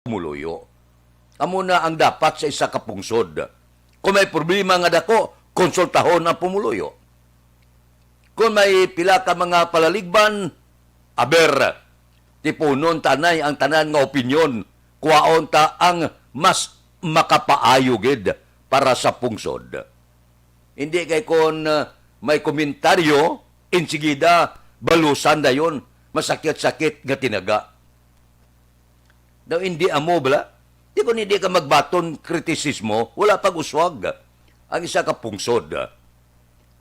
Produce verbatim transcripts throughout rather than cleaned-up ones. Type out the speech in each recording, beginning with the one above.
pumuluyo. Amo na ang dapat sa isa ka pungsod. Kung may problema nga dako, konsultahon ang pumuluyo. Kung may pila ka mga palaligban, aber, tipunon ta anay ang tanan nga opinyon, kuhaon ta ang mas makapaayo gid para sa pungsod. Hindi kay kon, ah, may komentaryo, insigida, balusan dayon, masakit-sakit nga tinaga. Daw hindi amo bala? Di kon hindi ka magbaton kritisismo, wala pag-uswag ang isa ka pungsod.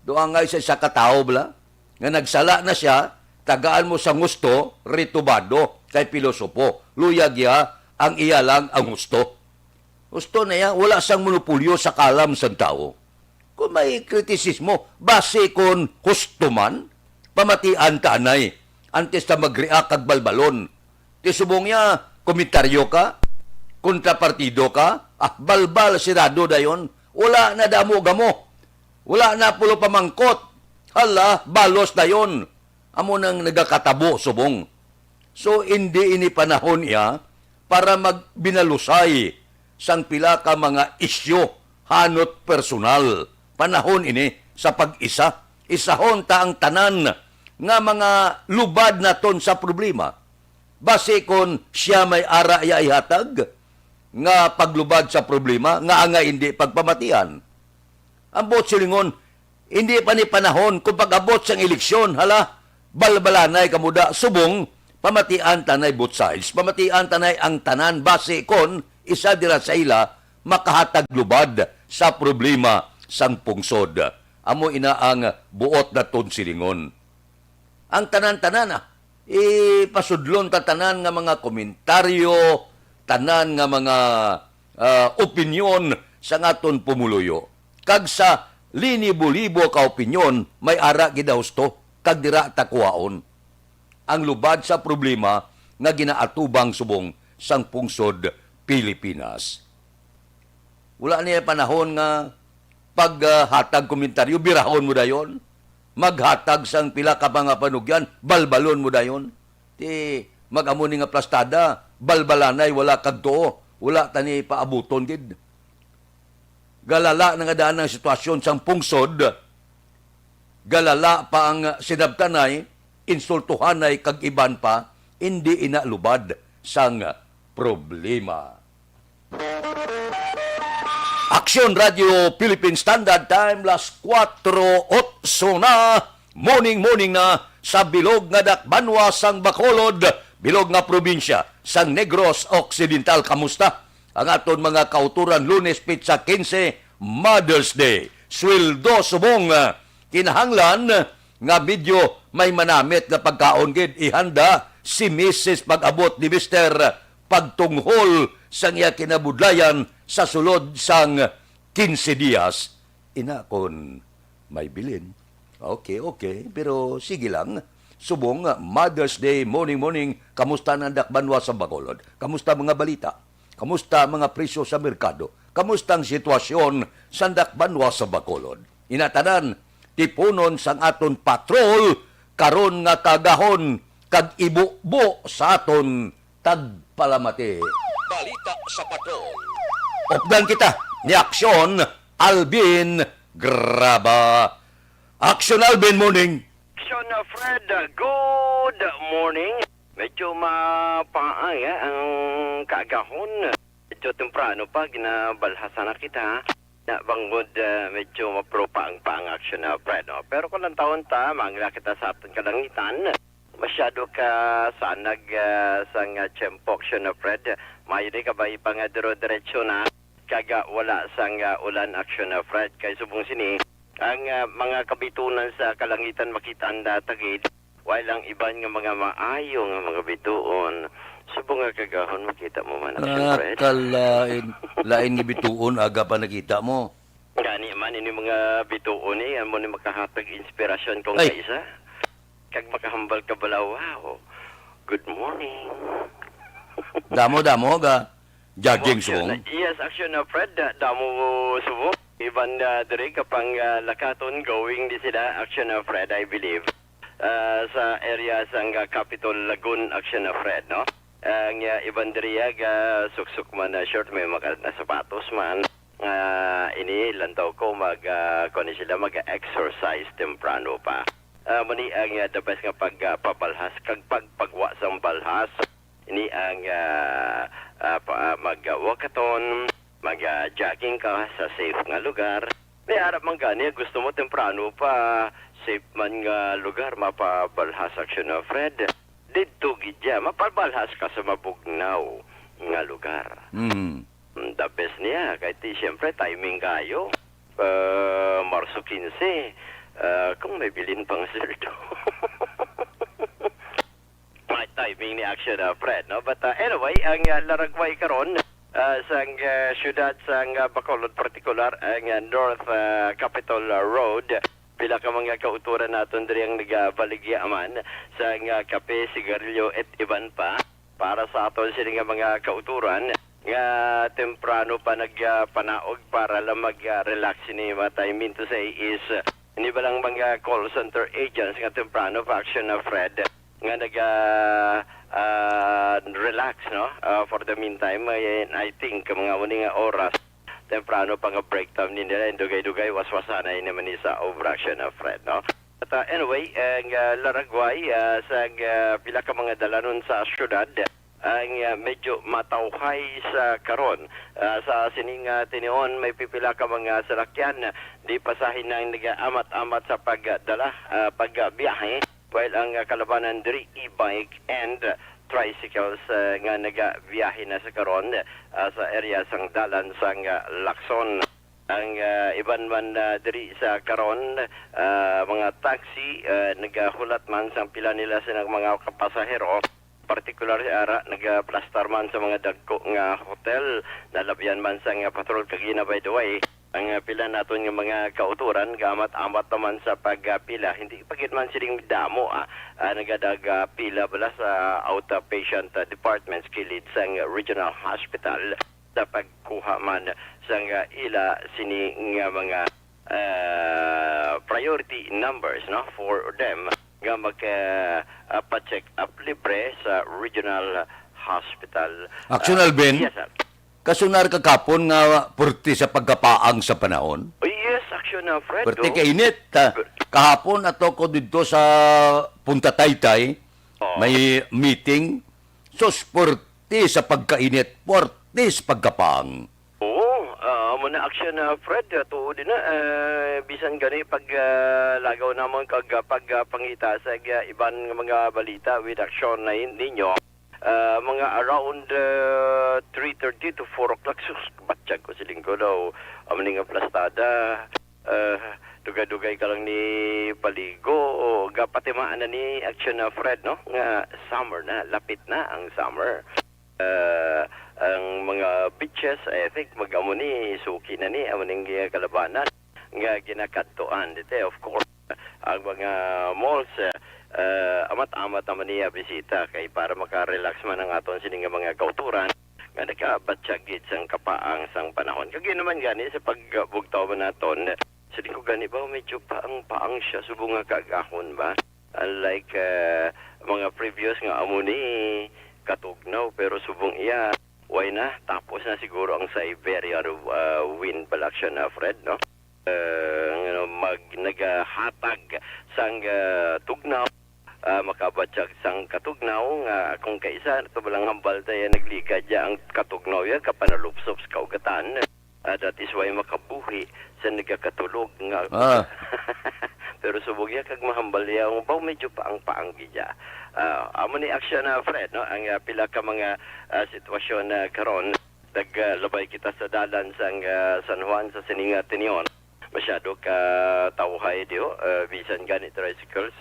Do angay sa isa ka tawo bala, nga nagsala na siya, tagaan mo sang husto, ritubado, kay pilosopo, luyag iya, ang iya lang ang husto. Husto na iya, wala sang monopolyo sa kalam sang tawo. Kung may kritisismo, base kon husto man, pamatian ta anay, antes ta mag-react kag balbalon. Ti subong niya, komentaryo ka, kontrapartido ka, ah, balbal, sirado dayon, wala na damo gamo, wala na pulo pamangkot, hala, balos dayon. Amo nang nagakatabo subong. So, indi ini panahon iya para magbinalusay sang pila ka mga isyu hanot personal. Panahon ini sa pag-isa. Isahon ta ang tanan nga mga lubad naton sa problema. Basi kon sia may ara iya ihatag nga paglubad sa problema nga angay indi pagpamatian. Ang buot silingon, hindi pa ni panahon kung pag-abot sang eleksyon, hala, balbalanay kamo da, subong, pamatian tanay both sides, pamatian tanay ang tanan, basi kon isa dira sa ila makahatag lubad sa problema sang pungsod. Amo ina ang buot naton silingon. Ang tanan-tanan, ah, ipasudlon ta tanan nga mga komentaryo, tanan nga mga, ah, opinyon sa aton pumuluyo. Kag sa linibo-libo ka opinyon, may ara gid husto, kag dira ta kuhaon ang lubad sa problema nga ginaatubang subong sang pungsod Pilipinas. Wala niya panahon nga paghatag komentaryo, birahon mo dayon. Maghatag sang pila ka mga panugyan, balbalon mo dayon. Ti mag-amo ni nga plastada, balbalanay, wala kag tuo, wala ta ni paabuton gid. Galala na nga daan ang sitwasyon sang pungsod, galala pa ang sinabtanay, insultuhanay kag iban pa, indi ina lubad sang problema. Aksyon Radio Philippine Standard Time, las kuwatro otso na, morning, morning na sa bilog nga dakbanwa sang Bacolod, bilog nga probinsya sang Negros Occidental. Kamusta ang aton mga kauturan? Lunes, petsa kinse, Mother's Day. Sweldo subong, ah, kinahanglan nga medyo may manamit nga pagkaon gid ihanda si misis pag-abot ni mister pagtunghol sang iya kinabudlayan sa sulod sang quince dias. Ina kon may bilin. Okay, okay, pero sige lang. Subong nga Mother's Day, morning, morning, kamusta na ang dakbanwa sa Bacolod? Kamusta mga balita? Kamusta ang mga presyo sa merkado? Kamusta ang sitwasyon sa dakbanwa sa Bacolod? Ina tanan, tipunon sang aton patrol karon nga kaagahon kag ibubo sa aton tagpalamati. Balita sa patrol. Updan kita ni Aksyon Alvin Graba. Aksyon Alvin, morning. Aksyon, uh, Fred, uh, good morning. Medyo mapaang, eh, ang kaagahon. Medyo temprano pa, ginabalhasan na kita. Na bangod, uh, medyo mapropaang pa ang aksyon na, Fred, no? Pero kung lantawon ta, mangla kita sa aton kalangitan. Masyado ka sanag, ah, sang, ah, tiyempo, aksyon na, Fred. Maayo ni kabay pa nga diro-diretso na. Kag, ah, wala sang, ah, ulan, aksyon na, Fred. Kay subong sini, ang, ah, mga kabitunan sa kalangitan makita ang datagid. While ang iban nga mga maayo nga mga bituon, subong nga kagahon makita mo man, aksyon, Ah, Fred. Kalain, lain nga bituon, aga pa nakita mo. Gani man, ini mga bituon, eh, amo ni makahatag inspirasyon kung Ay. Kaisa. Kag makahambal ka bala, wow. Good morning. Damo, damo, ga. Jogging Aksyon na, song. Yes, aksyon na, Fred. Da-, damo subong. Iban, ah, diri kapang, ah, Lakaton, going di sila, aksyon na, Fred, I believe. Ah, sa area sang, ah, Capitol Lagoon, aksyon na, Fred, no? Ang, ah, iban diri, ah, ga suksok man na short, may mga na sapatos man. Ah, ini lantaw ko mag, ah, kuwan ni sila, mag-exercise temprano pa. Ah, mani ang, ah, the best nga pag, ah, pabalhas kag pagpagwa sang balhas. Ini ang, ah, ah, pa, ah, mag, ah, walkathon, mag, ah, jogging ka sa safe nga lugar. May arap man gani, gusto mo temprano pa, safe man nga lugar, mapabalhas, Action, ah, Fred. Didto gid ya, mapabalhas ka sa mabugnaw nga lugar. Mm. Mm, the best niya, kay ti, siyempre, timing kayo. Ah, Marso quince, ah, kung may bilin pang sweldo. May timing ni Action, ah, Fred, no? But, ah, anyway, ang, ah, laragway karon, ah, sang, ah, siyudad sang, ah, Bacolod, partikular ang, ah, North, ah, Capitol, ah, Road. Pila ka mga kautoran naton diri ang nagabaligya man sang, ah, kape, sigarilyo, et iban pa. Para sa aton sini nga mga kautoran nga temprano pa nagpanaog para lang mag-relax ini, what I mean to say is, uh, ini ba lang mga call center agents nga temprano pa, Action, uh, Fred, nga naga, uh, relax, no? Uh, for the meantime, I, I think mga amo ni nga oras temprano pa nga break time ni nila, dugay-dugay waswasanay naman ni sa obra, Action, uh, Fred, no? But, uh, anyway, ang, uh, laragway, uh, sa, uh, pila ka mga dalanon sa syudad, ang, ah, medyo matawhay sa karon. Ah, sa sining, ah, tinion, may pipila ka mga salakyan di pasahin ang nagaamat-amat sa pagdala, ah, pagbiyahe, while ang, ah, kalabanan diri e-bike and tricycles, ah, nga nagabiyahe na sa karon, ah, sa area sang dalan sang, ah, Lacson. Ang, ah, iban man, ah, diri sa karon, ah, mga taxi, ah, nagahulat man sang pila nila silang mga kapasahero. Partikular ara, nagaplastar man sa mga dagko nga hotel, nalabyan man sa nga patrol kagina, by the way. Ang, ah, pila naton nga mga kautoran, gamat-amat naman sa pagpila. Hindi pa gid man siling damo, ah, ah, nagadaga pila bala sa outpatient, ah, departments kilid sang regional hospital sa pagkuha man sang, ah, ila sini nga mga, ah, priority numbers, no, for them nga mag, ah, ah, pa-check up libre sa regional hospital. Action, Ah, Alvin? Yes, sir. Kasunar ka kapon nga purti sa pagkapaang sa panahon? Oh, yes, Action, ah, Fred, Purti oh. Kainit, ah. Pur- Kahapon ato ko didto sa Punta Taytay, Oh. may meeting. Sus, purti sa pagkainit, purti sa pagkapaang. Oo, ah, amo na, Action, ah, Fred, ah, tuod na, ah, bisan gani pag, ah, lagaw namon kag, ah, pag, ah, pangita sa, ah, iban nga mga balita with Action na in-, ninyo, ah, mga around, ah, three thirty to four o'clock, sus, batyag ko siling ko daw, amo ni nga plastada. Ah, dugay-dugay ka lang ni paligo, o gapatimaan na ni Action na, Fred, no? Nga summer na, lapit na ang summer. Ah, ang mga beaches, I think, mag-amo ni, suki na ni, amo ning kalabanan nga ginakadtuan dito, of course. Ang mga malls, ah, ah, amat-amat naman niya bisita kay para maka-relax man ang aton sini nga mga kauturan nga nakabatyag gid sang kapaang sang panahon. Kag yun naman gani sa pagbugtaw man naton, sa di ko gani ba, medyo paang-paang siya, subong nga kaagahon ba? Unlike, ah, mga previous nga amo ni katugnaw, pero subong iya, way na, tapos na siguro ang Siberian, ah, wind bala siya na, Fred, no? Ah, nga mag-, nagahatag sang, ah, tugnaw, ah, makabatyag sang katugnaw nga kung kaisa nato balang hambal tayo nagligad ya ang katugnaw ya kapanalupsop sa kaugatan. Ah, that is why makabuhi sa nagakatulog nga Ah. Pero subong ya kag mahambal ya ang baw medyo paang-paang gid ya. Ah, amo ni aksyon na, Fred, no? Ang, ah, pila ka mga, ah, sitwasyon na karon, naglabay kita sa dalan sang, ah, San Juan sa sining, ah, tinion. Masyado ka tawhay diho, ah, bisan gani tricycles,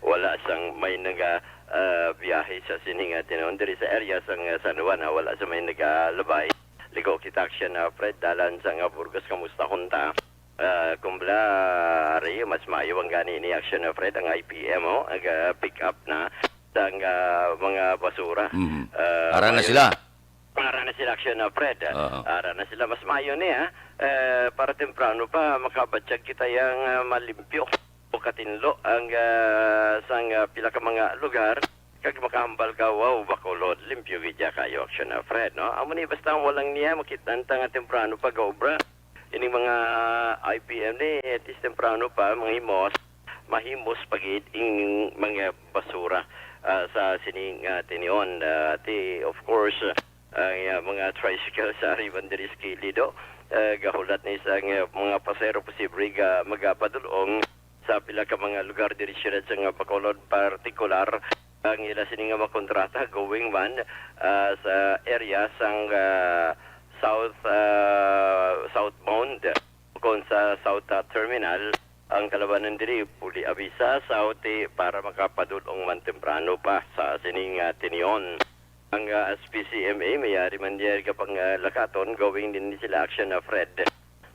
wala sang may naga, ah, biyahe sa sining, ah, tinion diri sa area sang, ah, San Juan, ah, wala sa may nagalabay. Ligo kita aksyon na, Fred, dalan sang, ah, Burgos, kamusta hunta? Ah, kung bala, ari, mas maayo ang gani ni aksyon na, Fred, ang I P M, oh, nag, ah, pick up na sang, ah, mga basura. Mhm. Ah, Ara na maayo sila. Ara na sila, aksyon na, Fred. Oo. Ara na sila. Mas maayo ni, ha? Eh, para temprano pa, makabatyag kita yang, ah, malimpyo o katinlo ang, ah, sang, ah, pila ka mga lugar. Kag makahambal ka, wow, Bacolod, limpyo gid ya kayo, Action na Fred, no? Amo ni, basta ang walang niya, makita ta nga temprano pag-obra. Ining mga I P M ni, at least temprano pa, mga himos, mahimos pa gid ing mga basura, ah, sa sining, ah, tinion. Ah, ti, of course, ang, ah, mga tricycle sa Arriban diri sa kilid, oh. Ah, gahulat ni sa, ah, mga pasahero posible ga magapadulong sa pila ka mga lugar diri siyudad sang Bacolod, partikular ang ila sini nga makontrata going man, ah, sa area sang, ah, South, ah, Southbound kon sa South, ah, Terminal. Ang kalabanan diri, puli abisa sa uti para makapadulong man temprano pa sa sining, ah, tinion. Ang, ah, S P C M A, mayari man diya ka pang, ah, lakaton, going din sila action na Fred.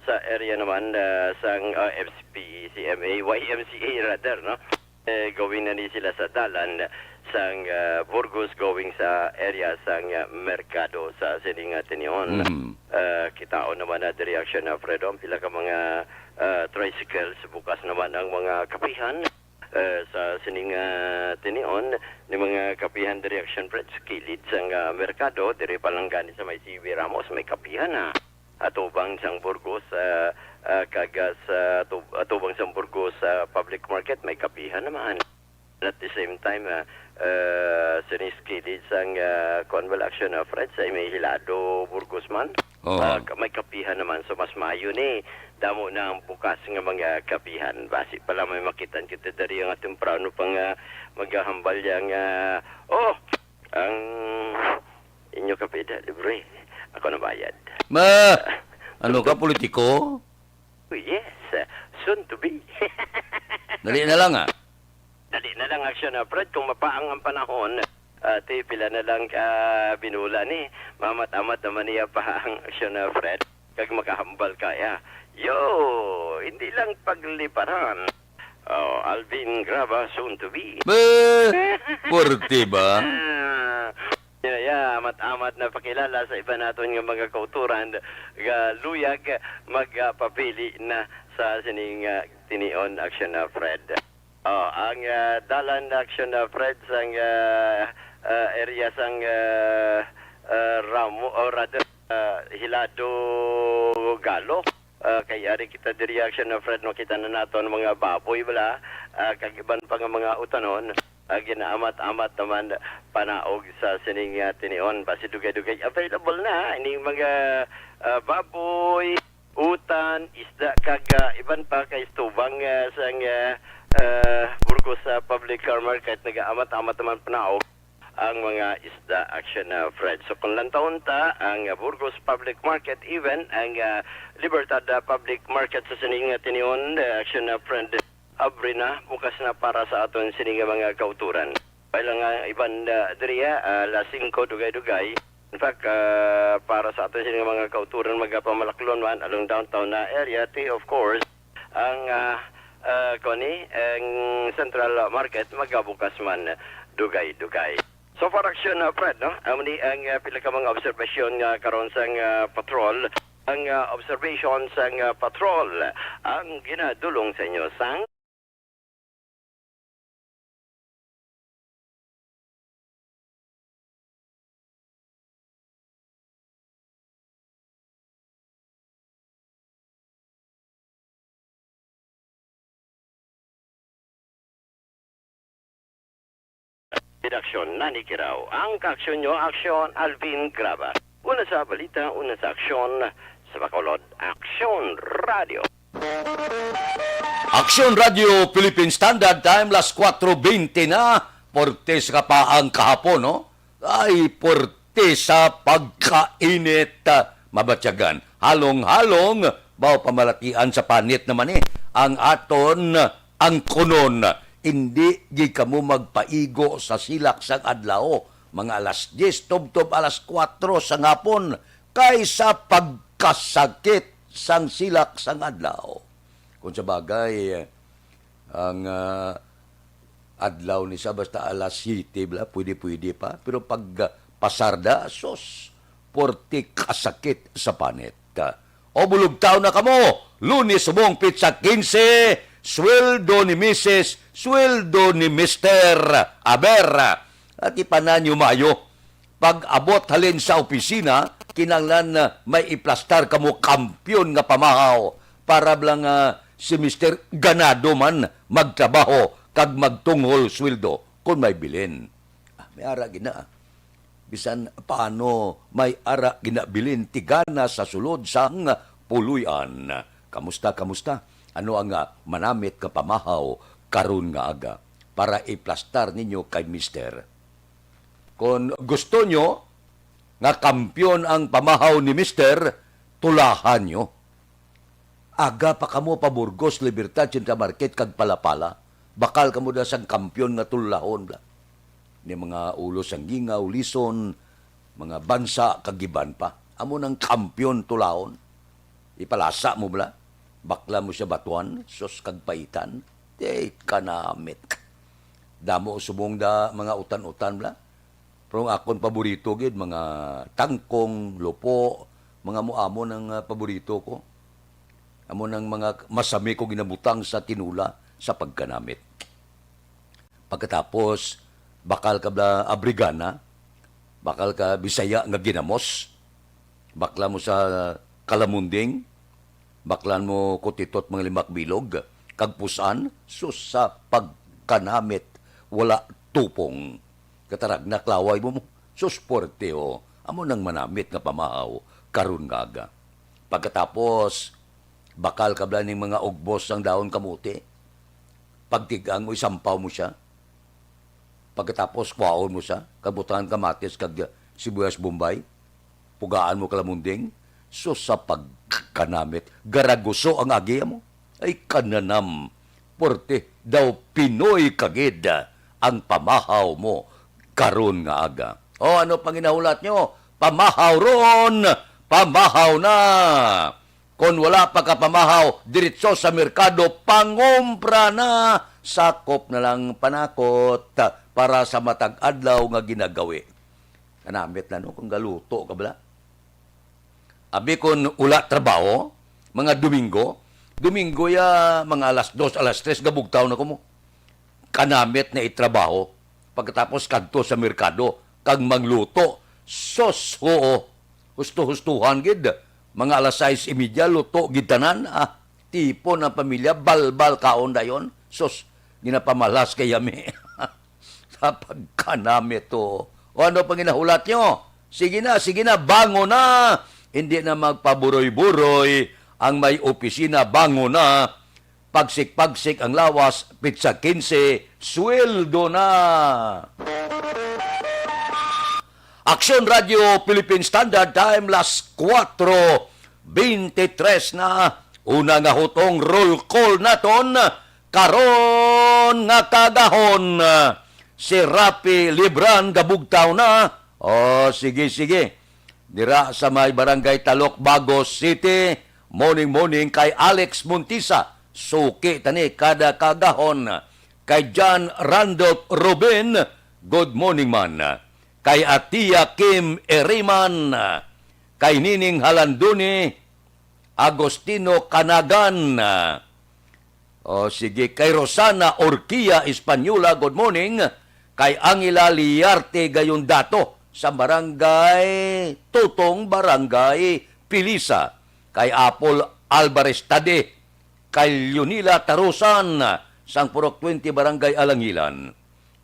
Sa area naman, ah, sang, ah, S P C M A, Y M C A rather, no? Eh, going na ni sila sa dalan sang, ah, Burgos, going sa area sang, ah, Merkado sa sining, ah, tinion. Mm. Ah, kitaon naman na diri action na Fred, ang pila ka mga, ah, tricycles, bukas naman ang mga kapihan. Eh, sa sining, ah, tinion, ni mga kapihan diri action Fred, sa kilid sang, ah, merkado, diri pa lang gani sa may C B Ramos, may kapihan na. Atubang sang Burgos, ah, ah, kag, ah, sa tub-, atubang sang Burgos, ah, public market, may kapihan naman. At the same time, ah, ah, sining kilid sang, ah, kuwan bala action na Fred, sa may Hilado, Burgos man. Oo. Ah, ka-, may kapihan naman, so mas maayo ni. Damo na ang bukas nga mga kapihan. Basi pa lang may makitan kita dari nga temprano pa nga maghahambal ya nga, "Oh, ang inyo kape da, libre. Ako na bayad." Ma, ano ka, politiko? Oh, yes, soon to be. Dali na lang, ah. Dali na lang, action na, Fred, kung mapaang ang panahon. Ate, pila na lang ka binula ni. Mamat-amat naman niya pa ang action na, Fred. Kag makahambal kaya. Yo, hindi lang pagliparan. Oh, Alvin Graba, soon to be. Be, pwerte ba? Ah, yeah, yeah, amat-amat na pakilala sa iba naton nga mga kauturan. Ga luyag, magpapili na sa sining, ah, tinion action na, Fred. Oh, ang, ah, dalan action na, Fred, sang, ah, ah, area sang, ah, ah, Ramo, or rather, ah, Hilado Galo. Ah, kay ari kita diri action na, Fred, makita na naton mga baboy bala, ah, kag iban pa nga mga utanon, ah, ginaamat-amat naman panaog sa sining, ah, tinion. Basi dugay-dugay available na ining mga, ah, baboy, utan, isda, kag, ah, iban pa kay tubang, ah, sang, ah, ah, Burgos, ah, Public Car Market, nagaamat-amat naman panaog ang mga isda, action na, Fred. So, kung lantawon ta ang, ah, Burgos Public Market, even ang, ah, Libertad, ah, Public Market sa sining, ah, tinion, ah, action na, Fred, abri na, bukas na para sa aton sining mga kauturan. Kaya lang, ah, iban, ah, diri, ah, alas singko, dugay-dugay. In fact, ah, para sa aton sining mga kauturan, magapamalaklon man along downtown na area, ti, of course, ang, ah, ah, kani, ang Central Market magabukas man dugay-dugay. So far, action, ah, Fred, no? Amo ni ang, ah, pila ka mga obserbasyon nga karon sang, ah, patrol. Ang, ah, observation sang, ah, patrol ang ginadulong sa inyo sang Redaksyon, Nani Kiraw. Ang kaaksyon nyo, aksyon, Alvin Graba. Una sa balita, una sa aksyon, sa Bacolod, Aksyon Radio. Aksyon Radio Philippine Standard Time, las kuwatro bente na. Porte sa kapaang kahapon, no? Ay, porte sa pagkainit, ah, mabatyagan. Halong-halong, baw pamalatian sa panit naman, eh. Ang aton, ang kunon, hindi gid kamo magpaigo sa silak sang adlaw, mga alas diyes, tubtob alas kuwatro sang hapon, kaysa pagkasakit sang silak sang adlaw. Kung sa bagay, ang, ah, adlaw ni sa basta alas siyete bala, pwede-pwede pa. Pero pag, ah, pasar da, sus, porte kasakit sa panit. O, bulugtaw na kamo, Lunes subong petsa kinse, sweldo ni Misis, sweldo ni Mister. Aber, At ipananyo mayo, pag-abot halin sa opisina, kinahanglan, ah, may iplastar kamo kampiyon nga pamahaw para lang, ah, si Mister Ganado man magtrabaho kag magtunghol sweldo kon may bilin. Ah, may ara gina. Bisan paano may ara ginabilin tigana sa sulod sang puloy-an. Kamusta, kamusta? Ano ang, ah, manamit nga pamahaw karon nga aga para iplastar ninyo kay Mister? Kon gusto nyo nga kampiyon ang pamahaw ni Mister, tulahan nyo. Aga pa kamo pa Burgos, Libertad, Central Market, kag Palapala. Bakal kamo da sang kampiyon nga tulahon, bla. Ni mga Ulo sang Gingaw, Lison, mga Bansa, kag iban pa. Amo nang kampiyon tulahon. Ipalasa mo, bla. Bakla mo siya batuan, sus kag paitan. Di kanamit. Damo subong da mga utan-utan, bla. Pero ang akon paborito gid, mga tangkong, lupo, mga amo-amo nang, ah, paborito ko. Amo nang mga masami ko ginabutang sa tinula sa pagkanamit. Pagkatapos, bakal ka bla abrigana, bakal ka Bisaya nga ginamos, bakla mo sa kalamunding, baklan mo kutitot mga limak bilog, kag pusan, sus, sa pagkanamit, wala tupong. Katarag na klaway mo mo, sus, puwerte, oh. Amo nang manamit nga pamahaw karon nga aga. Pagkatapos, bakal ka bla ning mga ugbos sang dahon kamote. Pagtig-ang mo, isampaw mo siya. Pagkatapos, kwaon mo siya, kag butangan kamatis kag sibuyas Bombay. Pugaan mo kalamunding. Sus, sa pagkanamit, garaguso ang agi mo. Ay, kananam, puwerte daw Pinoy ka gid ang pamahaw mo karon nga aga. O, ano panginahulat nyo? Pamahaw ron, pamahaw na. Kon wala pa ka pamahaw, diretso sa merkado, pangumpra na. Sakop na lang panakot para sa matag adlaw nga ginagawi. Kanamit na, no, kung galuto ka bala. Abi kon wala trabaho, mga Domingo, Domingo ya, mga alas dos, alas tres, gabugtaw na ko mo. Kanamit na itrabaho, pagkatapos kadto sa merkado, kag magluto. Sus, oo, husto-hustuhan gid. Mga alas sais y media, luto gid tanan, ah. Tipon ang pamilya, balbal kaon dayon. Sus, ginapamalas kay yami. Sa pagkanamit to. O ano pang ginahulat nyo? Sige na, sige na, bangon na. Hindi na magpaburoy-buroy ang may opisina, bangon na. Pagsik-pagsik ang lawas, pitsa kinse, sweldo na. Aksyon Radio Philippine Standard Time, las kuwatro beintitres na. Una nga hutong roll call naton karon nga kagahon. Si Rapi Libran gabugtaw na. O, sige, sige. Dira sa may Barangay Talok, Bagos City, morning, morning kay Alex Montisa. Suki tani kada kagahon. Kay John Randolph Rubin, good morning man. Kay Atia Kim Eriman, kay Nining Halanduni, Agustino Canagan. O, sige, kay Rosana Orquia Española, good morning. Kay Angela Liarte Gayondato sa Barangay Tutong, Barangay Pilisa. Kay Apol Alvarez Tade, kay Leonila Tarusan, sang Purok twenty, Barangay Alangilan.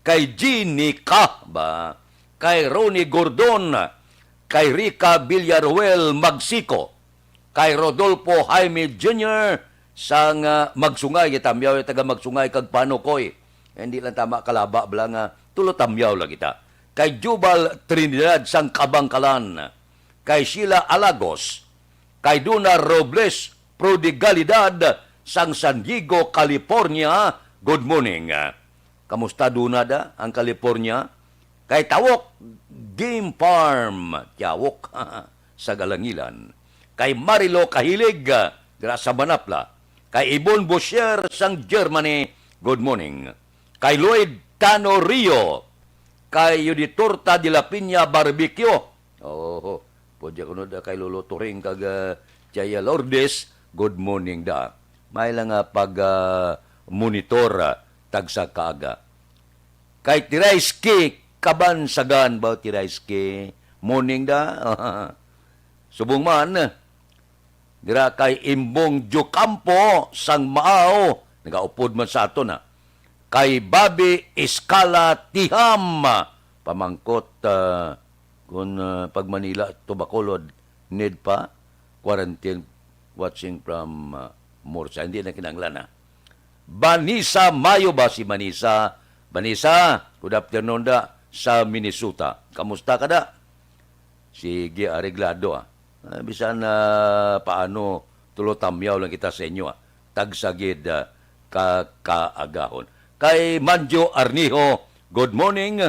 Kay Jeannie Cahba, kay Ronnie Gordon, kay Rica Villaruel Magsico, kay Rodolfo Jaime Junior sang, ah, Magsungay, kay Tamyaw, taga Magsungay kag Panukoy. Hindi lang tama kalaba bala nga tulo Tamyaw lang kita. Kay Jubal Trinidad sang Kabangkalan, kay Sheila Alagos, kay Duna Robles Prodigalidad sang San Diego, California. Good morning. Kamusta, Duna, da ang California? Kay Tawok Game Farm, Tawok, sa Galangilan. Kay Marilo Kahilig, dira sa Manapla. Kay Ibon Bosher sang Germany, good morning. Kay Lloyd Tano Rio, kay Yuditorta de la Piña Barbecue. Oh, pwede ko na kay Lolo Turing kag, ah, Chaya Lourdes, good morning da. May lang nga pag, ah, monitor, ah, tagsa kaaga. Kay Tiray Ski, Kabansagan ba, Ti Raiske? Morning da. Subong man, dira kay Imbong Diocampo sang Maao, nagaupod man sa aton, ha. Kay Bobby Escala Tiham, pamangkot, ah, kung, ah, pag Manila to Bacolod, need pa quarantine, watching from, ah, Murcia. Hindi na kinahanglan, ha. Vanessa Mayo ba si Vanessa? Vanessa, good afternoon da sa Minnesota. Kamusta ka da? Sige, areglado, ah. Ah, bisan na paano, tulo tamyaw lang kita sa inyo, ah. Tagsa gid, ah, ka kaagahon. Kay Manjo Arnijo, good morning.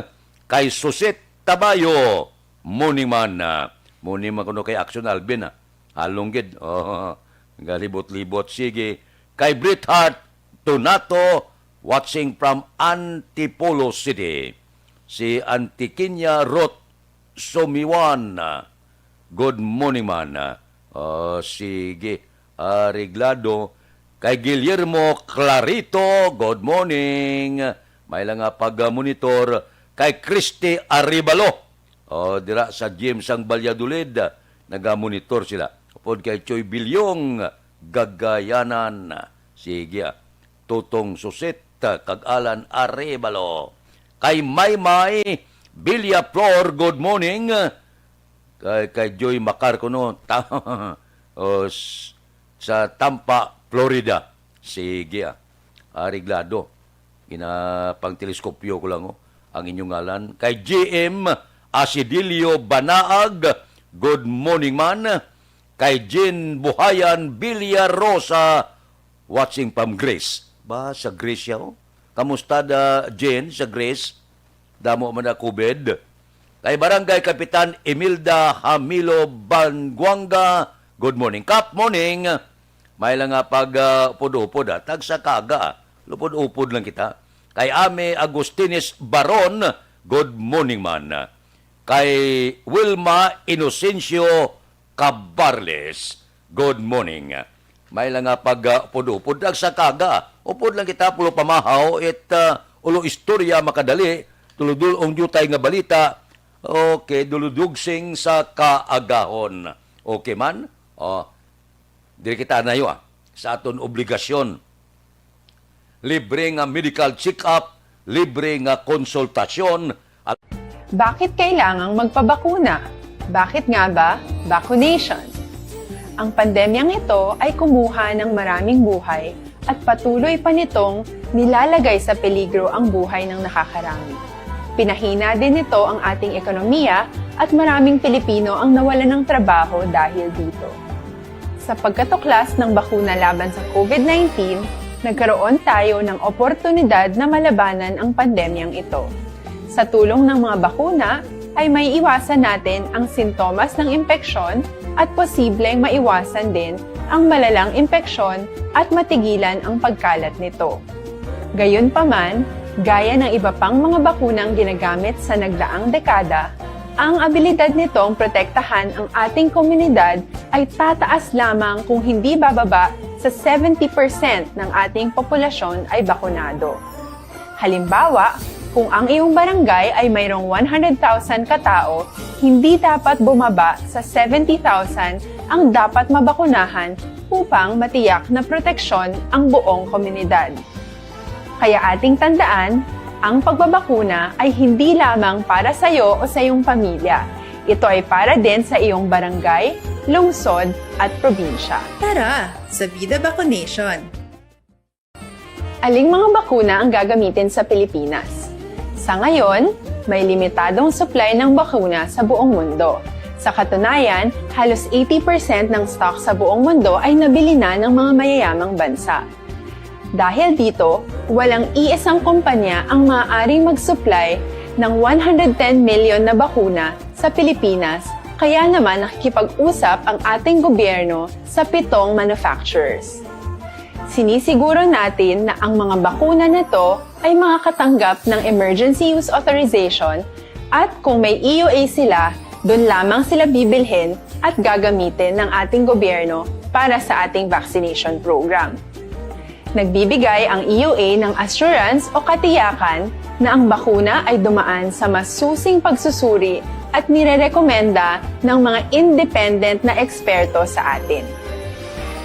Kay Susit Tabayo, morning man, ah. Morning man kuno kay Action Alvin, ah. Halong gid. Oh, galibot-libot. Sige. Kay Bret Hart Tunato, watching from Antipolo City. Si Antiquiña Ruth Sumiwan. Good morning man. Oh, sige. Areglado. Kay Guillermo Clarito, good morning. May lang nga pag-monitor. Kay Christy Arevalo. Oh, dira sa gym sang Valladolid, nagamonitor sila. Upod kay Choy Bilyong, Gagayanan. Sige, ah. Tutong Susit, kag Alan Arevalo. Kay Maymay Villaflor, good morning. Kay, kay Joy Macar kuno, ta-, o, s-, sa Tampa, Florida. Sige, ah. Areglado. Ginapangteleskopyo ko lang, oh, ang inyong ngalan. Kay G M Asidilio Banaag, good morning man. Kay Jean Buhayan Villarosa, watching from Greece. Ba, sa Greece siya, oh? Kamusta da, Jean, sa Greece? Damo man na COVID. Kay Barangay Kapitan Imelda Hamilo Banguanga, good morning. Kap, morning. May lang nga pag, ah, upod-upod, ah. Tagsa kaga, ah. Lupod-upod lang kita. Kay Ame Agustines Baron, good morning man. Kay Wilma Inocencio Cabarles, good morning. May lang nga pag, ah, upod-upod. Tagsa kaga, upod lang kita, pulo pamahaw, it, ah, ulo istorya makadali, tuludul-ong jutay nga balita, okay, duludugsing sa kaagahon. Okay man? Oh, diri kita nayo, ah, sa aton obligasyon. Libre nga medical check-up, libre nga konsultasyon. Al- Bakit kailangang magpabakuna? Bakit nga ba vaccination? Ang pandemyang ito ay kumuha ng maraming buhay at patuloy pa nitong nilalagay sa peligro ang buhay ng nakakarami. Pinahina din nito ang ating ekonomiya at maraming Pilipino ang nawalan ng trabaho dahil dito. Sa pagkatuklas ng bakuna laban sa COVID nineteen, nagkaroon tayo ng oportunidad na malabanan ang pandemyang ito. Sa tulong ng mga bakuna, ay maiiwasan natin ang sintomas ng impeksyon at posibleng maiwasan din ang malalang impeksyon at matigilan ang pagkalat nito. Gayunpaman, gaya ng iba pang mga bakunang ginagamit sa nagdaang dekada, ang abilidad nitong protektahan ang ating komunidad ay tataas lamang kung hindi bababa sa seventy percent ng ating populasyon ay bakunado. Halimbawa, kung ang iyong barangay ay mayroong one hundred thousand katao, hindi dapat bumaba sa seventy thousand ang dapat mabakunahan upang matiyak na proteksyon ang buong komunidad. Kaya ating tandaan, ang pagbabakuna ay hindi lamang para sa iyo o sa iyong pamilya. Ito ay para din sa iyong barangay, lungsod, at probinsya. Tara, sa Vida Vaccination! Aling mga bakuna ang gagamitin sa Pilipinas? Sa ngayon, may limitadong supply ng bakuna sa buong mundo. Sa katunayan, halos eighty percent ng stock sa buong mundo ay nabili na ng mga mayayamang bansa. Dahil dito, walang iisang kumpanya ang maaaring mag-supply ng one hundred ten million na bakuna sa Pilipinas, kaya naman nakikipag-usap ang ating gobyerno sa pitong manufacturers. Sinisiguro natin na ang mga bakuna na to ay makakatanggap ng emergency use authorization at kung may E U A sila, doon lamang sila bibilhin at gagamitin ng ating gobyerno para sa ating vaccination program. Nagbibigay ang E U A ng assurance o katiyakan na ang bakuna ay dumaan sa masusing pagsusuri at nirerekomenda ng mga independent na eksperto sa atin.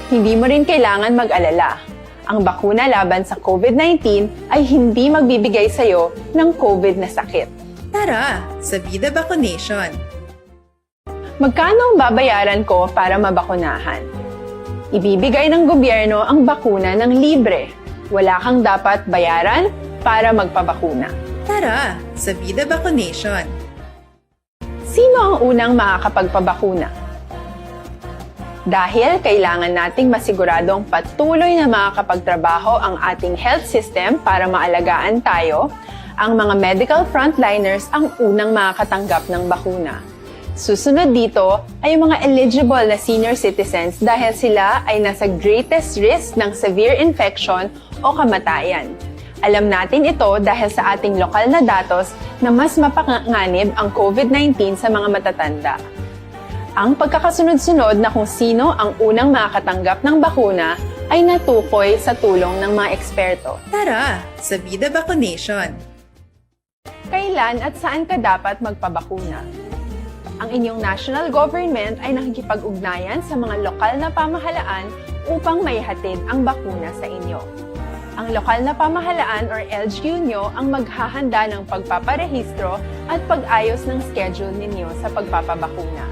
Hindi mo rin kailangan mag-alala. Ang bakuna laban sa COVID nineteen ay hindi magbibigay sa iyo ng COVID na sakit. Tara sa Vida Vaccination! Magkano ang babayaran ko para mabakunahan? Ibibigay ng gobyerno ang bakuna ng libre. Wala kang dapat bayaran para magpabakuna. Tara sa Vida Vaccination! Sino ang unang makakapagpabakuna? Dahil kailangan nating masiguradong patuloy na makakapagtrabaho ang ating health system para maalagaan tayo, ang mga medical frontliners ang unang makakatanggap ng bakuna. Susunod dito ay ang mga eligible na senior citizens dahil sila ay nasa greatest risk ng severe infection o kamatayan. Alam natin ito dahil sa ating lokal na datos na mas mapanganib ang COVID nineteen sa mga matatanda. Ang pagkakasunod-sunod na kung sino ang unang makakatanggap ng bakuna ay natukoy sa tulong ng mga eksperto. Tara sa Vida Vaccination! Kailan at saan ka dapat magpabakuna? Ang inyong national government ay nakikipag-ugnayan sa mga lokal na pamahalaan upang maihatid ang bakuna sa inyo. Ang lokal na pamahalaan or L G U nyo ang maghahanda ng pagpaparehistro at pag-ayos ng schedule ninyo sa pagpapabakuna.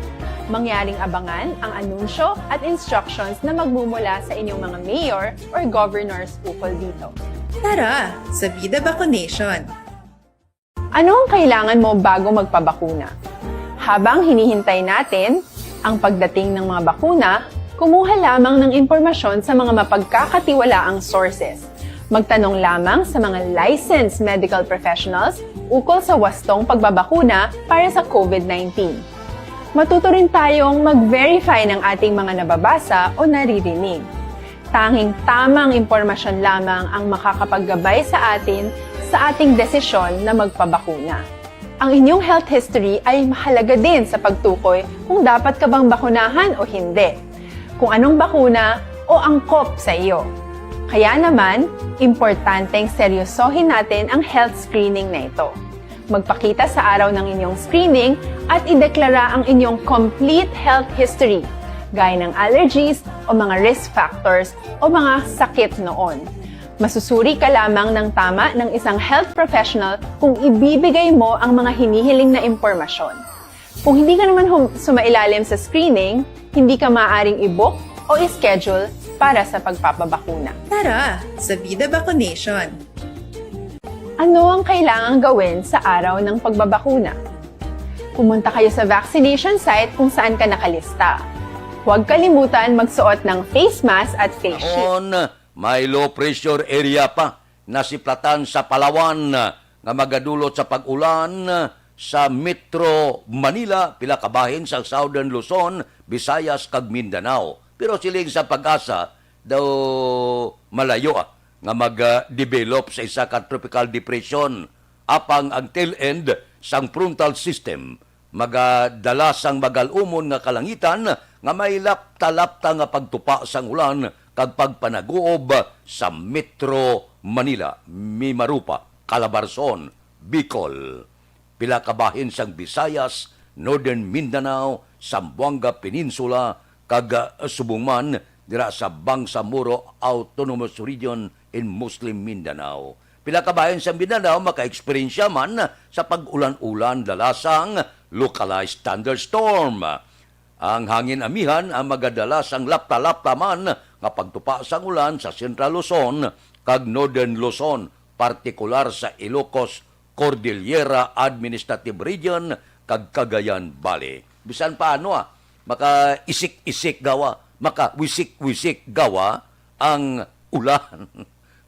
Mangyaring abangan ang anunsyo at instructions na magmumula sa inyong mga mayor or governors ukol dito. Tara sa Vida Vaccination! Ano ang kailangan mo bago magpabakuna? Habang hinihintay natin ang pagdating ng mga bakuna, kumuha lamang ng impormasyon sa mga mapagkakatiwalaang sources. Magtanong lamang sa mga licensed medical professionals ukol sa wastong pagbabakuna para sa COVID nineteen. Matuto rin tayong mag-verify ng ating mga nababasa o naririnig. Tanging tamang impormasyon lamang ang makakapaggabay sa atin sa ating desisyon na magpabakuna. Ang inyong health history ay mahalaga din sa pagtukoy kung dapat ka bang bakunahan o hindi, kung anong bakuna o angkop sa iyo. Kaya naman, importanteng seryosohin natin ang health screening na ito. Magpakita sa araw ng inyong screening at ideklara ang inyong complete health history, gaya ng allergies o mga risk factors o mga sakit noon. Masusuri ka lamang ng tama ng isang health professional kung ibibigay mo ang mga hinihiling na impormasyon. Kung hindi ka naman hum- sumailalim sa screening, hindi ka maaaring i-book o i-schedule para sa pagpapabakuna. Tara sa Vida Vaccination! Ano ang kailangang gawin sa araw ng pagbabakuna? Pumunta kayo sa vaccination site kung saan ka nakalista. Huwag kalimutan magsuot ng face mask at face shield. Noon, may low pressure area pa nasiplatan sa Palawan nga magadulot sa pag-ulan sa Metro Manila, pila ka bahin sa Southern Luzon, Visayas, kag Mindanao. Pero siling sa PAGASA, daw malayo, ah, nga mag-develop sa isa ka tropical depression, apang ang tail end sang frontal system magadala sang magal-umon nga kalangitan nga may lapta-lapta nga pagtupa sang ulan kag pagpanaguob sa Metro Manila, Mimaropa, Calabarzon, Bicol. Pila ka bahin sang Visayas, Northern Mindanao, Zamboanga Peninsula, kag, ah, subong man dira sa Bangsamoro Autonomous Region in Muslim Mindanao. Pila ka bahin sa Mindanao makaeksperyensya man sa pag-ulan-ulan, dala sang localized thunderstorm. Ang hangin amihan ang magadala sang lapta-lapta man nga pagtupa sang ulan sa Central Luzon kag Northern Luzon, partikular sa Ilocos, Cordillera Administrative Region, kag Cagayan Valley. Bisan paano, ah, makaisik-isik gawa, makawisik-wisik gawa ang ulan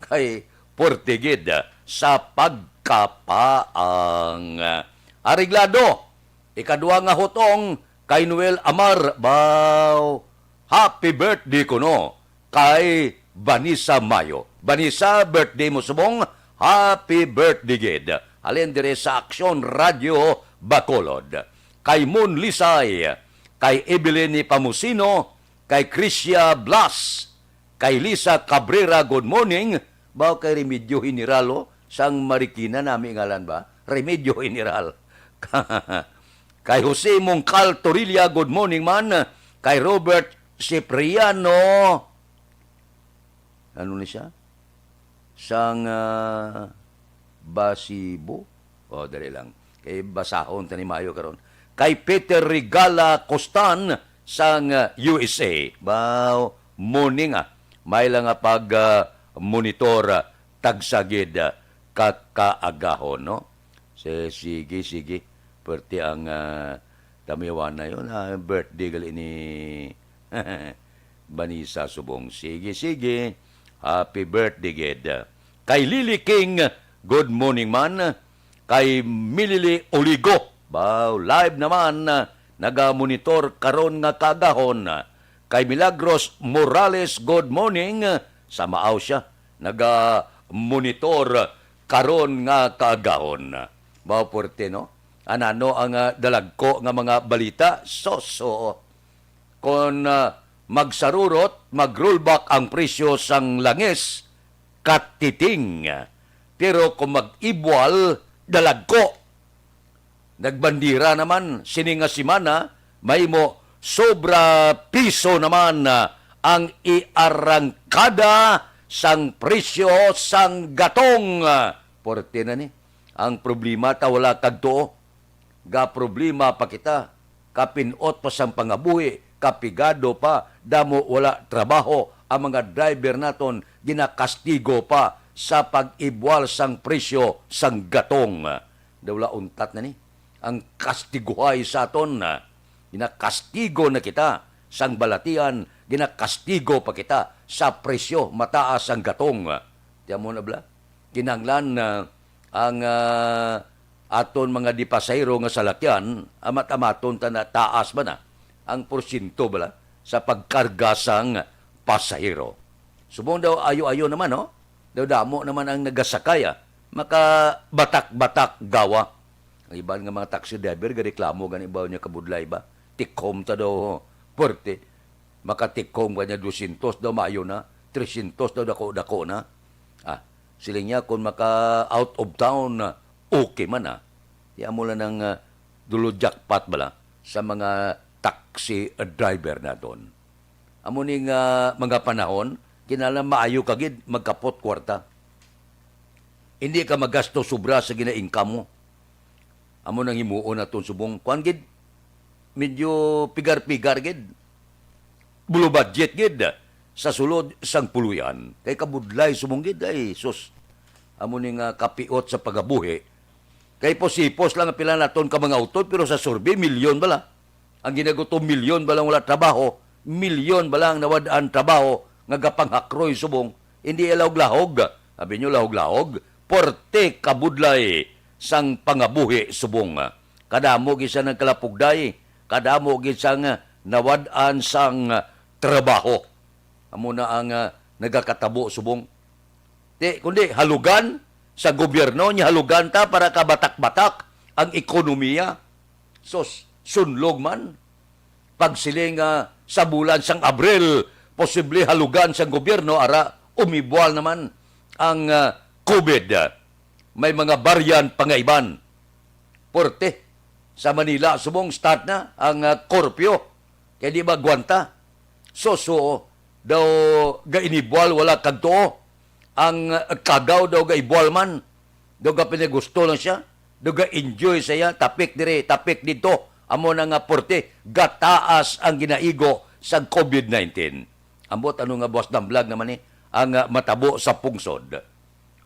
kay puwerte gid sa pagkapaang. Areglado, ikadua nga hutong kay Noel Amar, baw, happy birthday kuno kay Vanessa Mayo. Vanessa, birthday mo subong, happy birthday gid. Halin diri sa Aksyon Radio Bacolod. Kay Mon Lisay, kay Evelyn Pamusino, kay Crisia Blas, Kay Lisa Cabrera, good morning. Baw kay Remedyo General, oh, sang Marikina nami ngalan ba? Remedyo General. Kay Jose Mongcal Torilla, good morning man. Kay Robert Cipriano, ano ni siya? Sang, ah, Basibo? O, dali lang. Kay basahon ta ni maayo karon. Kay Peter Regala Costan sang, ah, U S A. Baw, morning, ah. May lang nga pag, ah, monitor, ah, tagsa gid, ah, ka kaagahon, no? Si-, sige, sige. Perti ang, ah, tamiwan na yun. Ah, birthday gali ni Vanessa subong. Sige, sige. Happy birthday, gid. Kay Lily King, good morning man. Kay Milili Oligo, baw, live naman. Naga-monitor karon nga kaagahon. Kay Milagros Morales, good morning. Sa maaw siya, naga-monitor karon nga kaagahon. Mao puwerte, no? Anano ang, ah, dalagko nga mga balita? Sos, oo. Kon, ah, magsarurot, mag-rollback ang presyo sang langis, katiting. Pero kung mag-ibwal, dalagko. Nagbandira naman sini nga semana, mahimo sobra piso naman, ah, ang iarangkada sang presyo sang gatong. Puwerte na ni. Ang problema ta wala kag tuo. Gaproblema pa kita. Kapin-ot pa sang pangabuhi, kapigado pa, damo wala trabaho, ang mga driver naton ginakastigo pa sa pag-ibwal sang presyo sang gatong. Daw wala untat na ni. Ang kastiguhay sa aton, ah, ginakastigo na kita sang balatian, ginakastigo pa kita sa presyo mataas ang gatong. Ti amo na bala? Kinahanglan na ang, ah, aton mga di pasahero nga salakyan, amat-amaton ta na taas ba na ang porsyento bala sa pagkarga sang pasahero. Subong daw ayo-ayo naman, no? Daw damo naman ang nagasakay, ah. Makabatak-batak gawa. Ang iban nga mga taxi driver gareklamo gani ba niya kabudlay ba? Tikom ta daw, puwerte. Makatikom ka niya dosyentos daw maayo na, tresyentos daw dako-dako na. Ah, siling niya kung maka out of town, ah, okay man, ah. Di amo lang ang, ah, dulo jackpot bala sa mga taxi driver naton. Amo ni nga mga panahon, kinahanglan maayo ka gid magkapot kwarta. Hindi ka magasto sobra sa gina-income mo. Amo nang himuon naton subong, kuan gid, medyo pigar-pigar gid. Below budget gid sa sulod sang puloy-an. Kay kabudlay subong gid, ay sus. Amo ni nga kapiot sa pagabuhi. Kay hipos-hipos lang ang pila naton ka mga utod, pero sa survey, milyon bala. Ang ginagutom, milyon bala ang wala trabaho, milyon bala ang nawad-an trabaho nga gapanghakroy subong, hindi lahog-lahog. Abi nyo, lahog-lahog, puwerte kabudlay sang pangabuhi subong. Kadamo gid sang nagkalapugday, kadamo gid sang nawad-an sang trabaho. Amo na ang, ah, nagakatabo subong. Ti, kundi halugan sa gobyerno, nya halugan ta para kabatak-batak ang ekonomiya. Sus, sunlog man. Pagsiling, ah, sa bulan sang Abril, posible halugan sang gobyerno, ara, umibwal naman ang, ah, COVID. May mga variant pa nga iban. Puwerte. Sa Manila, subong start na ang, ah, curfew. Kay di ba gwanta? So, so, daw gainibwal, wala kag tuo. Ang, ah, Kagaw daw gaibwal man. Daw gapinagusto lang siya. Daw ga-enjoy siya. Tapik diri, tapik dito. Amo na nga porte, gataas ang ginaigo sa COVID nineteen. Ambot ano nga buwas ng vlog naman ni ang, ah, matabo sa pungsod.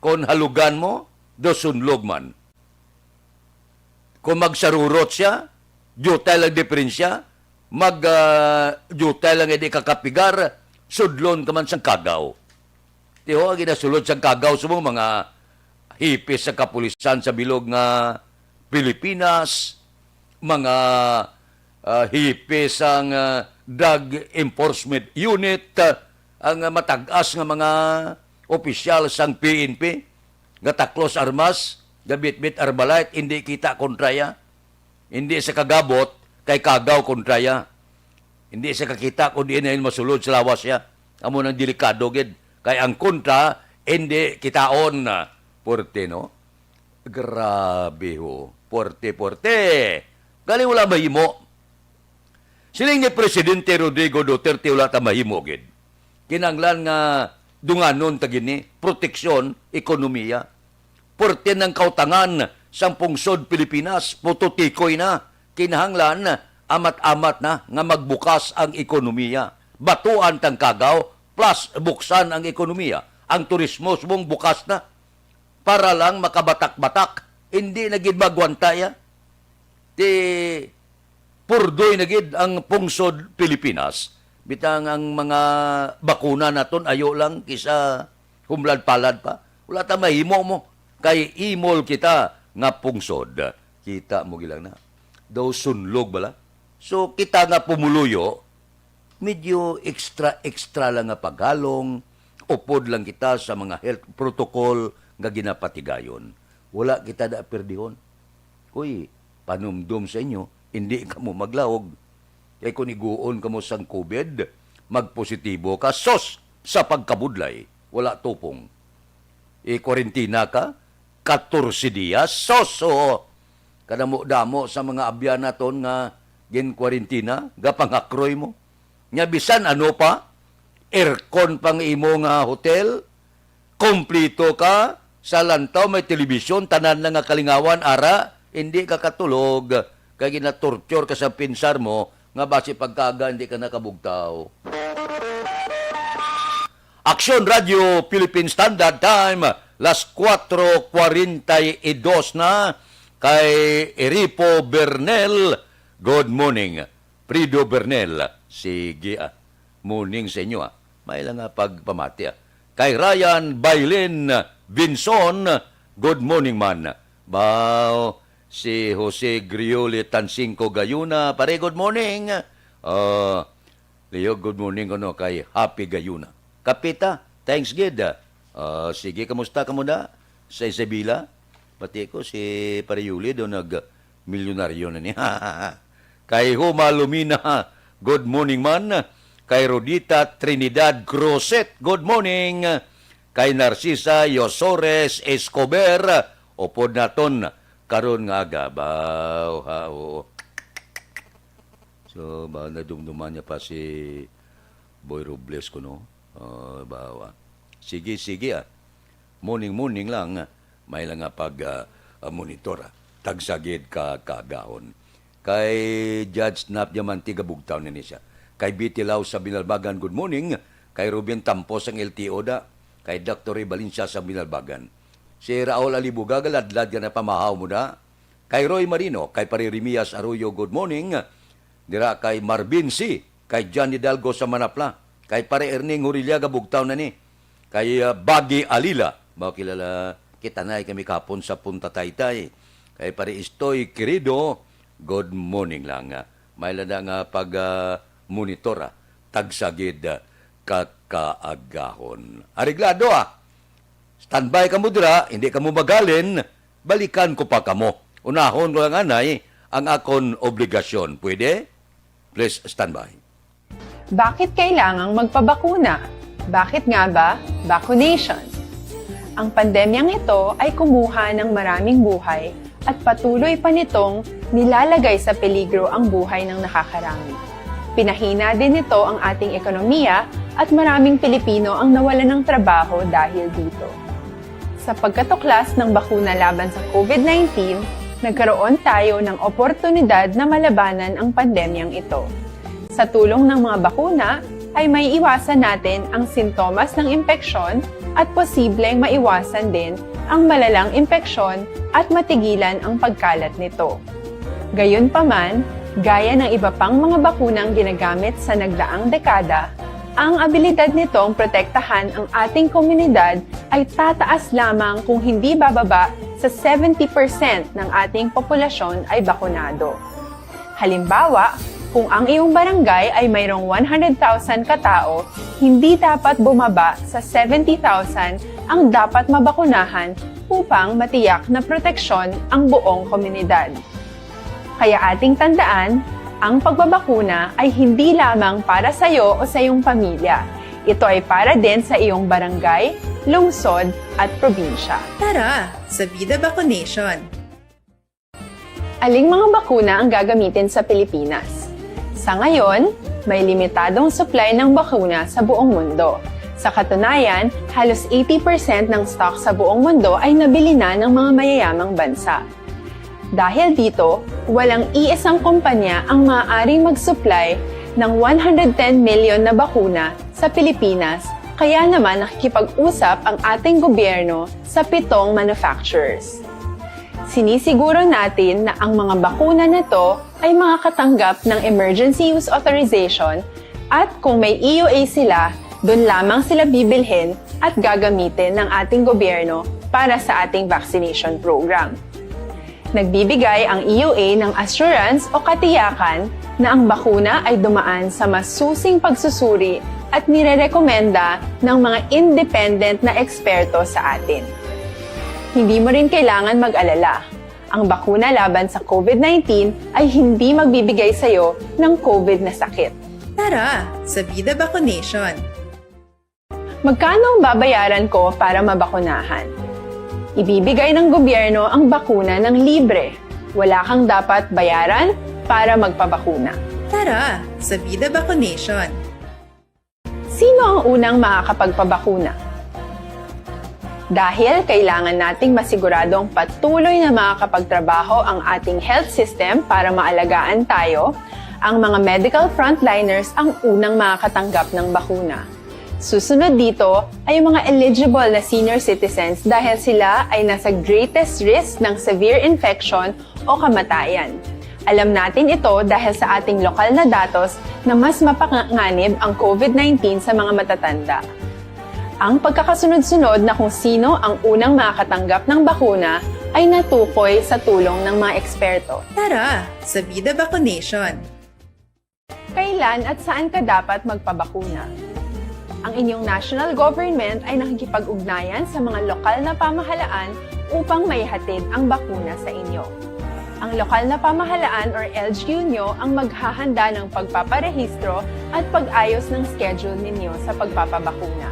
Kon halugan mo, daw sunlog man. Kung magsarurot siya, diutay lang diferensya, mag, ah, diutay lang hindi kakapigar, sudlon ka man sang Kagaw. Tiho, ang ginasulod sang Kagaw, subong mga hipis sa kapulisan sa bilog nga Pilipinas, mga, ah, hipis sang, ah, Drug Enforcement Unit, ah, ang, ah, matag-as nga mga opisyal sang P N P, gataklos armas, gabitbit armalite, hindi kita kontra iya. Hindi sa kagabot, kay Kagaw kontra iya. Hindi sa kakita kung diin na yun masulod sa lawas siya. Amo nang delikado gid. Kay ang kontra, hindi kitaon. Puwerte, no? Grabe, ho. Puwerte, puwerte. Galing wala mahimo. Siling ni Presidente Rodrigo Duterte, wala ta mahimo gid. Kinahanglan nga dunganon ta gini, proteksyon, ekonomiya. Puwerte nang kautangan sang pungsod Pilipinas, pututikoy na. Kinahanglan, amat-amat na nga magbukas ang ekonomiya. Batuan tang Cagao, plus buksan ang ekonomiya. Ang turismo subong bukas na. Para lang makabatak-batak. Hindi na gid magwanta ya. Ti purdoy na gid ang pungsod Pilipinas. Bitang ang mga bakuna naton ayo lang kisa humlad-palad pa. Wala ta mahimo mo. Kay imol kita nga pungsod. Kita mo gilang na. Daw sunlog bala. So kita nga pumuluyo, medyo extra-extra lang nga paghalong, upod lang kita sa mga health protocol nga ginapatigayon. Wala kita da perdihon. Uy, panumdom sa inyo, hindi kamo maglahog. Kay kung iguon kamo sang COVID, magpositibo ka, sos, sa pagkabudlay, wala tupong. I-quarantina ka, katorse dias, sos, oo. Kadamo-damo sa mga abyan naton nga gin-quarantina, gapangakroy mo. Nya bisan ano pa, aircon pang imo nga hotel, kompleto ka, sa lantaw may telebisyon, tanan na nga kalingawan, ara, hindi ka katulog, kay ginatorture ka sa pinsar mo, nga basi pagkaga hindi ka nakabugtaw. Aksyon Radio Philippine Standard Time, las kuwatro kwarenta y dos na, kay Eripo Bernel, good morning. Prido Bernel, sige, ah. Morning sa inyo, ah. May lang nga pagpamati, ah. Kay Ryan Bailin Vinson, good morning man. Bao, si Jose Grioli Tansingco Gayuna, pare, good morning. Ah, Leo, good morning kuno kay Happy Gayuna. Kapita, thanks gid. Ah, sige, kamusta kamo da sa Isabela? Pati ko si Pare Yuli do nag milyonaryo na ni. Kay Huma Lumina, good morning man. Kay Rodita Trinidad Cruzet, good morning. Kay Narcisa Yosores Escobar, upod naton karon nga aga. Baw, ha, oo. So, ba, nadumduman niya pa si Boy Robles kuno. Oh, bawa. Sige, sige, ah. Morning, morning lang, ah. May lang nga pag, ah, ah, monitor, ah. Tagsagid ka kagahon. Kay Judge Nap Diamante, gabugtaw na ni siya. Kay Betty Lau sa Binalbagan, good morning. Kay Ruben Tampos ang L T O da. Kay Doctor Ray Valencia sa Binalbagan. Si Raul Alibuga, galadlad ka na pamahaw mo da. Kay Roy Marino, kay Pare Remias Arroyo, good morning. Dira kay Marvin C, kay John Hidalgo sa Manapla, kay Pare Erning Hurilla, gabugtaw na ni. Kay, ah, Bagi Alila, mao kilala kita na kami kahapon sa Punta Taytay. Kay Pare Istoy Querido, good morning lang. May lada nga pag, ah, monitor, ah, tagsagid, ah, kakaagahon. Areglado, ah. Standby kamo dira, hindi kamo magalin, balikan ko pa kamo. Unahon ko lang anay ang akon obligasyon. Pwede? Please standby. Bakit kailangang magpabakuna? Bakit nga ba vaccination? Ang pandemyang ito ay kumuha ng maraming buhay at patuloy pa nitong nilalagay sa peligro ang buhay ng nakakarami. Pinahina din nito ang ating ekonomiya at maraming Pilipino ang nawalan ng trabaho dahil dito. Sa pagkatuklas ng bakuna laban sa COVID nineteen, nagkaroon tayo ng oportunidad na malabanan ang pandemyang ito. Sa tulong ng mga bakuna, ay maiiwasan natin ang sintomas ng impeksyon at posibleng maiwasan din ang malalang impeksyon at matigilan ang pagkalat nito. Gayunpaman, gaya ng iba pang mga bakunang ginagamit sa nagdaang dekada, ang abilidad nitong protektahan ang ating komunidad ay tataas lamang kung hindi bababa sa seventy percent ng ating populasyon ay bakunado. Halimbawa, kung ang iyong barangay ay mayroong one hundred thousand katao, hindi dapat bumaba sa seventy thousand ang dapat mabakunahan upang matiyak na proteksyon ang buong komunidad. Kaya ating tandaan, ang pagbabakuna ay hindi lamang para sa iyo o sa iyong pamilya. Ito ay para din sa iyong barangay, lungsod, at probinsya. Tara, sa Vida Vacunation! Aling mga bakuna ang gagamitin sa Pilipinas? Sa ngayon, may limitadong supply ng bakuna sa buong mundo. Sa katunayan, halos eighty percent ng stock sa buong mundo ay nabili na ng mga mayayamang bansa. Dahil dito, walang iisang kumpanya ang maaaring mag-supply ng one hundred ten million na bakuna sa Pilipinas, kaya naman nakikipag-usap ang ating gobyerno sa pitong manufacturers. Sinisiguro natin na ang mga bakuna na to ay makakatanggap ng emergency use authorization, at kung may E U A sila, doon lamang sila bibilhin at gagamitin ng ating gobyerno para sa ating vaccination program. Nagbibigay ang E U A ng assurance o katiyakan na ang bakuna ay dumaan sa masusing pagsusuri at nirerekomenda ng mga independent na eksperto sa atin. Hindi mo rin kailangan mag-alala. Ang bakuna laban sa COVID nineteen ay hindi magbibigay sa iyo ng COVID na sakit. Tara, sa Vida Vacunation! Magkano ang babayaran ko para mabakunahan? Ibibigay ng gobyerno ang bakuna ng libre. Wala kang dapat bayaran para magpabakuna. Tara, sa Vida Vacunation! Sino ang unang makakapagpabakuna? Dahil kailangan nating masiguradong patuloy na makakapagtrabaho ang ating health system para maalagaan tayo, ang mga medical frontliners ang unang makakatanggap ng bakuna. Susunod dito ay ang mga eligible na senior citizens dahil sila ay nasa greatest risk ng severe infection o kamatayan. Alam natin ito dahil sa ating lokal na datos na mas mapanganib ang COVID nineteen sa mga matatanda. Ang pagkakasunod-sunod na kung sino ang unang makakatanggap ng bakuna ay natukoy sa tulong ng mga eksperto. Tara, sa Vida Vacunation! Kailan at saan ka dapat magpabakuna? Ang inyong national government ay nakikipag-ugnayan sa mga lokal na pamahalaan upang maihatid ang bakuna sa inyo. Ang lokal na pamahalaan or L G U nyo ang maghahanda ng pagpaparehistro at pag-ayos ng schedule ninyo sa pagpapabakuna.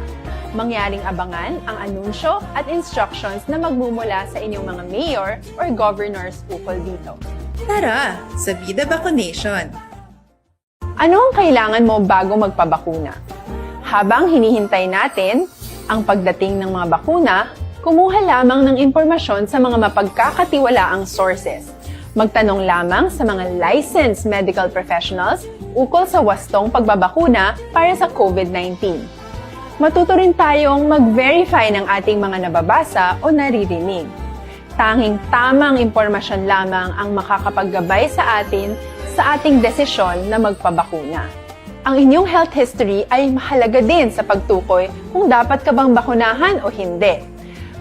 Mangyaring abangan ang anunsyo at instructions na magmumula sa inyong mga mayor or governors ukol dito. Tara, sa Vida Vacunation! Ano ang kailangan mo bago magpabakuna? Habang hinihintay natin ang pagdating ng mga bakuna, kumuha lamang ng impormasyon sa mga mapagkakatiwalaang sources. Magtanong lamang sa mga licensed medical professionals ukol sa wastong pagbabakuna para sa COVID nineteen. Matuto rin tayong mag-verify ng ating mga nababasa o naririnig. Tanging tamang impormasyon lamang ang makakapaggabay sa atin sa ating desisyon na magpabakuna. Ang inyong health history ay mahalaga din sa pagtukoy kung dapat ka bang bakunahan o hindi,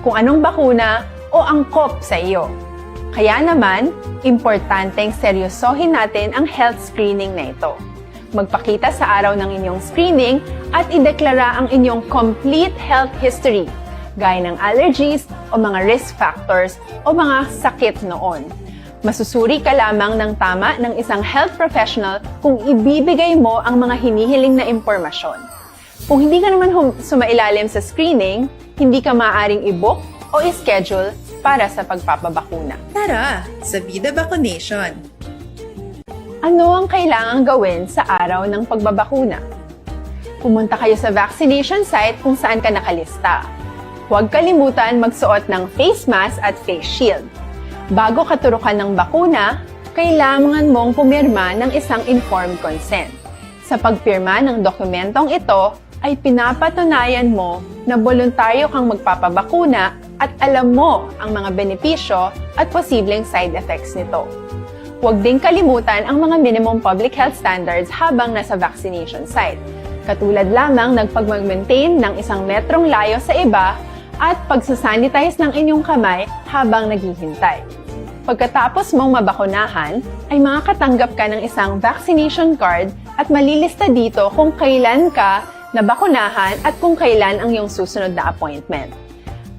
kung anong bakuna o angkop sa iyo. Kaya naman, importanteng seryosohin natin ang health screening na ito. Magpakita sa araw ng inyong screening at ideklara ang inyong complete health history, gaya ng allergies o mga risk factors o mga sakit noon. Masusuri ka lamang ng tama ng isang health professional kung ibibigay mo ang mga hinihiling na impormasyon. Kung hindi ka naman hum- sumailalim sa screening, hindi ka maaaring i-book o i-schedule para sa pagpapabakuna. Tara, sa Vida Vacunation! Ano ang kailangang gawin sa araw ng pagbabakuna? Pumunta kayo sa vaccination site kung saan ka nakalista. Huwag kalimutan magsuot ng face mask at face shield. Bago ka turukan ng bakuna, kailangan mong pumirma ng isang informed consent. Sa pagpirma ng dokumentong ito, ay pinapatunayan mo na boluntaryo kang magpapabakuna at alam mo ang mga benepisyo at posibleng side effects nito. Huwag ding kalimutan ang mga minimum public health standards habang nasa vaccination site, katulad lamang ng pagmag-maintain ng isang metrong layo sa iba at pagsasanitize ng inyong kamay habang naghihintay. Pagkatapos mong mabakunahan, ay makakatanggap ka ng isang vaccination card at malilista dito kung kailan ka nabakunahan at kung kailan ang iyong susunod na appointment.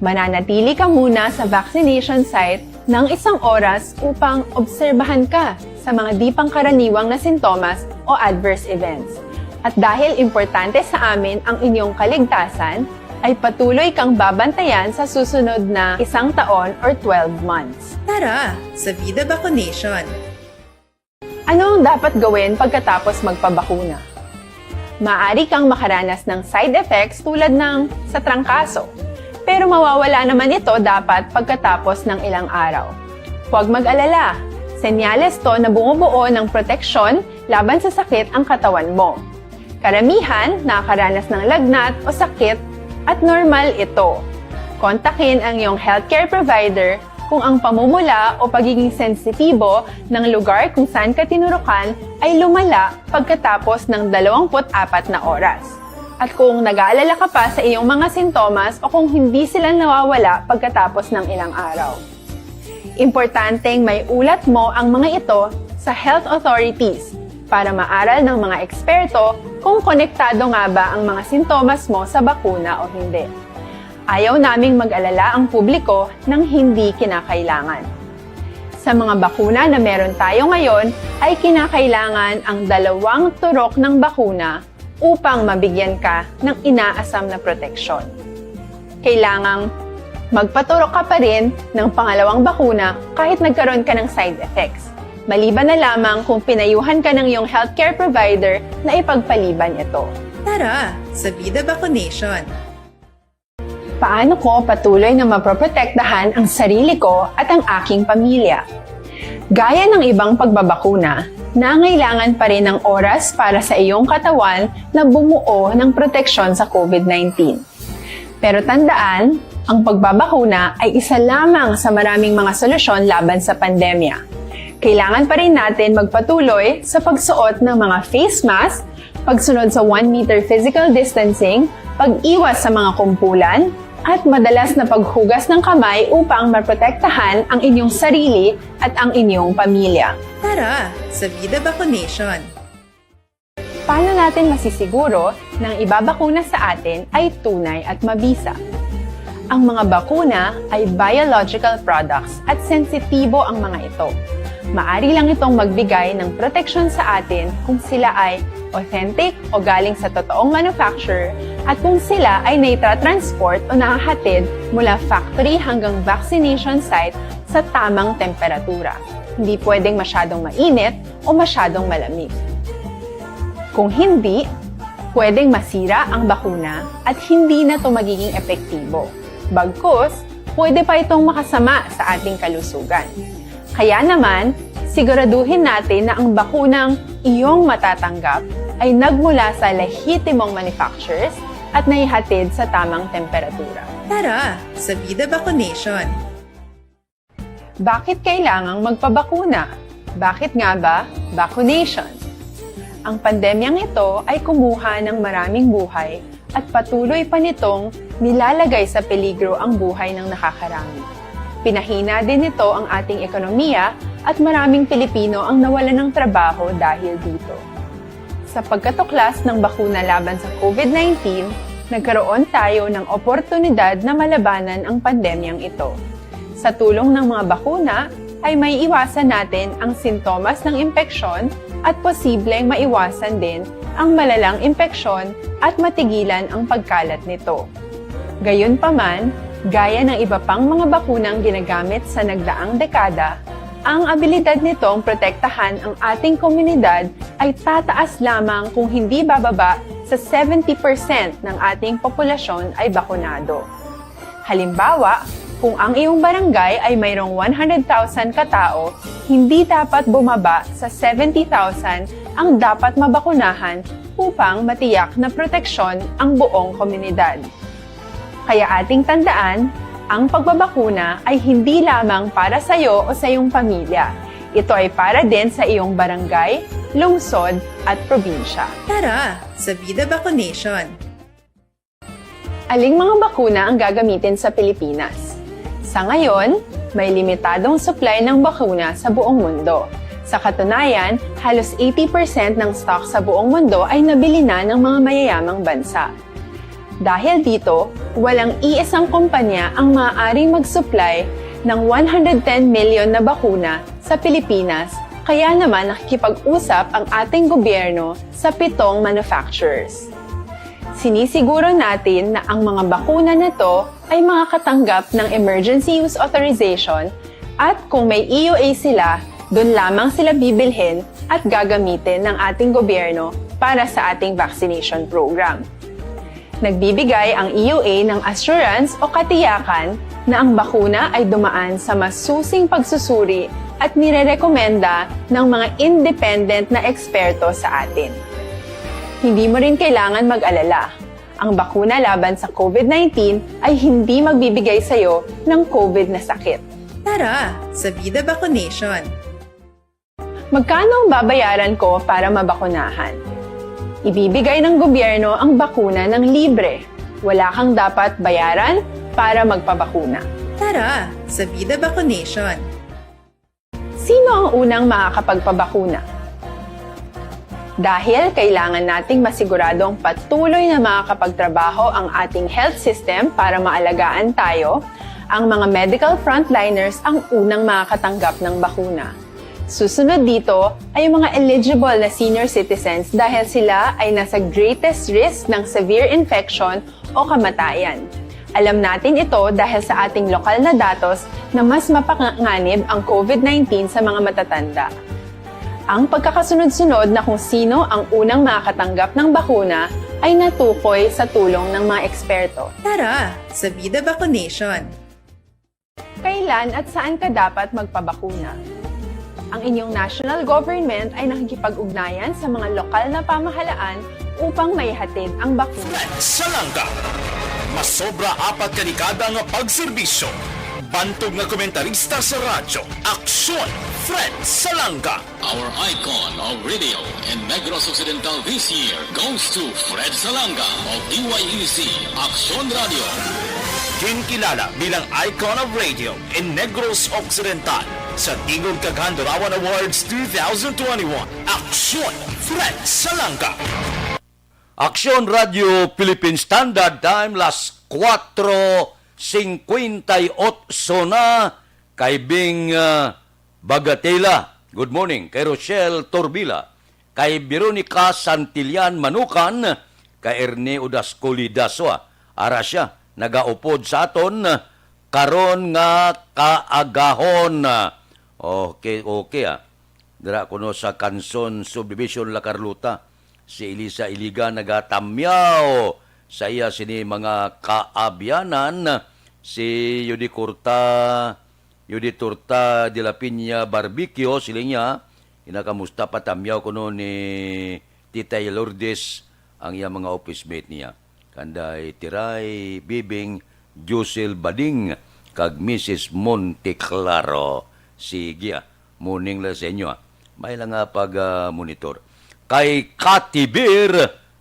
Mananatili ka muna sa vaccination site ng isang oras upang obserbahan ka sa mga di pangkaraniwang na sintomas o adverse events. At dahil importante sa amin ang inyong kaligtasan, ay patuloy kang babantayan sa susunod na isang taon or twelve months. Tara sa Vida Vaccination! Ano ang dapat gawin pagkatapos magpabakuna? Maaari kang makaranas ng side effects tulad ng sa trangkaso, pero mawawala naman ito dapat pagkatapos ng ilang araw. Huwag mag-alala, senyales to na bumubuo ng proteksyon laban sa sakit ang katawan mo. Karamihan nakakaranas ng lagnat o sakit at normal ito. Kontakin ang iyong healthcare provider kung ang pamumula o pagiging sensitibo ng lugar kung saan ka tinurukan ay lumala pagkatapos ng dalawampu't apat na oras. At kung nag-aalala ka pa sa iyong mga sintomas o kung hindi sila nawawala pagkatapos ng ilang araw. Importanteng may ulat mo ang mga ito sa health authorities para maaral ng mga eksperto kung konektado nga ba ang mga sintomas mo sa bakuna o hindi. Ayaw naming mag-alala ang publiko ng hindi kinakailangan. Sa mga bakuna na meron tayo ngayon ay kinakailangan ang dalawang turok ng bakuna upang mabigyan ka ng inaasam na proteksyon. Kailangang magpaturok ka pa rin ng pangalawang bakuna kahit nagkaroon ka ng side effects, maliban na lamang kung pinayuhan ka ng iyong healthcare provider na ipagpaliban ito. Tara sa Vida Vaccination! Paano ko patuloy na maproprotektahan ang sarili ko at ang aking pamilya? Gaya ng ibang pagbabakuna, nangailangan pa rin ng oras para sa iyong katawan na bumuo ng proteksyon sa COVID nineteen. Pero tandaan, ang pagbabakuna ay isa lamang sa maraming mga solusyon laban sa pandemya. Kailangan pa rin natin magpatuloy sa pagsuot ng mga face mask, pagsunod sa one meter physical distancing, pag-iwas sa mga kumpulan, at madalas na paghugas ng kamay upang maprotektahan ang inyong sarili at ang inyong pamilya. Tara sa Vida Vaccination! Paano natin masisiguro na ang ibabakuna sa atin ay tunay at mabisa? Ang mga bakuna ay biological products at sensitibo ang mga ito. Maari lang itong magbigay ng proteksyon sa atin kung sila ay authentic o galing sa totoong manufacturer at kung sila ay naitatransport o nahahatid mula factory hanggang vaccination site sa tamang temperatura. Hindi pwedeng masyadong mainit o masyadong malamig. Kung hindi, pwedeng masira ang bakuna at hindi na ito magiging epektibo. Bagkus, pwede pa itong makasama sa ating kalusugan. Kaya naman, siguraduhin natin na ang bakunang iyong matatanggap ay nagmula sa lehitimong manufacturers at naihatid sa tamang temperatura. Tara sa Vida Vaccination! Bakit kailangang magpabakuna? Bakit nga ba vaccination? Ang pandemyang ito ay kumuha ng maraming buhay at patuloy pa nitong nilalagay sa peligro ang buhay ng nakakarami. Pinahina din nito ang ating ekonomiya at maraming Pilipino ang nawalan ng trabaho dahil dito. Sa pagkatuklas ng bakuna laban sa COVID nineteen, nagkaroon tayo ng oportunidad na malabanan ang pandemyang ito. Sa tulong ng mga bakuna, ay maiiwasan natin ang sintomas ng impeksyon at posibleng maiwasan din ang malalang impeksyon at matigilan ang pagkalat nito. Gayunpaman, gaya ng iba pang mga bakunang ginagamit sa nagdaang dekada, ang abilidad nitong protektahan ang ating komunidad ay tataas lamang kung hindi bababa sa seventy percent ng ating populasyon ay bakunado. Halimbawa, kung ang iyong barangay ay mayroong one hundred thousand katao, hindi dapat bumaba sa seventy thousand ang dapat mabakunahan upang matiyak na proteksyon ang buong komunidad. Kaya ating tandaan, ang pagbabakuna ay hindi lamang para sa iyo o sa iyong pamilya. Ito ay para din sa iyong barangay, lungsod, at probinsya. Tara sa Vida Vaccination! Aling mga bakuna ang gagamitin sa Pilipinas? Sa ngayon, may limitadong supply ng bakuna sa buong mundo. Sa katunayan, halos eighty percent ng stock sa buong mundo ay nabili na ng mga mayayamang bansa. Dahil dito, walang iisang kumpanya ang maaaring mag-supply ng one hundred ten million na bakuna sa Pilipinas Kaya naman nakikipag-usap ang ating gobyerno sa pitong manufacturers. Sinisiguro natin na ang mga bakuna na to ay makakatanggap ng emergency use authorization at kung may E U A sila, doon lamang sila bibilhin at gagamitin ng ating gobyerno para sa ating vaccination program. Nagbibigay ang E U A ng assurance o katiyakan na ang bakuna ay dumaan sa masusing pagsusuri at nirerekomenda ng mga independent na eksperto sa atin. Hindi mo rin kailangan mag-alala. Ang bakuna laban sa COVID nineteen ay hindi magbibigay sa iyo ng COVID na sakit. Tara sa Vida Vaccination! Magkano ang babayaran ko para mabakunahan? Ibibigay ng gobyerno ang bakuna ng libre. Wala kang dapat bayaran para magpabakuna. Tara sa Vida Vaccination! Sino ang unang makakapagpabakuna? Dahil kailangan nating masiguradong patuloy na makakapagtrabaho ang ating health system para maalagaan tayo, ang mga medical frontliners ang unang makakatanggap ng bakuna. Susunod dito ay ang mga eligible na senior citizens dahil sila ay nasa greatest risk ng severe infection o kamatayan. Alam natin ito dahil sa ating lokal na datos na mas mapanganib ang COVID nineteen sa mga matatanda. Ang pagkakasunod-sunod na kung sino ang unang makakatanggap ng bakuna ay natukoy sa tulong ng mga eksperto. Tara sa Vida Vaccination! Kailan at saan ka dapat magpabakuna? Ang inyong national government ay nakikipag-ugnayan sa mga lokal na pamahalaan upang maihatid ang bakuna. Fred Salanga. Masobra apat ka dekada nga pagserbisyo. Bantog nga komentarista sa radyo. Aksyon, Fred Salanga. Our icon of radio in Negros Occidental this year goes to Fred Salanga of D Y E C Aksyon Radio. Ginkilala bilang Icon of Radio in Negros Occidental sa Tingog kag Handurawan Awards two thousand twenty-one. Aksyon, Fred Salanga. Aksyon Radio Philippine Standard Time, las kuwatro singkwenta y otso na, kay Bing, ah, Bagatela. Good morning. Kay Rochelle Torbila, kay Veronica Santillan Manukan, kay Ernie Udasco Lidaswa. Ara sia, nagaupod sa aton karon nga kaagahon. Okay, okay, ah. Dira kuno sa Kanson Subdivision, La Carlota, si Elisa Iliga nagatamyaw sa iya sini mga kaabyanan, si Yudi Corta, Yudi Torta de la Piña Barbecue, siling niya, ina, kamusta, patamyaw kuno ni Titay Lourdes ang iya mga office mate niya. Kanday Tiray, Bibing, Josel Bading, kag Missus Monteclaro. Sige, ah. Morning lang sa inyo, ah. May lang nga pag, ah, monitor. Kay Kati Beer,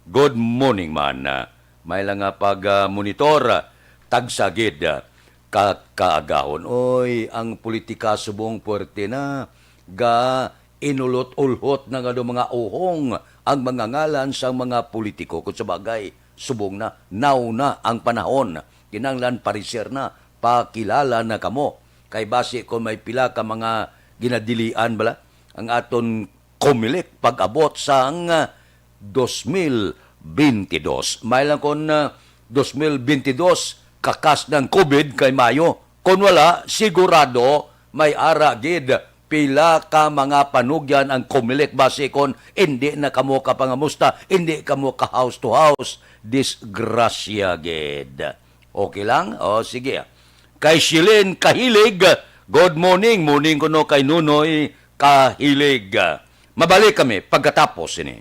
good morning man. Ah, may lang nga pag, ah, monitor. Tagsa gid, ah, ka kaagahon. Oy, ang politika subong puwerte na. Ga inulot-ulhot na nga do mga uhong ang mga ngalan sang mga politiko. Kung sa bagay, subong na, nauna ang panahon. Kinahanglan pariser na, pakilala na kamo. Kay basi kung may pila ka mga ginadilian bala ang aton Comelec pag-abot sang, ah, dos mil binte dos. May lang kon, ah, dos mil binte dos, kakas ng COVID kay Mayo. Kon wala, sigurado may ara gid pila ka mga panugyan ang Comelec basi kon indi na kamo kapangamusta, indi kamo ka house to house. Disgrasya gid. Okay lang? O, sige. Kay Shilin Kahilig, good morning. Morning kuno kay Nunoy Kahilig. Mabalik kami pagkatapos sini.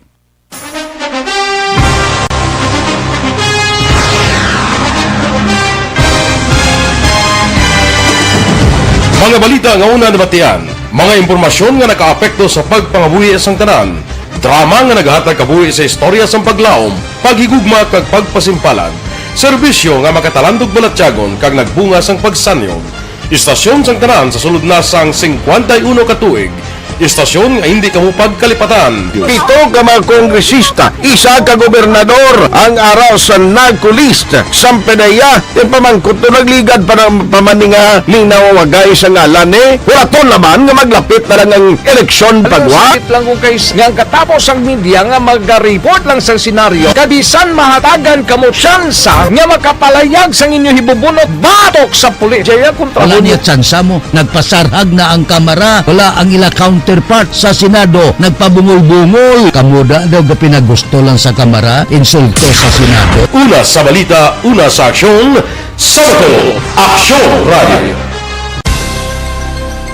Mga balita nga una nabatian, mga impormasyon nga nakaapekto sa pagpangabuhi sang tanan, drama nga nagahatag kabuhi sa istorya sang paglaom, paghigugma kag pagpasimpalan, serbisyo nga makatalandog balatyagon kag nagbunga sang pagsanyog. Istasyon sang tanan sa sulod na sang singkwenta y uno ka tuig, Istasyon nga hindi kamo pagkalipatan. Pito ka mga kongresista, isa ka gobernador ang ara sa NAGCO list. Sampanaya, ipamangkot to nagligad pa ng pamaninga ni nawawagay sa ngalan ni. Wala to naman nga maglapit na lang ang eleksyon pagwa. Sakit lang kung kay nga ang katapos ang media nga mag-report lang sa senaryo. Kabisan mahatagan kamo tsansa nga makapalayag sang inyo hibubunot batok sa pulis. Jaya kontra Wala mo. Niya tsansa mo. Nagpasarhag na ang kamara, wala ang ila counterpart sa Senado, nagpabungol-bungol. Kamo da daw ga pinagusto lang sa kamara, insulto sa Senado. Una sa balita, una sa aksyon, sa Bacolod, Aksyon Radio.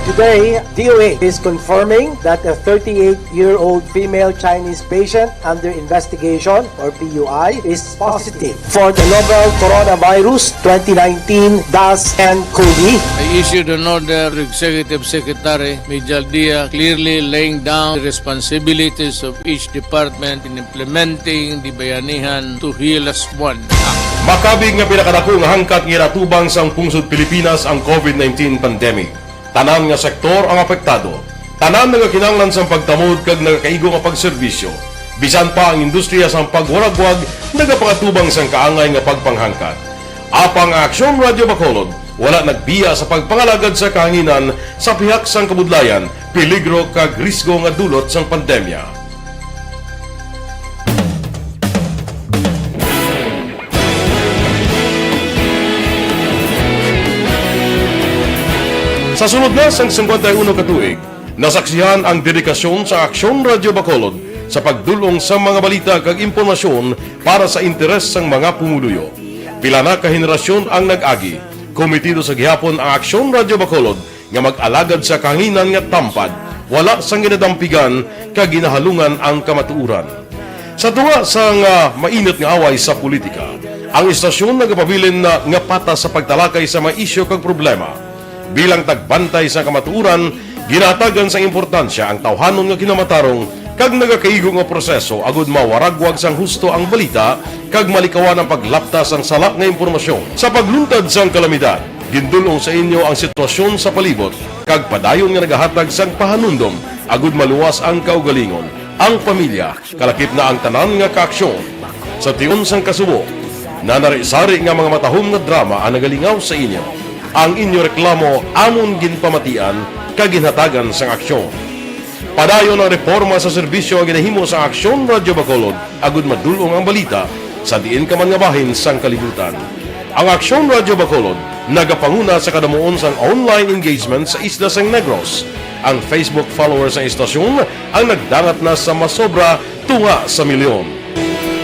Today, D O H is confirming that a thirty-eight-year-old female Chinese patient under investigation, or P U I, is positive for the novel Coronavirus twenty nineteen dash N COVID. I issued an order to Executive Secretary Major Dia, clearly laying down the responsibilities of each department in implementing the Bayanihan to Heal Us One Act. Makabig nga pinakadako nga hangkat nga ginatubang sang pungsod Pilipinas ang COVID nineteen pandemic. Tanan nga sektor ang apektado. Tanan nagakinahanglan sang pagtamod kag nagakaigo nga pagserbisyo. Bisan pa ang industriya sang pagwaragwag nagapangatubang sang kaangay nga pagpanghangkat. Apang ang Aksyon Radio Bacolod wala nagbiya sa pagpangalagad sa kahanginan sa pihak sang kabudlayan, peligro kag risgo nga dulot sang pandemya. Sa sulod na sang singkwenta y uno ka tuig, nasaksihan ang dedikasyon sa Aksyon Radio Bacolod sa pagdul-ong sa mga balita kag impormasyon para sa interes sang mga pumuluyo. Pila na ka henerasyon ang nag-agi, kometido sa gihapon ang Aksyon Radio Bacolod nga mag-alagad sa kahanginan nga tampad, wala sang ginadampigan kag ginahalungan ang kamatuoran. Sa tunga sang, ah, mainit nga away sa politika, ang istasyon nagapabilin na nga patas sa pagtalakay sa mga isyu kag problema. Bilang tagbantay sa kamatuoran, ginahatagan sang importansya ang tawhanon nga kinamatarong kag nagakaigo nga proseso agud mawaragwag sang husto ang balita kag malikawan ang paglapta sang sala nga impormasyon. Sa pagluntad sang kalamidad, gindul-ong sa inyo ang sitwasyon sa palibot kag padayon nga nagahatag sang pahanumdom agud maluwas ang kaugalingon, ang pamilya, kalakip na ang tanan nga kaaksyon. Sa tion sang kasubo, nanari-sari nga mga matahom nga drama ang nagalingaw sa inyo. Ang inyo reklamo amon ginpamatian kag ginhatagan sang aksyon. Padayon ang reporma sa serbisyo nga ginahimo sang Aksyon Radio Bacolod agud madul-ong ang balita sa diin ka man nga bahin sang kalibutan. Ang Aksyon Radio Bacolod nagapanguna sa kadamuon sang online engagement sa isla sang Negros. Ang Facebook followers sang istasyon ang nagdangat na sa masobra tunga sa milyon.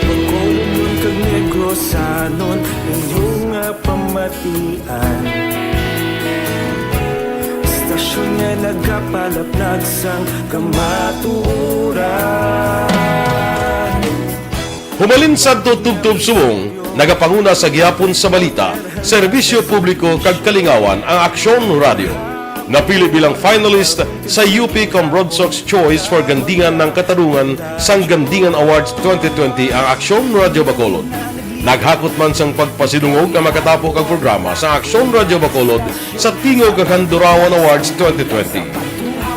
Bacolodnon kag Negrosanon, inyo nga pamatian. Istasyon nga nagapalaplag sang kamatuoran. Humalin sadto tubtob subong, nagapanguna sa gihapon sa balita, serbisyo publiko kag kalingawan ang Aksyon Radio. Napili bilang finalist sa U P Comrade Sox Choice for Gandingan ng Katarungan sang Gandingan Awards twenty twenty ang Aksyon Radio Bacolod. Naghakot man sang pagpasidungog ang makatapo kag programa sa Aksyon Radio Bacolod sa Tingog kag Handurawan Awards twenty twenty.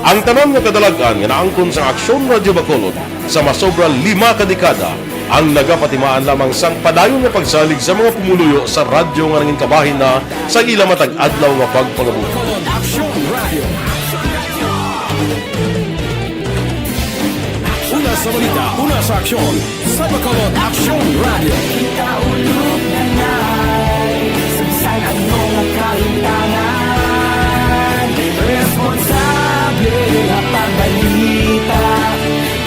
Ang tanan nga kadalag-an nga naangkon sang Aksyon Radio Bacolod sa masobra lima ka dekada ang nagapatimaan lamang sang padayon nga pagsalig sa mga pumuluyo sa radyo nga nangin kabahin na sa ila matag adlaw nga pagpangabuhi. Aksyon Radio. Una sa balita, una sa aksyon, sa Bacolod Aksyon Radio. Kita ulog na nai, sa bisan ano nga kalimtangan, responsable nga pagbalita,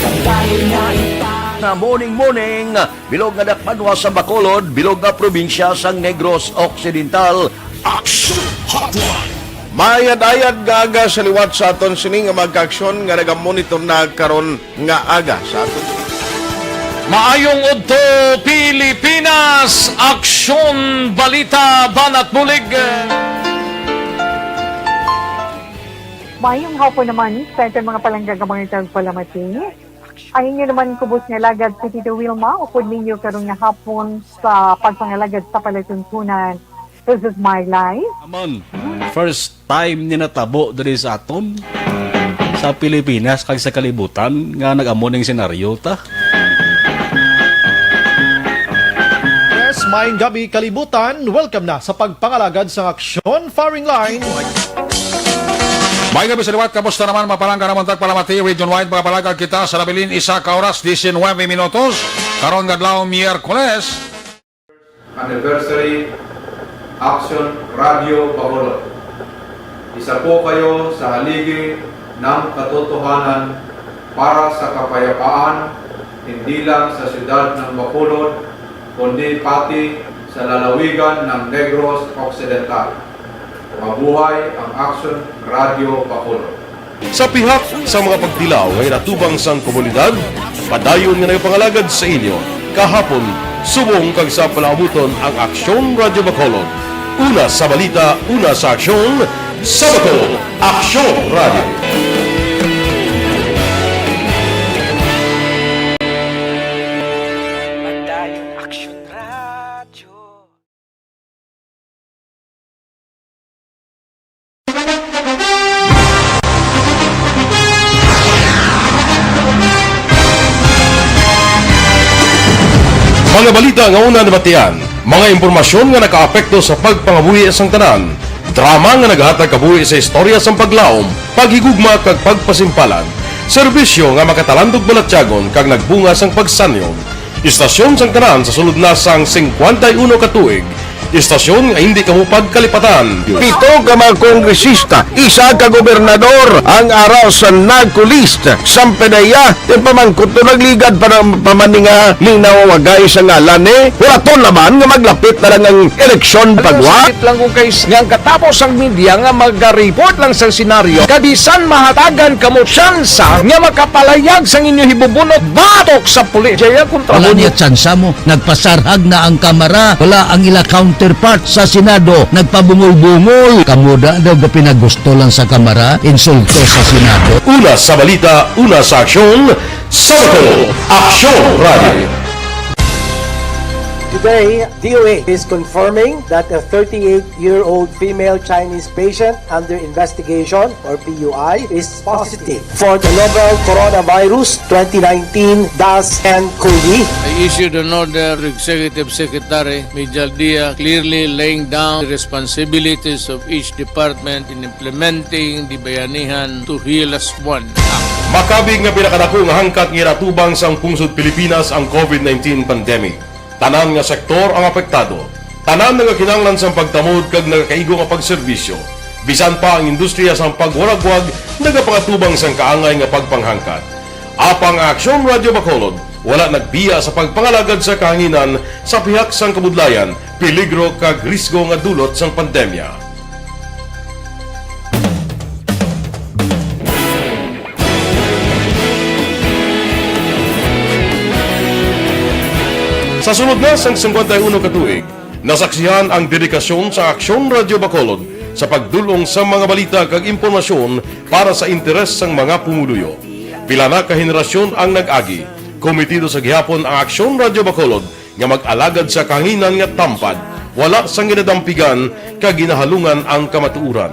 kag dahil na ipa- Na morning, morning, bilog nga dakpanwa sa Bacolod, bilog nga probinsya sa Negros Occidental. Action Hotline. Maayad-ayad nga aga sa liwat sa aton sini nga magkaaksyon nga nagamonitor na karon nga aga sa aton. Maayong udto, Pilipinas! Aksyon, balita, banat bulig. Maayong hapon naman sa aton mga palangga nga mga tagpalamati. Ang inyo naman kubos nga alagad si Tito Wilma, upod ninyo karon nga hapon sa pagpangalagad sa palatuntunan. This is my life. Amon, first time ni natabo diri sa aton. sa Pilipinas kag sa kalibutan nga nag-amo ning senaryo ta. Yes, maayong gabi, kalibutan. Welcome na sa pagpangalagad sa Aksyon Firing Line. Maayong gabi sa liwat. Kamusta naman, mapalangga naman tagpalamati, Region Wide, mapalagad kita sa nabilin isa ka oras, diecinuebe minutos. Karon nga adlaw, Miyerkules. Anniversary, Aksyon Radio Bacolod. Isa po kayo sa haligi ng katotohanan para sa kapayapaan, hindi lang sa siyudad ng Bacolod, kundi pati sa lalawigan ng Negros Occidental. Mabuhay ang Aksyon Radio Bacolod. Sa pihak sa mga pagtilaw nga ginatubang sang komunidad, padayon nga nagapangalagad sa inyo kahapon, subong kag sa palaabuton ang Aksyon Radio Bacolod. Una sa balita, una sa aksyon, sa Bacolod, Aksyon Radio. Padayon Aksyon Radio. Mga balita nga una nabatian, mga impormasyon nga nakaapekto sa pagpangabuhi sang tanan, drama nga naghatag kabuhi sa istorya sang paglaom, paghigugma kag pagpasimpalan, serbisyo nga makatalandog balatyagon kag nagbunga sang pagsanyon. Istasyon sang tanan sa sulod na sang singkwenta y uno ka tuig. Istasyon nga hindi kamo pagkalipatan. Pito ka mga kongresista, isa ka gobernador ang ara sa NAGCO list. Sampe na iya, ti pamangkot to nagligad pa ng pamaninga linawagay sa ngalan ni. Wala to naman nga maglapit na lang ang eleksyon pagwa. Sakit lang kung kay nga ang katapos ang media nga maga-report lang sa senaryo. Kabisan mahatagan kamo tsansa nga makapalayag sang inyo hibubunot batok sa pulis. Jaya kontra Wala mo. Niya tsansa mo. Nagpasarhag na ang Kamara. Wala ang ila counterpart sa Senado. Nagpabungol-bungol. Kamo da daw ga pinagusto lang sa Kamara. Insulto sa Senado. Una sa balita, una sa aksyon, sa Bacolod, Aksyon Radio. Today, D O H is confirming that a thirty-eight-year-old female Chinese patient under investigation, or P U I, is positive for the novel coronavirus twenty nineteen dash ten COVID. I issued an order to Executive Secretary Mijal Dia, clearly laying down the responsibilities of each department in implementing the Bayanihan to Heal As One Act. Makabig nga pinakadako nga hangkat nga ginatubang sang pungsod Pilipinas ang COVID nineteen pandemic. Tanan nga sektor ang apektado. Tanan nagakinahanglan sang pagtamod kag nagakaigo nga pagserbisyo. Bisan pa ang industriya sang pagwaragwag nagapakatubang sang kaangay nga pagpanghangkat. Apang ang Aksyon Radio Bacolod wala nagbiya sa pagpangalagad sa kahanginan sa pihak sang kabudlayan, peligro kag risgo nga dulot sang pandemya. Sa sulod na sang singkwenta y uno ka tuig, nasaksihan ang dedikasyon sa Aksyon Radio Bacolod sa pagdul-ong sa mga balita kag impormasyon para sa interes sang mga pumuluyo. Pila na ka henerasyon ang nag-agi. Komitido sa gihapon ang Aksyon Radio Bacolod nga mag-alagad sa kahanginan nga tampad, wala sang ginadampigan kag ginahalungan ang kamatuoran.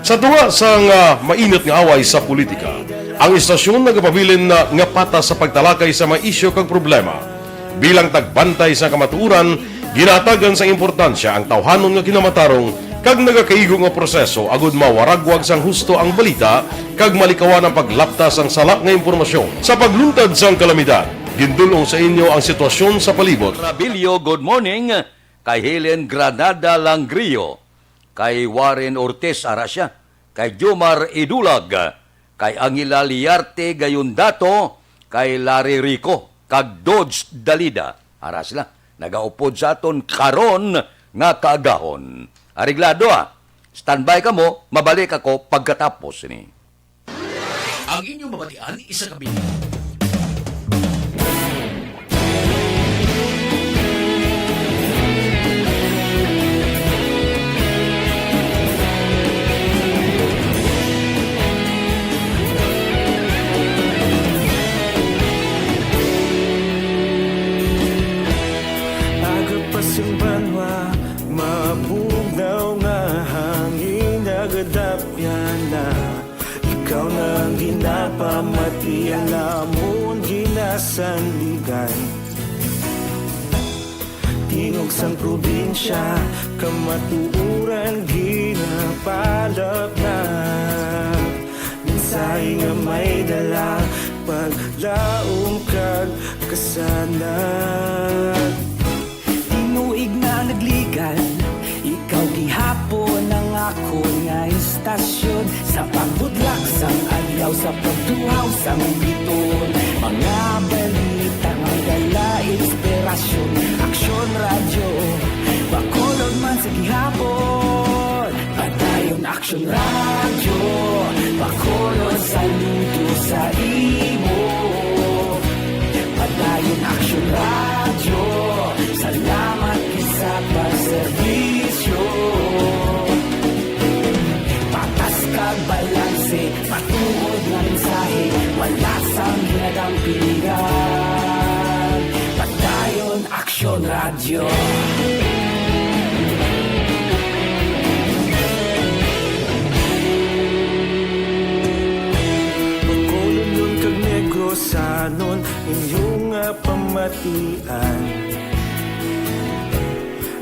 Sa tunga sang, ah, mainit nga away sa politika, ang istasyon nagapabilin na nga patas sa pagtalakay sa mga isyu kag problema. Bilang tagbantay sa kamatuoran, ginahatagan sang importansya ang tawhanon nga kinamatarong kag nagakaigo nga proseso agud mawaragwag sang husto ang balita kag malikawan ang paglapta sang sala nga impormasyon. Sa pagluntad sang kalamidad, gindul-ong sa inyo ang sitwasyon sa palibot. Rabillo, good morning. Kay Helen Granada Langrio, kay Warren Ortiz, ara siya, kay Jomar Idulag, kay Angela Liarte Gayondato, kay Larry Rico, kag Dodge Dalida, ara sila, nagaupod sa aton karon nga kaagahon. Areglado, ha? Standby kamo, mabalik ako pagkatapos ni. Ang inyong mabatian, isa ka bilin. Aga pa sing banwa, mabugnaw nga hangin, nagadapyan na. Ikaw na ang sandigan. Tingog sang probinsya, kamatuoran ginapalapnag. Mensahe nga may dala, paglaom kag kasanag. Tinuig na nagligan, ikaw gihapon ang akon nga istasyon. Sa pagbudlak sang adlaw, sa pagtuhaw sang bituon, mga balita may dala inspirasyon. Aksyon Radyo, Bacolod man sa gihapon. Padayon Aksyon Radyo, Bacolod saludo sa imo. Padayon Aksyon Radyo, salamat gid sa pagserbisyo. Patas kag balanse, matuod nga mensahe, wala sang ginadampigan. Padayon Aksyon Radyo. Bacolodnon kag Negrosanon, inyo nga pamatian.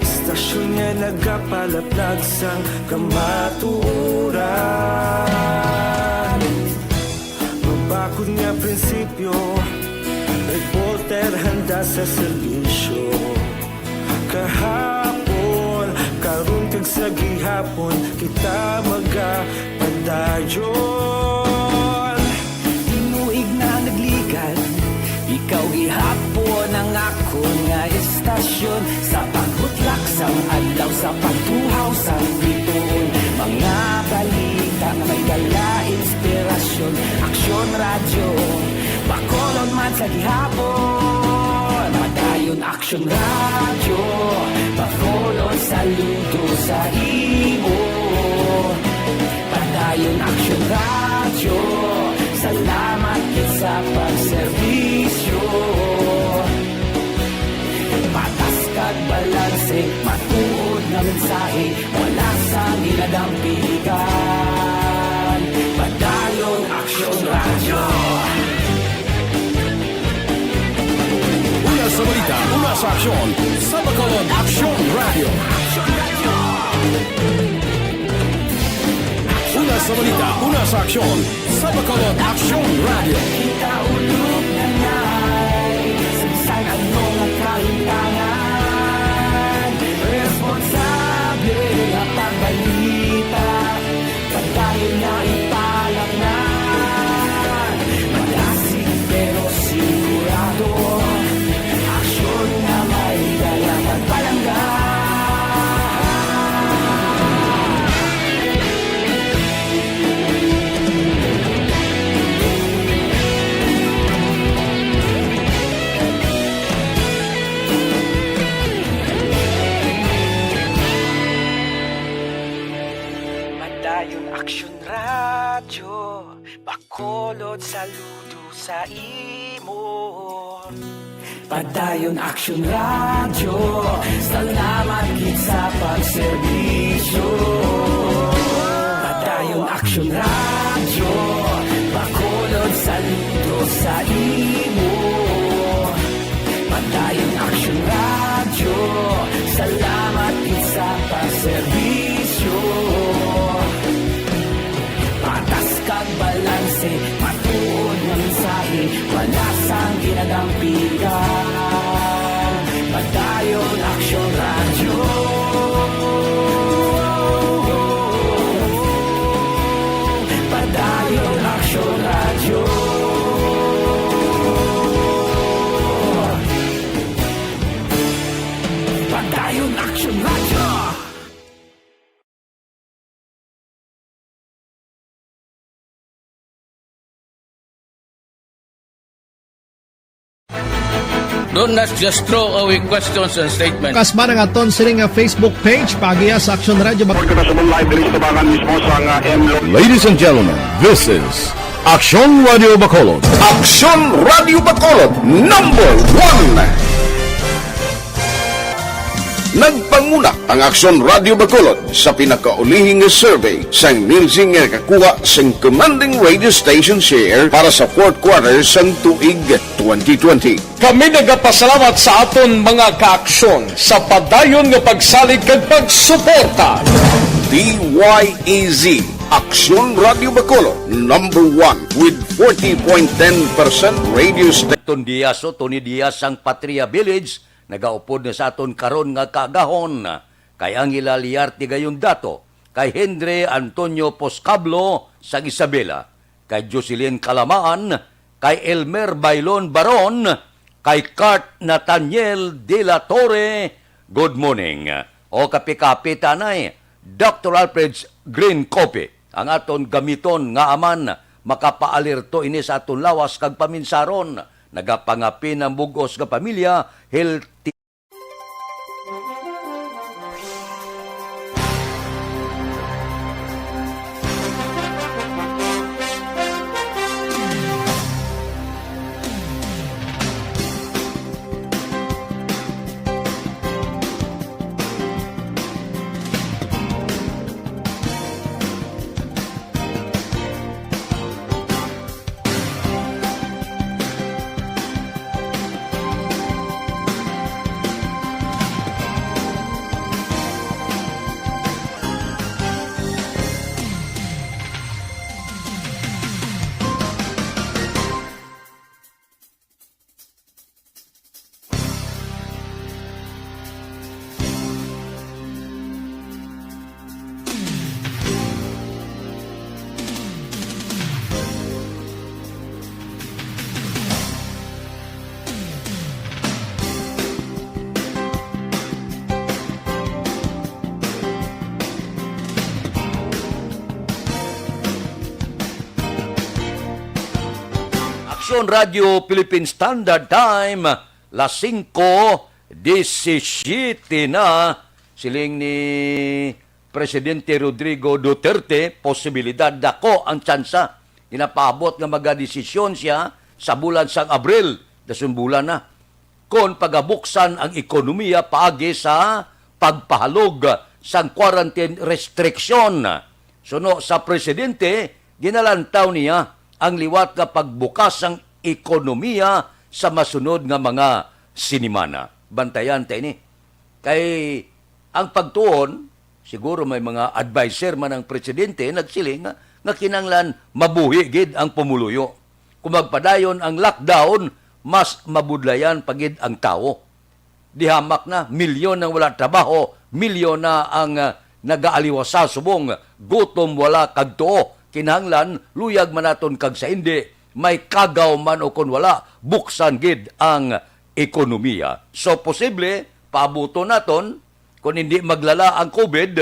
Istasyon nga nagapalaplag sang kamatuoran. Mabakod nga prinsipyo, reporter handa sa serbisyo. Kahapon, karon kag sa gihapon, kita magapadayon. Tinuig na nagligan, ikaw gihapon ang akon nga istasyon. Sa pagbutlak sang adlaw, sa pagtuhaw sang bituon, mga balita nga may dala inspirasyon. Aksyon Radyo, Bacolod man sa gihapon. Padayon Aksyon Radyo, Bacolod saludo sa imo. Padayon Aksyon Radyo, salamat gid sa pagserbisyo. Patas kag balanse, matuod nga mensahe, wala sang ginadampigan. Padayon Aksyon Radyo. Una sa balita, una sa aksyon, sa Bacolod Aksyon Radyo. Una sa balita, una sa aksyon, sa Bacolod Aksyon Radyo. Kita ulog na nay, sa bisan ano nga kahimtangan, responsable nga pagbalita, padayon na ipalapngan. Madasig pero sigurado, aksyon nga may dala pagpalangga. Padayon Aksyon Radyo, Bacolod saludo sa imo. Padayon Aksyon Radyo, salamat gid sa pagserbisyo. Padayon Aksyon Radyo, Bacolod saludo sa imo. Padayon Aksyon Radyo, salamat gid sa pagserbisyo. Patas kag balanse, matuod nga mensahe, wala sang ginadampigan. Padayon Aksyon Radyo. Padayon Aksyon Radyo. Padayon Aksyon Radyo. Don't not just throw away questions and statements. Kasba nga aton sini nga Facebook page, paagiha sa Aksyon Radyo Bac- Kita sa live diri sa tabangan mismo sa nga M Lo- Ladies and gentlemen, this is Aksyon Radio Bacolod. Aksyon Radio Bacolod, number one. Nagpanguna ang Aksyon Radio Bacolod sa pinakaulihing nga survey sang Nielsen nga nakakuha sang commanding radio station share para sa fourth quarter sang tuig twenty twenty. Kami nagapasalamat sa aton mga kaaksyon sa padayon nga pagsalig kag pagsuporta. D Y E Z, Aksyon Radio Bacolod, number one with forty point ten percent radio station. Ton Diaz o Tony Diaz sang Patria Village, nagaupod na sa aton karon nga kaagahon, kay Angela Liarte Gayondato, kay Henry Antonio Poscablo sang Isabela, kay Jocelyn Calamaan, kay Elmer Bailon Baron, kay Cart Nathaniel de la Torre. Good morning. O kape-kape, tanay, Doctor Alfred's Green Coffee ang aton gamiton nga aman makapaalerto ini sa aton lawas kag paminsaron. Nagapangapin ang bug-os nga pamilya, healthy. Aksyon Radio Philippine Standard Time, las singko disisiyete na. Siling ni Presidente Rodrigo Duterte, posibilidad dako ang tsansa. Ginapaabot nga magadesisyon siya sa bulan sang Abril, dason bulan na, kon pagabuksan ang ekonomiya paagi sa pagpahalog sang quarantine restriction. Suno sa presidente, ginalantaw niya ang liwat nga pagbukas sang ekonomiya sa masunod nga mga sinimana. Bantayan ta ini. Kay ang pagtuon, siguro may mga adviser man ang presidente nagsiling nga, nga kinahanglan mabuhi gid ang pumuluyo. Kung magpadayon ang lockdown, mas mabudlayan pa gid ang tawo. Di hamak na, milyon ang wala trabaho, milyon na ang, ah, nagaaliwasa subong gutom, wala kag tuo. Kinahanglan luyag man naton kag sa indi, may kagaw man o kon wala, buksan gid ang ekonomiya. So, posible, paabuton naton, kung hindi maglala ang COVID,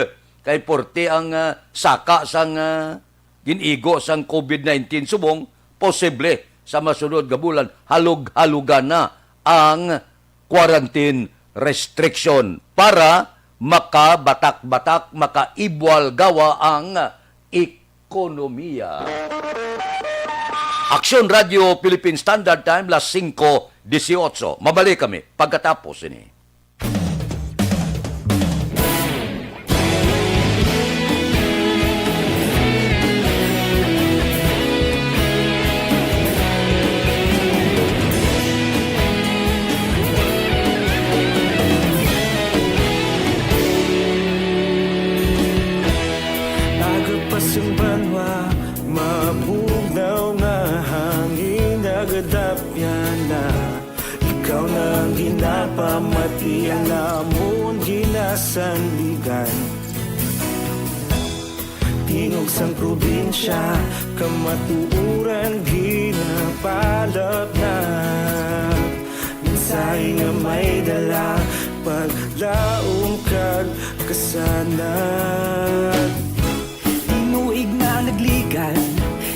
kay porte ang, ah, saka sang, ah, gin-igo sang COVID nineteen subong, posible sa masunod nga bulan, halog-halugan na ang quarantine restriction para makabatak-batak, makaibwal gawa ang ekonomiya. Aksyon Radio Philippine Standard Time, las singko disiotso. Mabalik kami pagkatapos ini. Nagapas ang banwa, mabugnaw nga hangin, nagadapyan na. Ikaw na ang ginapamati, ang amon ginasandigan. Tingog sang probinsya, kamatuoran ginapalapnap. Mensahe nga may dala, paglaom kag kasanag. Tinuig na nagligan,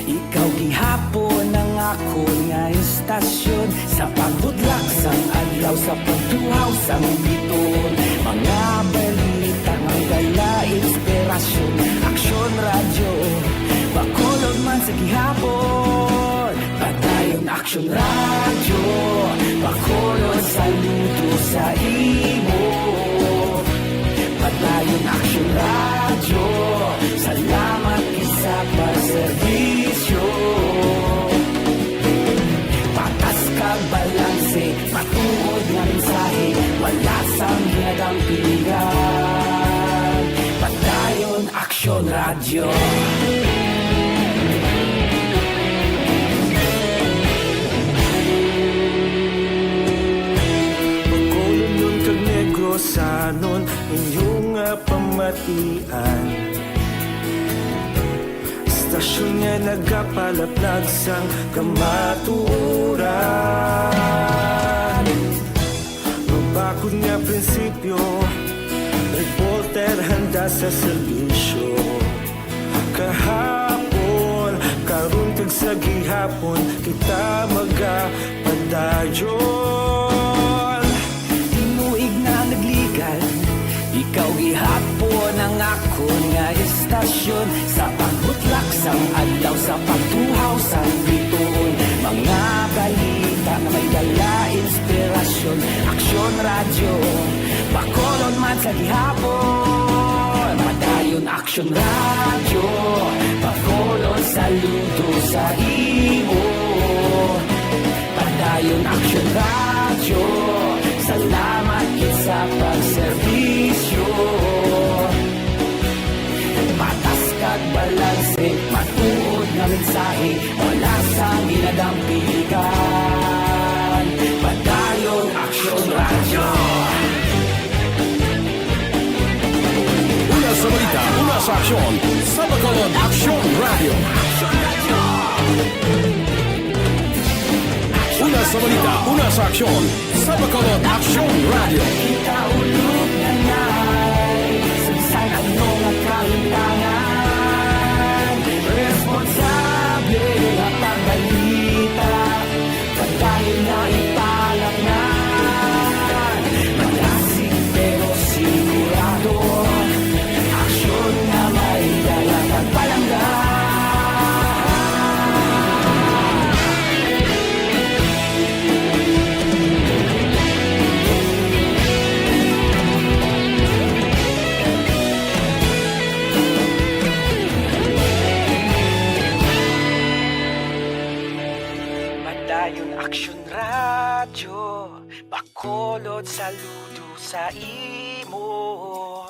ikaw gihapon ang akon nga istasyon. Sa pagbudlak sang adlaw, sa pagtuhaw sang biton, mga balita nga dala inspirasyon. Aksyon Radyo Bacolod man sa gihapon. Padayon Aksyon Radyo Bacolod, saludo sa imo. Ang pilihan, Padayon Aksyon Radyo. Bacolodnon kag Negrosanon, inyo nga pamatian. Istasyon nga nagapalaplag sang kamatuoran. Mabakod nga prinsipyo, reporter handa sa serbisyo. Kahapon, karon kag sa gihapon, kita magapadayon. Tinuig na nagligal, ikaw gihapon ang akon nga istasyon. Sa pagbutlak sang adlaw, sa pagtuhaw sang bituon, mga balita nga may dala inspirasyon. Aksyon Radyo, Bacolod man sa gihapon. Padayon Aksyon Radyo, Bacolod, saludo sa imo. Padayon Aksyon Radyo, salamat gid sa pagserbisyo. Patas kag balanse, matuod nga mensahe, wala sang ginadampigan. Padayon Aksyon Radyo. Una sa balita, una sa aksyon, sa Bacolod Aksyon Radyo. Una sa balita, una sa aksyon, sa Bacolod Aksyon Radyo. Kita ulog na ngay, saysay ano nga kahitangan, responsable nga pagbalita. Padayon na ipalaknan, malasig pero sigurado. Aksyon nga may dala kag palangga. Padayon Aksyon Radyo, Bacolod, saludo sa imo.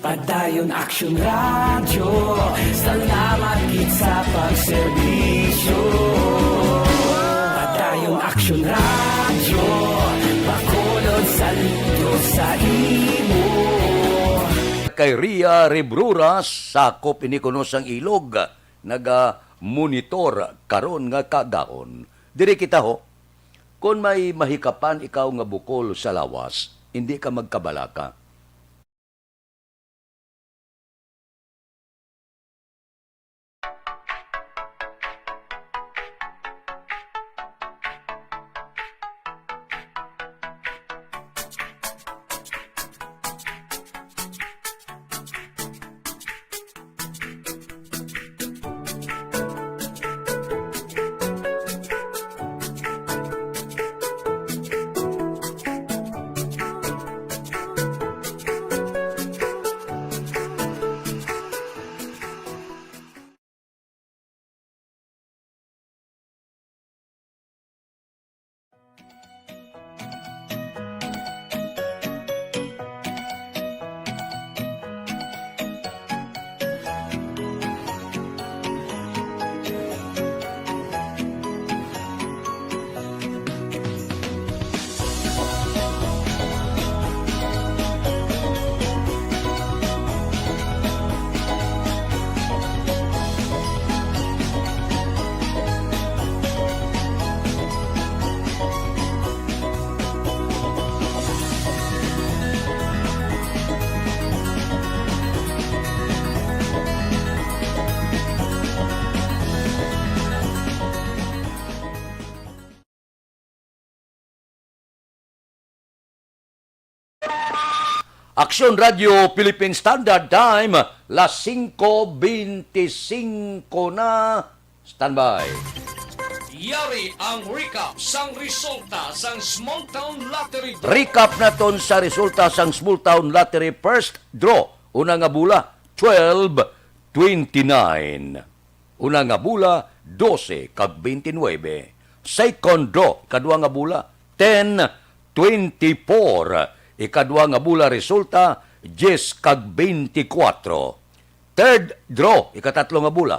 Padayon Aksyon Radyo, salamat gid sa pagserbisyo. Padayon Aksyon Radyo, Bacolod, saludo sa imo. Kay Ria Rebruras, sakop ini kuno sang Ilog, naga-monitor karon nga kaagahon. Diri kita, ho. Kon may mahikapan ikaw nga bukol sa lawas, indi ka magkabalaka. Aksyon Radio Philippine Standard Time, las singko bente singko na. Standby. Yari ang recap sang resulta sang Small Town Lottery Draw. Recap naton sa resulta sang Small Town Lottery First Draw. Una nga bola, twelve twenty-nine. Una nga bola, dose kag twenty-nine. Second draw, kadua nga bola, ten twenty-four. Ikadwa nga bola resulta, diyes kag beintikwatro. Third draw, ikatatlo nga bola,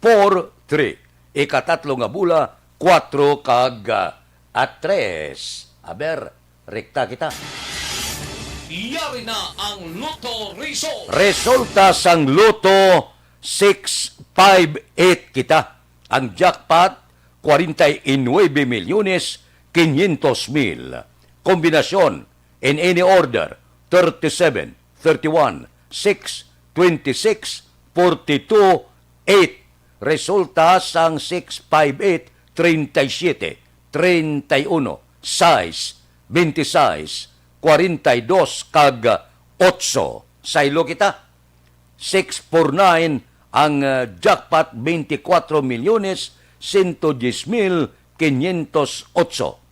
four three. Ikatatlo nga bola, kuwatro kag, ah, a tres. Aber, rekta kita. Yari na ang Lotto Result. Resulta sang Lotto, six five eight kita. Ang jackpot, kwarenta y nuebe milyones quinientos mil. Kombinasyon, in any order, thirty-seven, thirty-one, six, twenty-six, forty-two, eight. Resulta sang six five eight, treinta y siete, treinta y uno, sais, veintiseis, kwarenta y dos, kag otso. Saylo kita. Six four nine ang, ah, jackpot, veinticuatro milyones ciento diez mil quinientos ocho.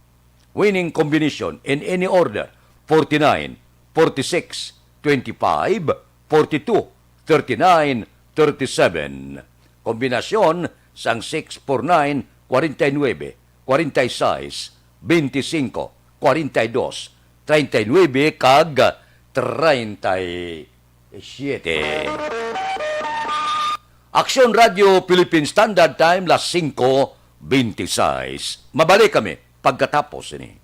Winning combination in any order, forty-nine, forty-six, twenty-five, forty-two, thirty-nine, thirty-seven. Kombinasyon sang six four nine, kwarenta y nuebe, kwarenta y seis, beintisinko, kwarenta y dos, treinta y nuebe, kag treinta y siete. Aksyon Radio Philippine Standard Time, las singko beintiseis. Mabalik kami pagkatapos ini.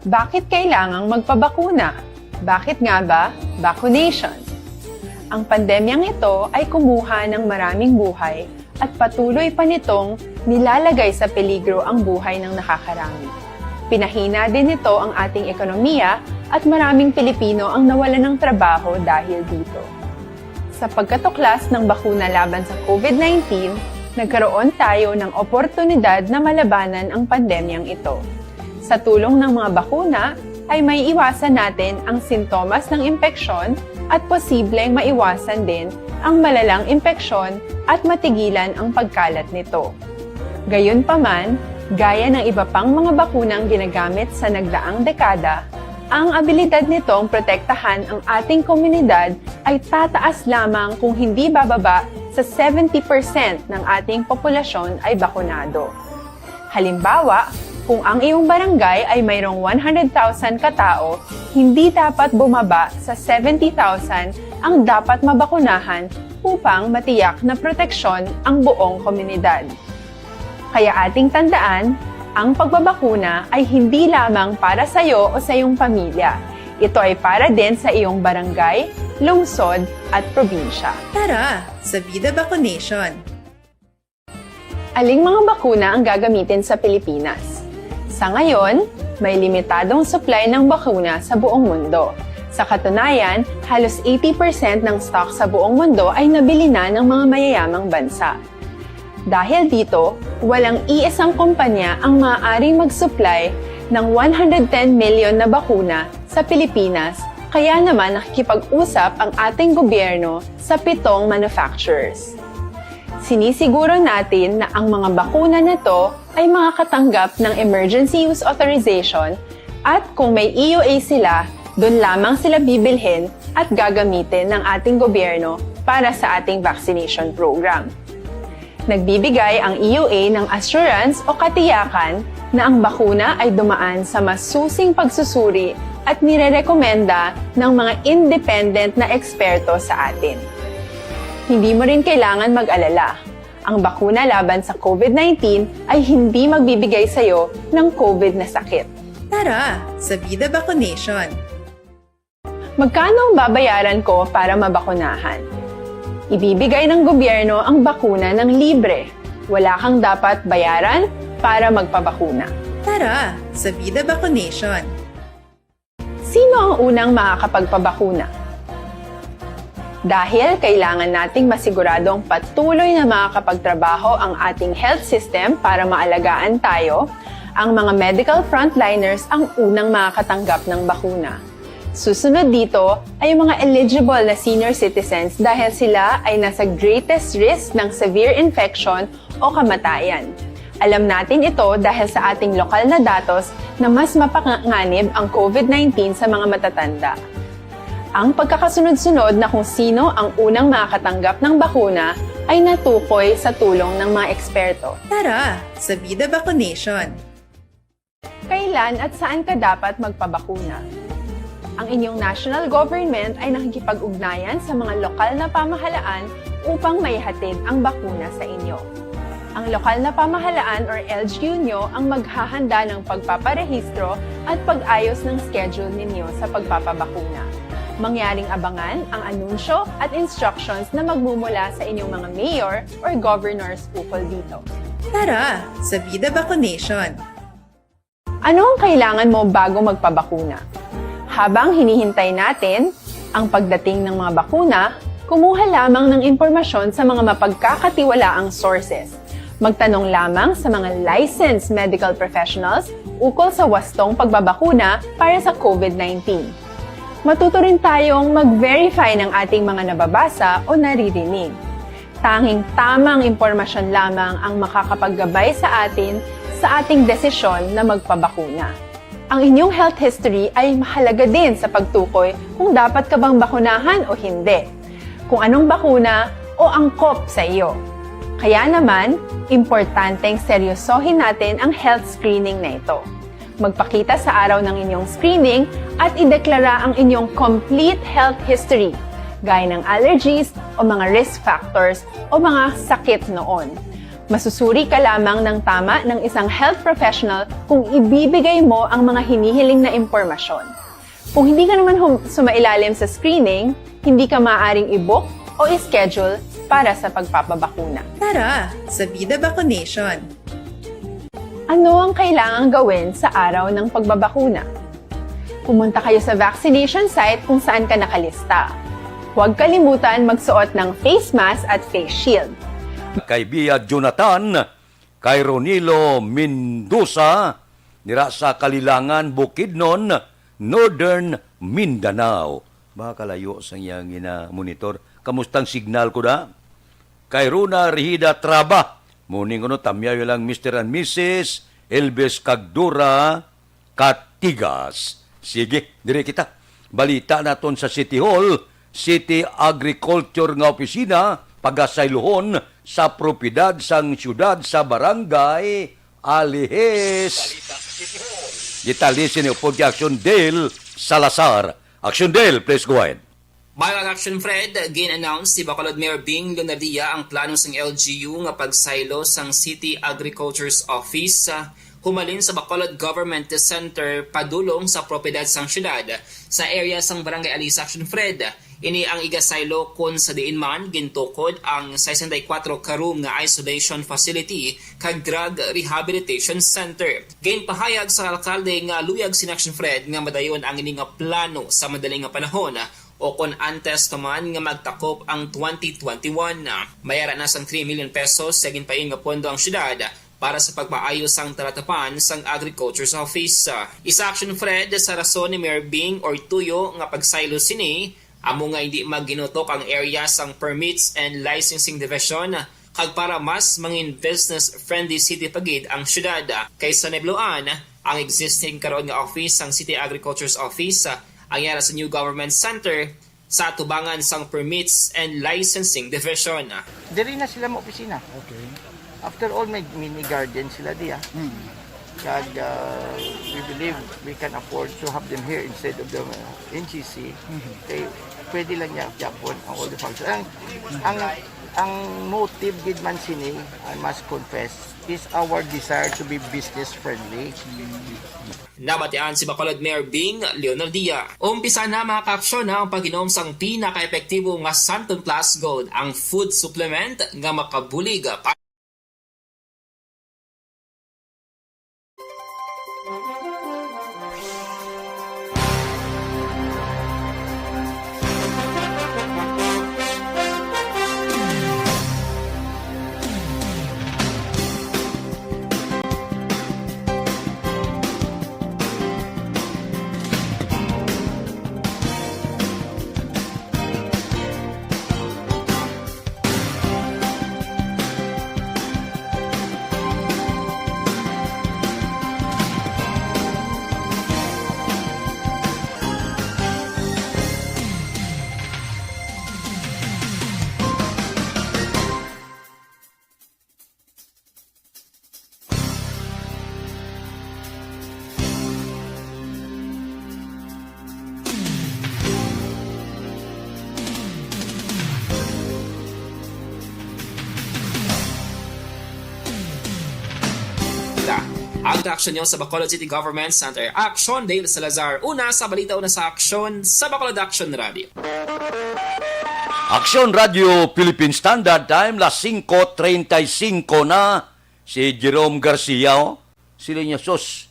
Bakit kailangang magpabakuna? Bakit nga ba vaccination? Ang pandemyang ito ay kumuha ng maraming buhay at patuloy pa nitong nilalagay sa peligro ang buhay ng nakakarami. Pinahina din nito ang ating ekonomiya at maraming Pilipino ang nawalan ng trabaho dahil dito. Sa pagkatuklas ng bakuna laban sa COVID nineteen, nagkaroon tayo ng oportunidad na malabanan ang pandemyang ito. Sa tulong ng mga bakuna, ay maiiwasan natin ang sintomas ng impeksyon at posibleng maiwasan din ang malalang impeksyon at matigilan ang pagkalat nito. Gayunpaman, gaya ng iba pang mga bakunang ginagamit sa nagdaang dekada, ang abilidad nitong protektahan ang ating komunidad ay tataas lamang kung hindi bababa sa seventy percent ng ating populasyon ay bakunado. Halimbawa, kung ang iyong barangay ay mayroong one hundred thousand ka tao, hindi dapat bumaba sa seventy thousand ang dapat mabakunahan upang matiyak na proteksyon ang buong komunidad. Kaya ating tandaan, ang pagbabakuna ay hindi lamang para sa iyo o sa iyong pamilya. Ito ay para din sa iyong barangay, lungsod, at probinsya. Tara, sa Vida Vaccination! Aling mga bakuna ang gagamitin sa Pilipinas? Sa ngayon, may limitadong supply ng bakuna sa buong mundo. Sa katunayan, halos eighty percent ng stock sa buong mundo ay nabili na ng mga mayayamang bansa. Dahil dito, walang iisang kumpanya ang maaaring mag-supply ng one hundred ten million na bakuna sa Pilipinas, kaya naman nakikipag-usap ang ating gobyerno sa pitong manufacturers. Sinisiguro natin na ang mga bakuna na to ay makakatanggap ng emergency use authorization at kung may E U A sila, dun lamang sila bibilhin at gagamitin ng ating gobyerno para sa ating vaccination program. Nagbibigay ang E U A ng assurance o katiyakan na ang bakuna ay dumaan sa masusing pagsusuri at nirerekomenda ng mga independent na eksperto sa atin. Hindi mo rin kailangan mag-alala. Ang bakuna laban sa COVID nineteen ay hindi magbibigay sa iyo ng COVID na sakit. Tara, sa Vida Vaccination! Magkano ang babayaran ko para mabakunahan? Ibibigay ng gobyerno ang bakuna ng libre. Wala kang dapat bayaran para magpabakuna. Tara, sa Vida Vaccination! Sino ang unang makakapagpabakuna? Dahil kailangan nating masiguradong patuloy na makakapagtrabaho ang ating health system para maalagaan tayo, ang mga medical frontliners ang unang makakatanggap ng bakuna. Susunod dito ay ang mga eligible na senior citizens dahil sila ay nasa greatest risk ng severe infection o kamatayan. Alam natin ito dahil sa ating lokal na datos na mas mapanganib ang COVID nineteen sa mga matatanda. Ang pagkakasunod-sunod na kung sino ang unang makakatanggap ng bakuna ay natukoy sa tulong ng mga eksperto. Tara, sa Vida Vaccination! Kailan at saan ka dapat magpabakuna? Ang inyong national government ay nakikipag-ugnayan sa mga lokal na pamahalaan upang maihatid ang bakuna sa inyo. Ang lokal na pamahalaan or L G U nyo ang maghahanda ng pagpaparehistro at pag-ayos ng schedule ninyo sa pagpapabakuna. Mangyaring abangan ang anunsyo at instructions na magmumula sa inyong mga mayor or governors ukol dito. Tara sa Vida Vacunation! Ano ang kailangan mo bago magpabakuna? Habang hinihintay natin ang pagdating ng mga bakuna, kumuha lamang ng impormasyon sa mga mapagkakatiwalaang sources. Magtanong lamang sa mga licensed medical professionals ukol sa wastong pagbabakuna para sa COVID nineteen. Matuto rin tayong mag-verify ng ating mga nababasa o naririnig. Tanging tamang impormasyon lamang ang makakapaggabay sa atin sa ating desisyon na magpabakuna. Ang inyong health history ay mahalaga din sa pagtukoy kung dapat ka bang bakunahan o hindi, kung anong bakuna o angkop sa iyo. Kaya naman, importanteng seryosohin natin ang health screening na ito. Magpakita sa araw ng inyong screening at ideklara ang inyong complete health history, gaya ng allergies o mga risk factors o mga sakit noon. Masusuri ka lamang ng tama ng isang health professional kung ibibigay mo ang mga hinihiling na impormasyon. Kung hindi ka naman hum- sumailalim sa screening, hindi ka maaaring i-book o i-schedule para sa pagpapabakuna. Tara sa Vida Vacunation! Ano ang kailangang gawin sa araw ng pagbabakuna? Pumunta kayo sa vaccination site kung saan ka nakalista. Huwag kalimutan magsuot ng face mask at face shield. Kay Bia Jonathan, kay Ronilo Mendoza, dira sa Kalilangan, Bukidnon, Northern Mindanao. Baka layo sa iyang gina-monitor. Kamustang signal ko da? Kay Rona Rihida Traba, morning kuno, tamyaw lang Mister and Missus Elvis Cagdura Catigas. Sige, diri kita. Balita naton sa City Hall, City Agriculture nga opisina, pagasaylohon sa propiedad sang siyudad sa Barangay Alihis. Detalye sini upod kay Action Dale Salazar. Action Dale, please go ahead. Mayor Action Fred, gin-announce ni Bacolod Mayor Bing Leonardia ang plano sang L G U nga pagsaylo sang City Agriculture's Office, ah, humalin sa Bacolod Government Center padulong sa propiedad sang syudad sa area sang Barangay Alihis. Action Fred, ini ang igasaylo kon sa diin man gintukod ang sesenta y kuwatro ka room nga isolation facility kag drug rehabilitation center. Ginpahayag sang alkalde nga luyag sina Action Fred nga madayon ang ini nga plano sa madali nga panahon o kon antes pa man nga magtakop ang twenty twenty-one. May ara na sang three million pesos sa ginpayon nga pondo ang syudad para sa pagpaayo sang talatapan sang Agriculture's Office. Isa, Action Fred, sa rason ni Mayor Bing Ortuyo nga pagsaylo sini amo nga hindi maginutok ang area sang permits and licensing division kag para mas mangin business-friendly city pa gid ang syudad. Kay sa Nebloan, ang existing karon nga office sang City Agriculture's Office, ang yara sa New Government Center, sa atubangan sang Permits and Licensing Division. Diri na sila maopisina. Okay. After all, may mini garden sila diya. Mm. Kag uh, we believe we can afford to have them here instead of the uh, N C C. Mm-hmm. Kay pwede lang niya gyapon ang all the functions. Ang, ang, ang motive gid man sini, I must confess, is our desire to be business friendly. Nabatian si Bacolod Mayor Bing Leonardia. Umpisa na, mga kaaksyon, ang pag-inom sang pinaka-epektibo nga Santon Plus Gold, ang food supplement nga makabulig pa Ang reaksyon niyo sa Bacolod City Government Center Action, Dale Salazar. Una sa balita, una sa aksyon sa Bacolod Action Radio. Action Radio Philippine Standard Time, las singko treinta y cinco na. Si Jerome Garcia, oh. Sila niya, "Sus,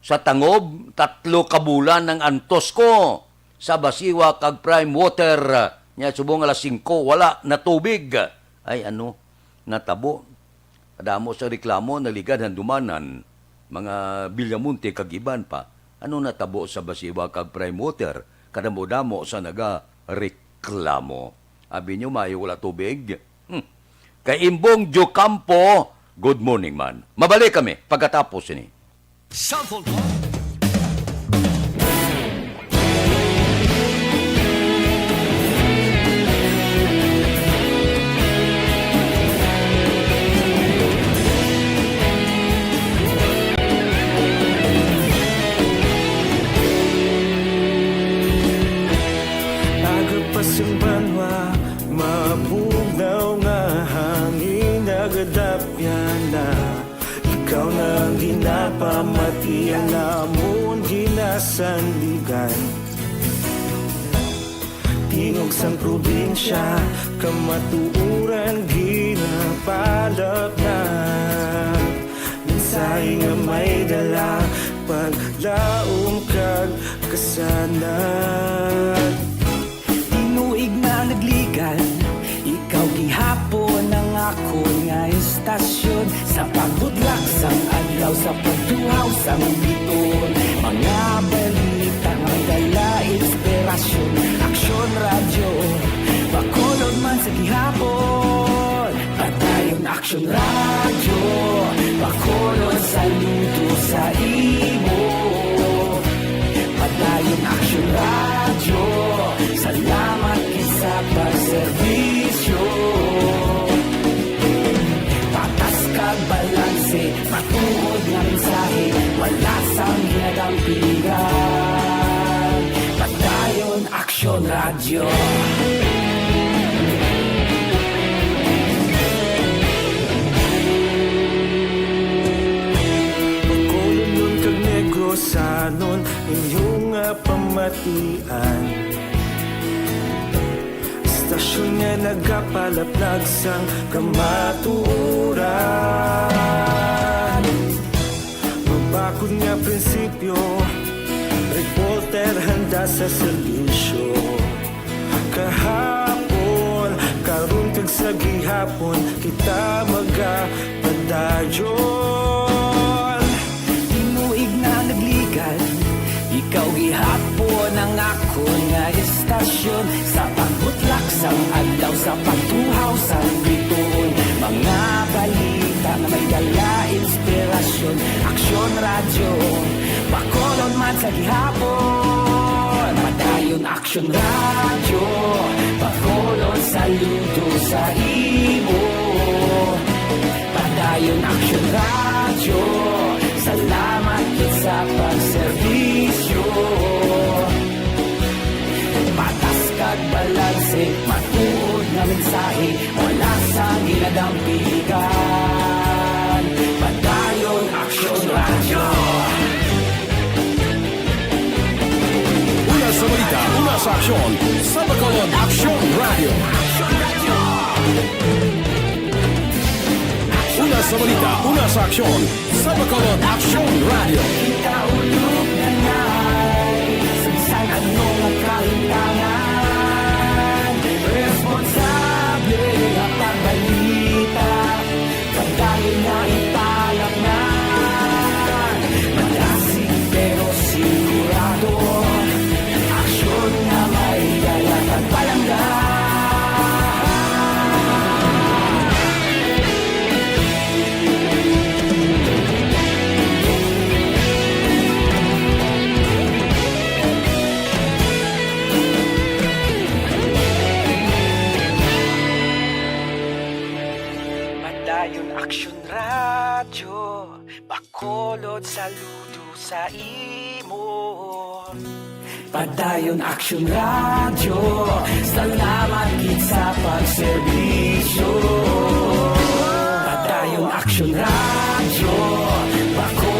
sa tangob, tatlo ka bulan ang antos ko sa Basiwa kag Prime Water. Nya subong alas singko, wala na tubig." Ay, ano, natabo. Kadamo sa reklamo, nagligad handumanan, mga Villamonte kag iban pa. Ano natabo sa Basiwa kag Prime Water? Kadamo-damo sa nagareklamo. Abi nyo, maayo wala tubig? Hmm. Kay Imbong Diocampo, good morning man. Mabalik kami pagkatapos ini. Sample. Aga pa sang banwa, mabugnaw nga hangin nagadapyan na. Ikaw na ang ginapamati, ang amon ginasandigan. Tingog sang probinsya, kamatuoran ginapalapnag. Mensahe nga may dala, paglaom kag kasanag. Tinuig na nagligad, ikaw gihapon ang akon nga istasyon. Sa pagbudlak sang adlaw, sa pagtuhaw sang biton, mga balita nga may dala inspirasyon. Aksyon Radyo, Bacolod man sa gihapon. Padayon Aksyon Radyo, Bacolod, saludo sa imo. Padayon Aksyon Radyo, salamat gid sa pagserbisyo. Patas kag balanse, matuod nga mensahe, wala sang ginadampigan. Padayon Aksyon Radyo. Bacolodnon kag Negrosanon, inyo nga pamatian. Istasyon nga nagapalaplag sang kamatuoran. Mabakod nga prinsipyo, reporter handa sa serbisyo. Kahapon, karon kag sa gihapon, kita magapadayon. Tinuig na nagligad, ikaw gihapon ang akon nga istasyon. Sa pagbutlak sang adlaw, sa pagtuhaw sang bituon, mga balita nga may dala inspirasyon. Aksyon Radyo, Bacolod man sa gihapon. Padayon Aksyon Radyo, Bacolod, saludo sa imo. Padayon Aksyon Radyo, salamat gid sa pagserbisyo. Patas kag balanse, matuod nga mensahe, wala sang ginadampigan. Padayon Aksyon Radyo. Una sa balita, una sa aksyon, sa Bacolod Aksyon Radyo. Una sa balita, una sa aksyon, sa Bacolod Aksyon Radyo. Ikaulog na ngay, sa bisan ano nga kahintangan, responsable nga pagbalita, pagdali nga ipalapnan. Madasig pero sigurado, aksyon nga may dala kag palangga. Padayon Aksyon Radyo, Bacolod, saludo sa imo. Padayon Aksyon Radyo, salamat gid sa pagserbisyo. Padayon Aksyon Radyo, Bacolod,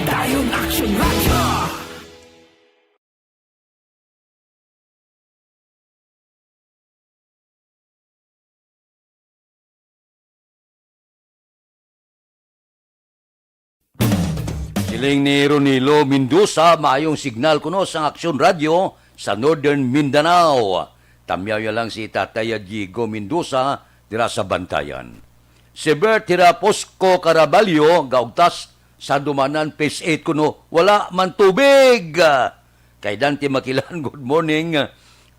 Dayon Action Radyo. Siling ni Ronilo Mendoza, maayong signal kuno sang Aksyon Radyo sa Northern Mindanao. Tamyaw ya lang si Tatay Diego Mendoza dira sa Bantayan. Si Bert Hiraposco Caraballo, gaugtas sa Dumanan Phase eight kuno, wala man tubig. Kay Dante Makilan, good morning.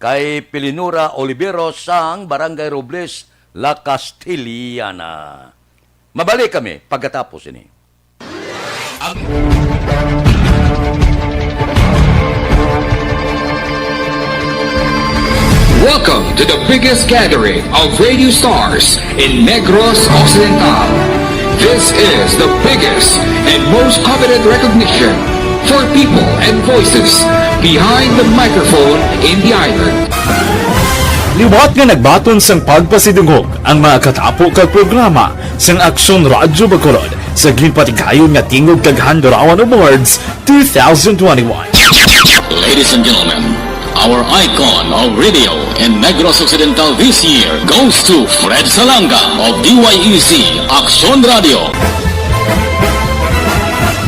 Kay Pilinura Olivero sang Barangay Robles, La Castellana. Mabalik kami pagkatapos ini. Welcome to the biggest gathering of radio stars in Negros Occidental. This is the biggest and most coveted recognition for people and voices behind the microphone in the island. Liwat nga nagbaton sang pagpasidungog ang mga katapo kag programa sang Aksyon Radyo Bacolod sa ginpatigayon nga Tingog kag Handurawan Awards two thousand twenty-one. Ladies and gentlemen, our icon of radio in Negros Occidental this year goes to Fred Salanga of D Y E Z Aksyon Radio.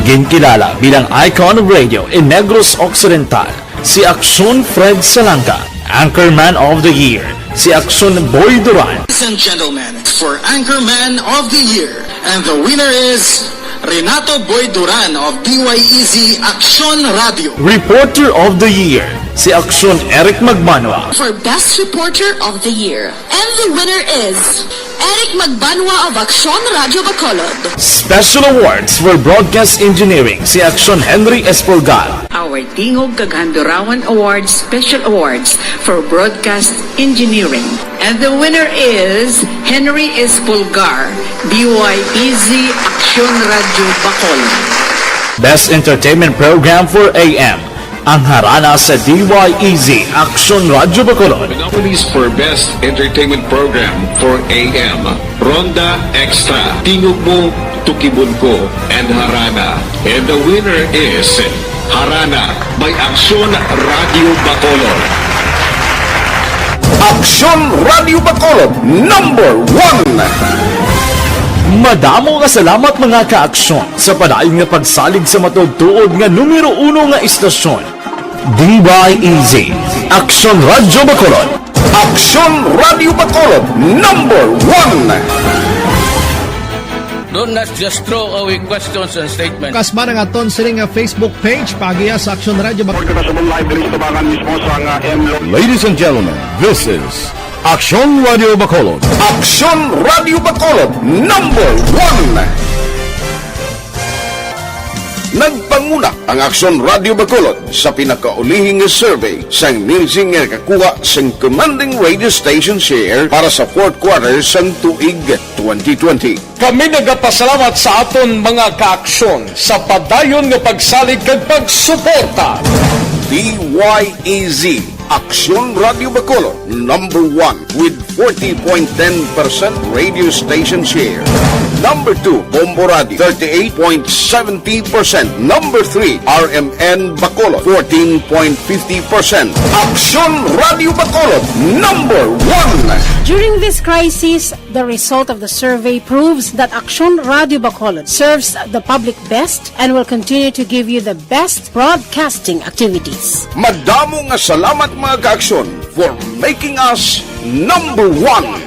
Ginkilala bilang icon of radio in Negros Occidental si Aksyon Fred Salanga, Anchorman of the Year si Aksyon Boy Duran. Ladies and gentlemen, for Anchorman of the Year, and the winner is Renato Boy Duran of D Y E Z Aksyon Radio. Reporter of the Year si Aksyon Eric Magbanwa. For Best Reporter of the Year, and the winner is Eric Magbanwa of Aksyon Radyo Bacolod. Special Awards for Broadcast Engineering si Aksyon Henry Espolgar. Our Tingog kag Handurawan Awards Special Awards for Broadcast Engineering. And the winner is Henry Espolgar, D Y E Z Aksyon Radyo Bacolod. Best Entertainment Program for A M, ang Harana sa D Y E Z Aksyon Radyo Bacolod. Nominees for Best Entertainment Program for A M, Ronda Extra, Tingog Mo, Tukibon Ko, and Harana. And the winner is Harana by Aksyon Radyo Bacolod. Aksyon Radyo Bacolod, number one. Madamo nga salamat, mga ka-aksyon, sa padayon nga pagsalig sa matuod-tuod nga numero uno nga istasyon. D Y E Z, Aksyon Radyo Bacolod. Aksyon Radyo Bacolod, number one. Don't not just throw away questions and statements. Kasma nga aton sini nga Facebook page, paagiha sa Aksyon Radyo Bacolod. Report kita sa live diri sa tubangan mismo sa nga M Lo- Ladies and gentlemen, this is Aksyon Radyo Bacolod. Aksyon Radyo Bacolod, number one. Nagpanguna ang Aksyon Radyo Bacolod sa pinakaulihi nga survey sang Nielsen nga nakakuha sang commanding radio station share para sa fourth quarter sang tuig twenty twenty. Kami nagapasalamat sa aton mga kaaksyon sa padayon nga pagsalig kag pagsuporta. D Y E Z, Aksyon Radyo Bacolod, number one with forty point ten percent radio station share. Number two, Bombo Radio, thirty-eight point seventy percent. Number three, R M N Bacolod, fourteen point fifty percent. Aksyon Radyo Bacolod, number one. During this crisis, the result of the survey proves that Aksyon Radyo Bacolod serves the public best and will continue to give you the best broadcasting activities. Madamo nga salamat, mga kaaksyon, for making us number one.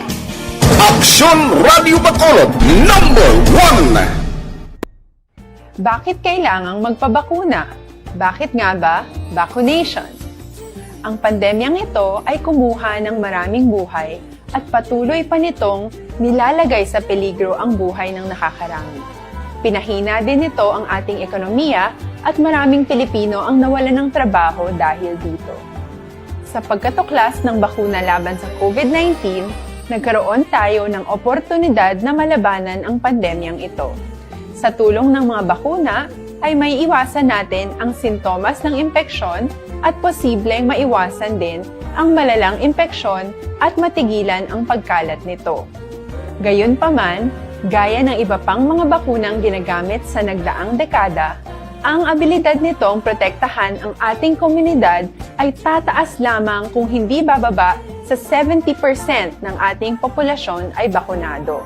Aksyon Radyo Bacolod, number one. Bakit kailangang magpabakuna? Bakit nga ba vaccination? Ang pandemyang ito ay kumuha ng maraming buhay at patuloy pa nitong nilalagay sa peligro ang buhay ng nakakarami. Pinahina din nito ang ating ekonomiya at maraming Pilipino ang nawalan ng trabaho dahil dito. Sa pagkatuklas ng bakuna laban sa COVID nineteen, nagkaroon tayo ng oportunidad na malabanan ang pandemyang ito. Sa tulong ng mga bakuna, ay maiiwasan natin ang sintomas ng impeksyon at posibleng maiwasan din ang malalang impeksyon at matigilan ang pagkalat nito. Gayunpaman, gaya ng iba pang mga bakunang ginagamit sa nagdaang dekada, Ang abilidad nitong protektahan ang ating komunidad ay tataas lamang kung hindi bababa sa seventy percent ng ating populasyon ay bakunado.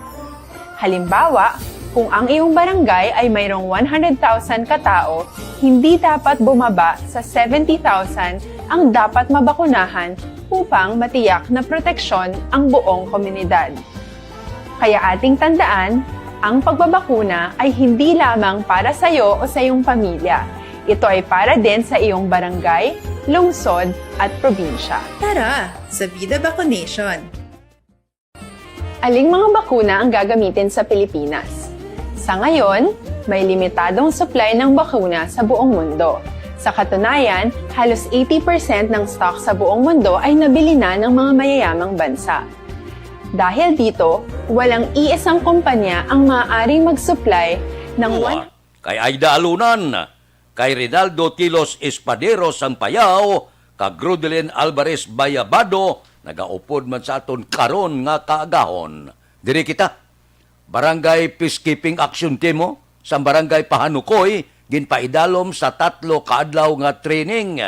Halimbawa, kung ang iyong barangay ay mayroong one hundred thousand katao, hindi dapat bumaba sa seventy thousand ang dapat mabakunahan upang matiyak na proteksyon ang buong komunidad. Kaya ating tandaan, ang pagbabakuna ay hindi lamang para sa iyo o sa iyong pamilya. Ito ay para din sa iyong barangay, lungsod, at probinsya. Tara sa Vida Vaccination! Aling mga bakuna ang gagamitin sa Pilipinas? Sa ngayon, may limitadong supply ng bakuna sa buong mundo. Sa katunayan, halos eighty percent ng stock sa buong mundo ay nabili na ng mga mayayamang bansa. Dahil dito, walang iisang kumpanya ang maaaring mag-supply ng Mua, one kay Aida Alunan, kay Rinaldo Tilos Espadero sang Payao, kag Rodelin Alvarez Bayabado, nagaupod man sa aton karon nga kaagahon. Diri kita, Barangay Peacekeeping Action Team, oh, sang Barangay Pahanukoy, ginpaidalom sa tatlo ka adlaw nga training.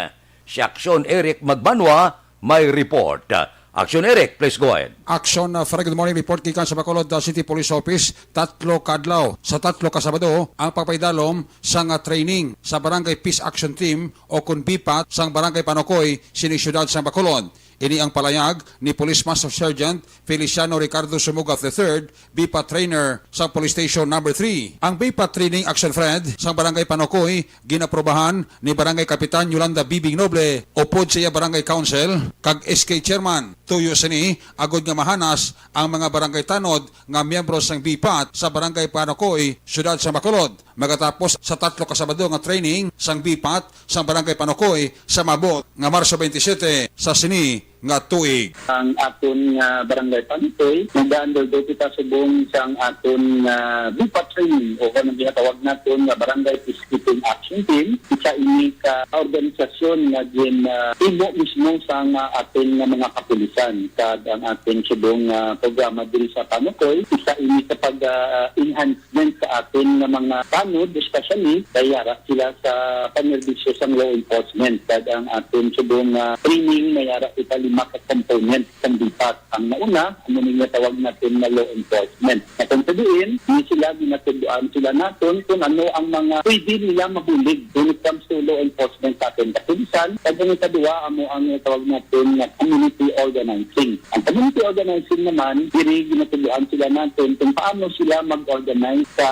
Si Action Eric Magbanwa may report. Action Eric, please go ahead. Action, uh, Fred, good morning. Report gikan sa Bacolod, uh, City Police Office. Tatlo ka adlaw, sa tatlo ka Sabado, ang pagpaidalom sang, uh, training sa Barangay Peace Action Team o kon BPAT sang Barangay Panukoy, sini siyudad sang Bacolod. Ini ang palayag ni Police Master Sergeant Feliciano Ricardo Sumugat the third, BPAT trainer sa Police Station Number Three. Ang BPAT training, Action Fred, sa Barangay Panukoy, ginaprobahan ni Barangay Kapitan Yolanda Bibing Noble, upod sa iya Barangay Council, kag S K Chairman. Tuyo sini, agod nga mahanas ang mga barangay tanod nga miyembro sang BPAT sa Barangay Panukoy, Siyudad sa Bacolod. Magatapos sa tatlo ka Sabado nga training sang BPAT sa Barangay Panukoy sa maabot nga Marso twenty-seven sa sini nga tuig. Ang aton nga Barangay Panukoy, nag-undergo kita subong sang aton nga BPAT training o kung ang ginatawag naton nga Barangay Peacekeeping Action Team. Isa ini ka organisasyon nga gin, ah, himo mismo sang, ah, aton nga mga kapulisan. Kag ang aton subong, ah, programa diri sa Panukoy, isa ini ka pag, ah, enhance men sa aton nga mga tanod, especially kay yara sila sa panerbisyo sang law enforcement. Kag ang aton subong nga training, may yara kita lima ka component sang BPAT. Ang nauna, amo ni nga tawag naton nga law enforcement. Nga kung sa diin, ni sila ginatudloan sila naton kung ano ang mga pwede nila mabulig when it comes to law enforcement sa aton kapulisan. Kag ang ikadua, amo ang tawag naton nga community organizing. Ang community organizing naman, diri ginatudloan sila naton kung paano sila mag-organize sa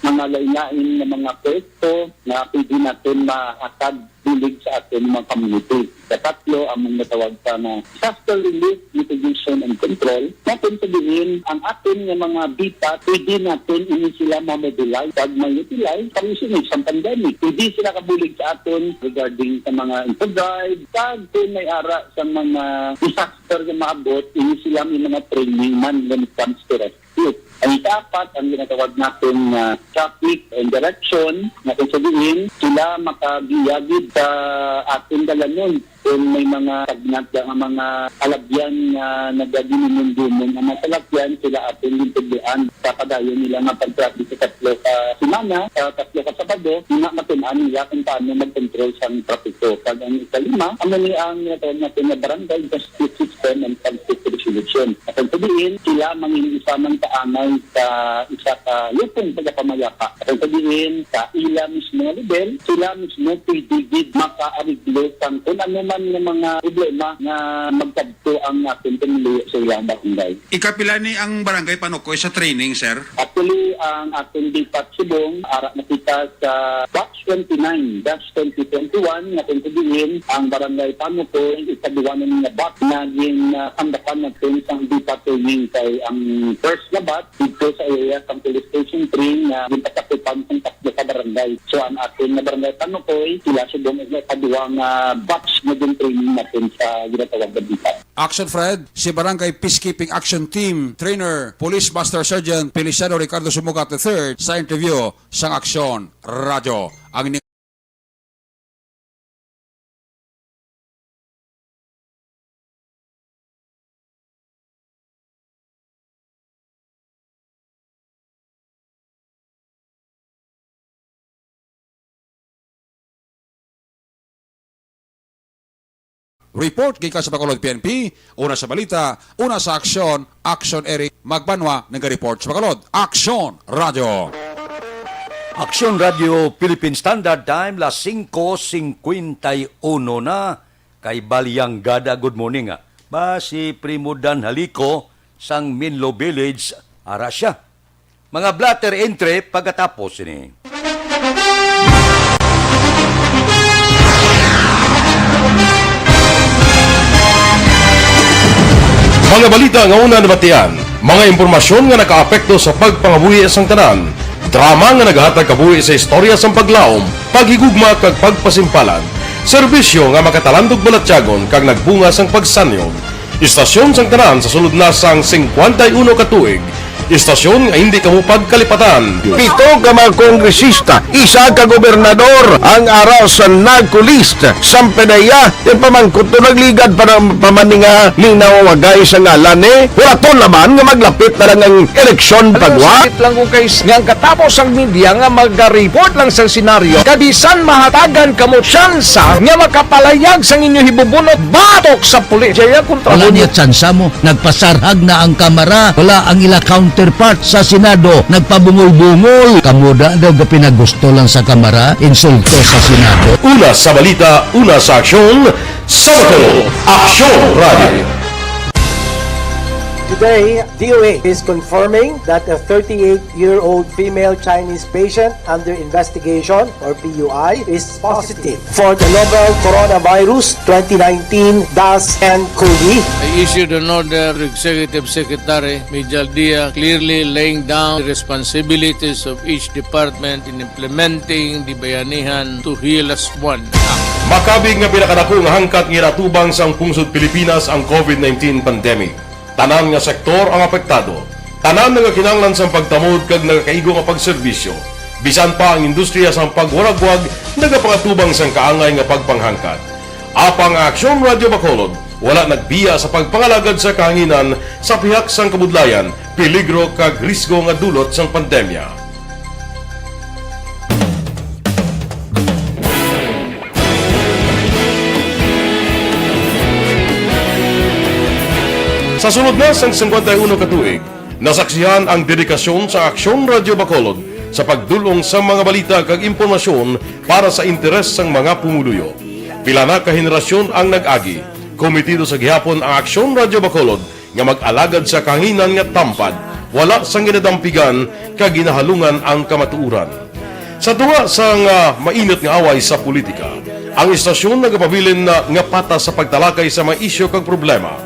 mga lain-lain nga mga pwesto nga pwede naton mahatag bulig sa aton mga community. Sa tatlo, among natawag pa na disaster relief, mitigation, and control. Naton sabihin, ang aton nga mga BPAT, pwede naton ini sila ma-mobilize kag ma-utilize kung sini sang pandemic. Pwede sila kabulig sa aton regarding sa mga infodrive, kag kung may ara sa mga disaster nga maabot, ini sila may mga training man when it comes to rescue. Ang ikaapat, ang ginatawag naton nga traffic and direction, nga kung sa diin, sila makagiya gid sa aton dalanon. Kung may mga stagnant nga mga alabyan nga nagaginumon-gumon ang mga salakyan, sila aton gintudloan sa padayon nila nga pag-traffic sa tatlo ka semana, sa tatlo ka Sabado, nga matun-an nila kung paano mag-control sang trapiko. Kag ang ikalima, amo ni ang ginatawag naton nga barangay justice system and conflict resolution. Kung sa diin, sila mangin-isa man kaanay sa isa ka lupong pagkapamayapa. Kung sa diin, sa ila mismo nga level, sila mismo pwede gid makaareglo sang kung ano man nga mga problema nga magkadto ang aton pamilya sa ilang barangay. Ikapila ni ang Barangay Panukoy sa training, sir? Actually, ang aton BPAT subong, ara na kita sa batch twenty-nine dash twenty twenty-one, nga kung sa diin ang Barangay Panukoy, ikaduha na nga batch na gin, ah, kandakan naton sang BPAT training. Kay ang first na batch dito sa area sang Police Station Three nga ginpasakupan sang tatlo ka barangay. So, ang aton nga Barangay Panukoy, sila subong ang ikaduha nga batch nga gin-training naton sa ginatawag nga BPAT. Action Fred, si Barangay Peacekeeping Action Team Trainer, Police Master Sergeant Feliciano Ricardo Sumugat the third, sa interview sang Aksyon Radyo. Ang Report gikan sa Bacolod P N P, una sa balita, una sa aksyon, Action Eric Magbanwa naga-report sa Bacolod. Action Radio. Action Radio Philippine Standard Time, las singko singkwenta y uno na. Kay Balyang Gada, good morning, ah. Ba si Primo Dan Halico sang Minlo Village, ara siya. Mga blotter entry pagkatapos ini. Mga balita nga una nabatian, mga impormasyon nga nakaapekto sa pagpangabuhi sang tanan, drama nga nagahatag kabuhi sa istorya sang paglaom, paghigugma kag pagpasimpalan, serbisyo nga makatalandog balatyagon kag nagbunga sang pagsanyog. Istasyon sang tanan sa sulod na sang singkwenta y uno ka tuig. Istasyon nga hindi kamo pagkalipatan. Pito ka mga kongresista, isa ka gobernador ang ara sa NAGCO list. Sampanaya, ipamangkot to nagligad pa ng pamaninga ni nawawagay sa ngalan ni Huraton naman nga maglapit na lang ang eleksyon. Alam mo, pagwa. Sakit lang kung kay nga ang katapos ang media nga maga-report lang sa senaryo. Kabisan mahatagan kamo tsansa nga makapalayag sang inyo hibubunot batok sa pulis. Jaya kontra. Wala mo niya tsansa mo. Nagpasarhag na ang kamara. Wala ang ila counterpart sa Senado. Nagpabungol-bungol. Kamo da daw gapinagusto lang sa kamara. Insulto sa Senado. Una sa balita, una sa aksyon, sa Bacolod, Aksyon Radio. Today, D O H is confirming that a thirty-eight-year-old female Chinese patient under investigation, or P U I, is positive for the novel coronavirus twenty nineteen dash N COVID. I issued an order to Executive Secretary Mijal Dia, clearly laying down the responsibilities of each department in implementing the Bayanihan to Heal Us One Act. Makabig nga pinakadako nga hangkat nga ginatubang sang pungsod Pilipinas ang COVID nineteen pandemic. Tanan nga sektor ang apektado. Tanan nagakinahanglan sang pagtamod kag nagakaigo nga pagserbisyo. Bisan pa ang industriya sang pagwaragwag nagapangatubang sang kaangay nga pagpanghangkat. Apang ang Aksyon Radio Bacolod wala nagbiya sa pagpangalagad sa kahanginan sa pihak sang kabudlayan, peligro kag risgo nga dulot sang pandemya. Sa sulod na sang singkwenta y uno ka tuig, nasaksihan ang dedikasyon sa Aksyon Radio Bacolod sa pagdul-ong sa mga balita kag impormasyon para sa interes sang mga pumuluyo. Pila na ka henerasyon ang nag-agi. Komitido sa gihapon ang Aksyon Radio Bacolod nga mag-alagad sa kahanginan nga tampad, wala sang ginadampigan kag ginahalungan ang kamatuoran. Sa tunga sang, ah, mainit nga away sa politika, ang istasyon nagapabilin na nga patas sa pagtalakay sa mga isyu kag problema.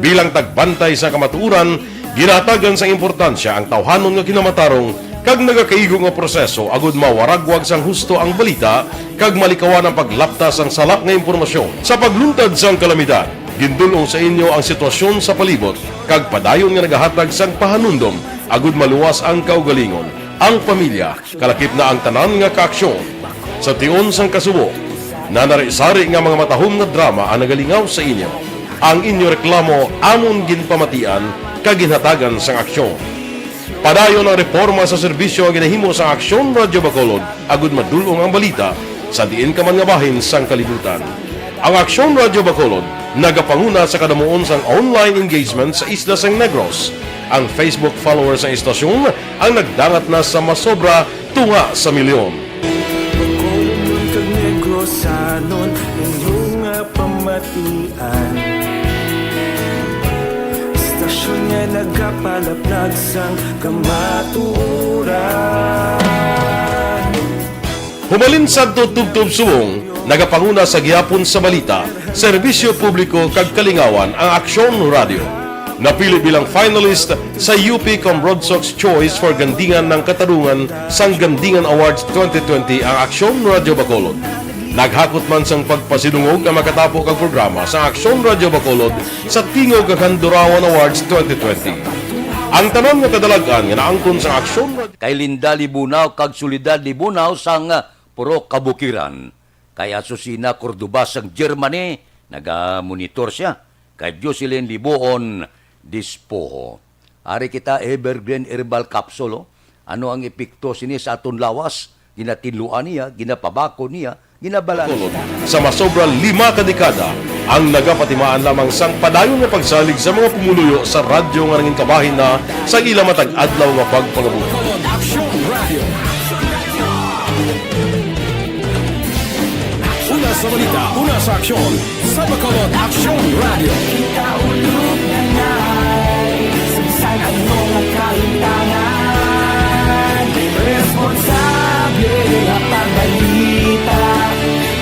Bilang tagbantay sa kamatuoran, ginahatagan sang importansya ang tawhanon nga kinamatarong kag nagakaigo nga proseso agud mawaragwag sang husto ang balita kag malikawan ang paglapta sang sala nga impormasyon. Sa pagluntad sang kalamidad, gindul-ong sa inyo ang sitwasyon sa palibot kag padayon nga nagahatag sang pahanumdom agud maluwas ang kaugalingon, ang pamilya, kalakip na ang tanan nga kaaksyon. Sa tion sang kasubo, nanari-sari nga mga matahom nga drama ang nagalingaw sa inyo. Ang inyo reklamo amon ginpamatian kag ginhatagan sang aksyon. Padayon ang reporma sa serbisyo nga ginahimo sa Aksyon Radyo Bacolod agud madul-ong ang balita sa diin ka man nga bahin sang kalibutan. Ang Aksyon Radyo Bacolod nagapanguna sa kadamuon sang online engagement sa isla sang Negros. Ang Facebook followers sang istasyon ang nagdangat na sa masobra tunga sa milyon. Bacolodnon kag Negrosanon, inyo nga pamatian. Istasyon nga nagapalaplag sang kamatuoran. Humalin sadto tubtob subong, nagapanguna sa gihapon sa balita, serbisyo publiko kag kalingawan ang Aksyon Radyo. Napili bilang finalist sa U P Comrodsocs Choice for Gandingan ng Katarungan sang Gandingan Awards twenty twenty ang Aksyon Radyo Bacolod. Naghakot man sang pagpasidungog ang makatapo kag programa sa Aksyon Radyo Bacolod sa Tingog kag Handurawan Awards twenty twenty. Ang tanan nga kadalag-an nga naangkon sa Aksyon Radyo Kay Linda Libunao kag Soledad Libunao sang Purok Kabukiran. Kay Asusina Cordoba sang Germany, nagamonitor siya. Kay Jocelyn Libuon Dispoho. Ari kita Evergreen Herbal Capsule, oh. Ano ang epekto sini sa aton lawas? Ginatinluan niya, ginapabakon niya, ginabalan niya. Sa masobra lima ka dekada, Ang nagapatimaan lamang sang padayon nga pagsalig sa mga pumuluyo sa radyo nga nangin kabahin na sa ila matag adlaw nga pagpangabuhi. Aksyon Radio. Una sa balita, una sa aksyon, sa Bacolod Aksyon Radio. Kita ulog na na'y sagsag ano nga kahintangan. Responsable nga pagbalita,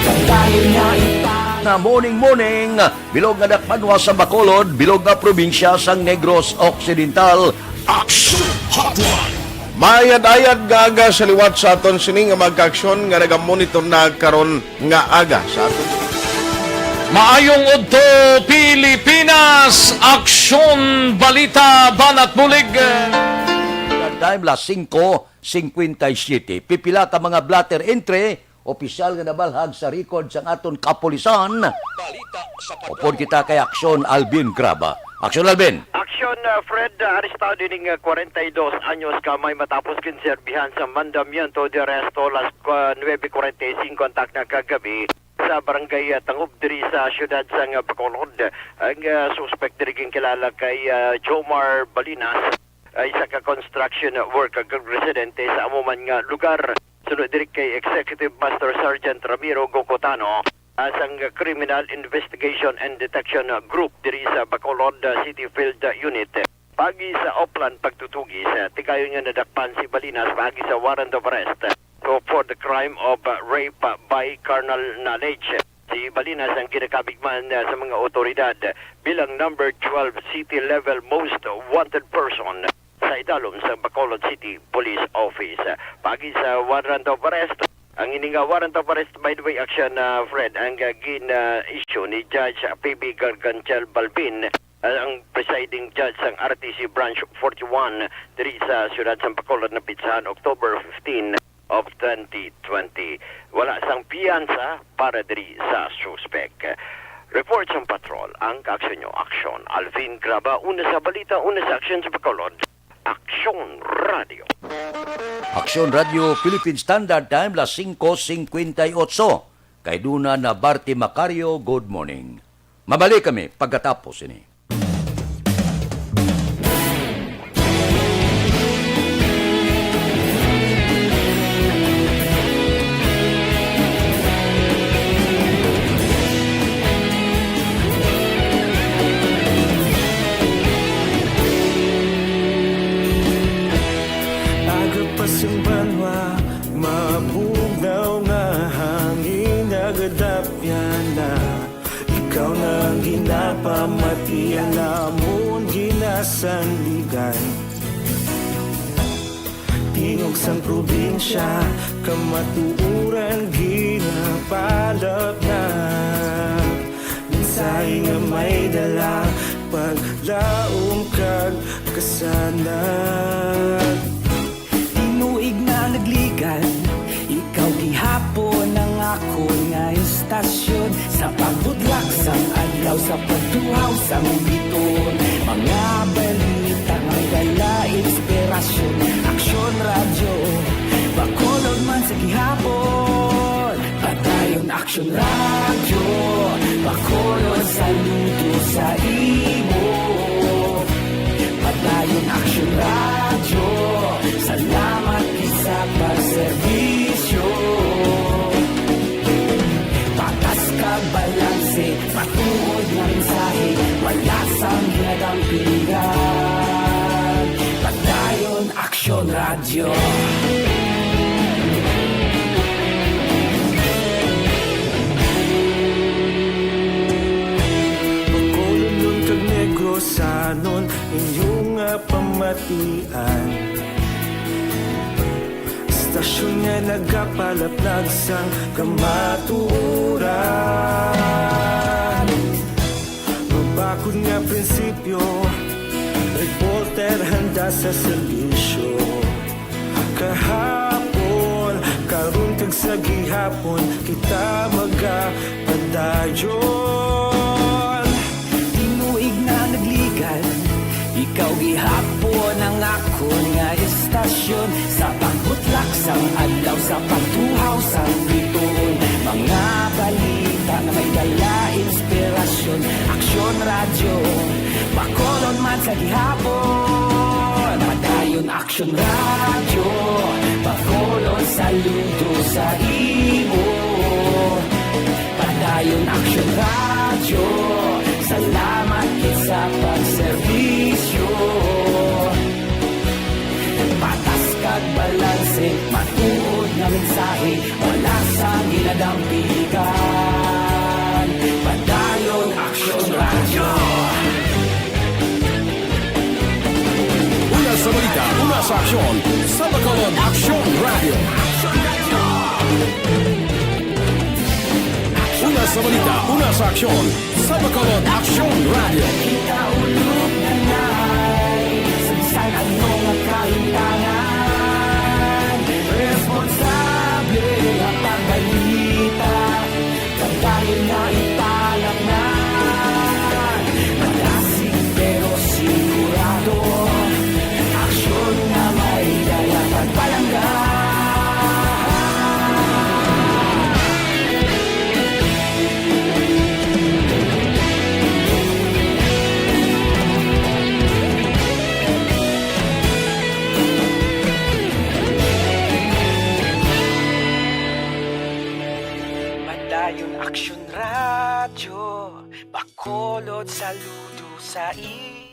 kadayon nga ipang- Na morning, morning, bilog nga dakpanwa sa Bacolod, bilog nga probinsya sang Negros Occidental. Action Hotline. Mayad-ayad nga aga sa liwat sa aton sini nga mga kaaksyon nga nagamonitor na karon nga aga sa aton. Maayong udto, Pilipinas! Aksyon, balita, banat bulig. Time, las singko cincuenta y siete. Pipila ka mga blotter entry, opisyal nga nabalhag sa record sang aton kapulisan. Balita sa Upod kita kay Aksyon Alvin Graba. Aksyon Alvin. Aksyon, uh, Fred, uh, arestado ning, uh, kwarenta y dos anyos ka may matapos ginserbihan sa mandamiento de arresto las, uh, nuebe kwarenta y singko antak na kagabi sa barangay, uh, Tangob diri sa siyudad sang, uh, Bacolod. Ang, uh, suspek diri ginkilala kay, uh, Jomar Balinas, uh, isa ka construction worker kag residente sa amo man nga lugar. Suno diri kay Executive Master Sergeant Ramiro Gokotano, ah, sang Criminal Investigation and Detection Group diri sa Bacolod, ah, City Field, ah, Unit. Paagi sa Oplan pagtutugis, ah, tigayon nga nadakpan si Balinas paagi sa warrant of arrest, ah, for, for the crime of, ah, rape, ah, by carnal knowledge. Si Balinas ang ginakabig man, ah, sa mga otoridad bilang number twelve city level most wanted person sa idalom sa Bacolod City Police Office. Paagi sa warrant of arrest, ang ini nga warrant of arrest, by the way, action, ah, Fred, ang, ah, gin-, ah, issue ni Judge P B Garganchel Balbin, ah, ang presiding judge sang R T C Branch forty-one diri sa siyudad sang Bacolod, na pitsahan October fifteen of twenty twenty. Wala sang piyansa para diri sa suspek. Report sang patrol, ang kaaksyon nyo, Aksyon Alvin Graba, una sa balita, una sa aksyon sa Bacolod. Aksyon Radio. Aksyon Radio Philippine Standard Time, las singko cincuenta y ocho. Kay duna na Barty Macario, good morning. Mabalik kami pagkatapos ini. Aga pa sing banwa, mabugnaw nga hangin, nagadapyan na. Ikaw na ang ginapamatian namon, ginasandigan. Tingog sang probinsya, kamatuoran, ginapalapnag. Mensahe nga may dala, paglaom kag kasanag. Tinuig na nagligan, ikaw gihapon ang akon nga istasyon. Sa pagbutlak sang adlaw, sa pagtuhaw sang bituon, mga balita may dala inspirasyon. Aksyon Radyo, Bacolod man sa gihapon. Padayon Aksyon Radyo, Bacolod, saludo sa imo. Padayon Aksyon Radyo, salamat gid sa pagserbisyo. Patas kag balanse, matuod nga mensahe, wala sang ginadampigan. Padayon Aksyon Radyo. Bacolodnon kag Negrosanon, inyo nga pamatian. Istasyon nga nagapalapnag sang kamatuoran. Mabakod nga prinsipyo, reporter handa sa serbisyo. Kahapon, karon, kag sa gihapon, kita magapadayon. Tinuig na nagligan, ikaw gihapon ang akon nga istasyon. Sa pagbutlak sang adlaw, sa pagtuhaw sang bituon, mga balita nga may dala inspirasyon. Radyo, Bacolod man sa gihapon. Padayon Aksyon Radyo, Bacolod saludo sa imo. Padayon Aksyon Radyo, salamat gid sa pagserbisyo. Patas kag balanse, matuod nga mensahe, wala sang ginadampigan. Padayon Aksyon Radyo. Una sa balita, una sa aksyon, sa Bacolod Aksyon Radyo. Una sa balita, una sa aksyon, sa Bacolod Aksyon Radyo. Kita ulog na nai, sa bisan ano nga kahintangan. Responsable nga pagbalita, pagdayon nga italaknan. Madasig pero sigurado, aksyon nga may dala pagpalangga. Padayon Aksyon Radyo, Bacolod saludo sa i-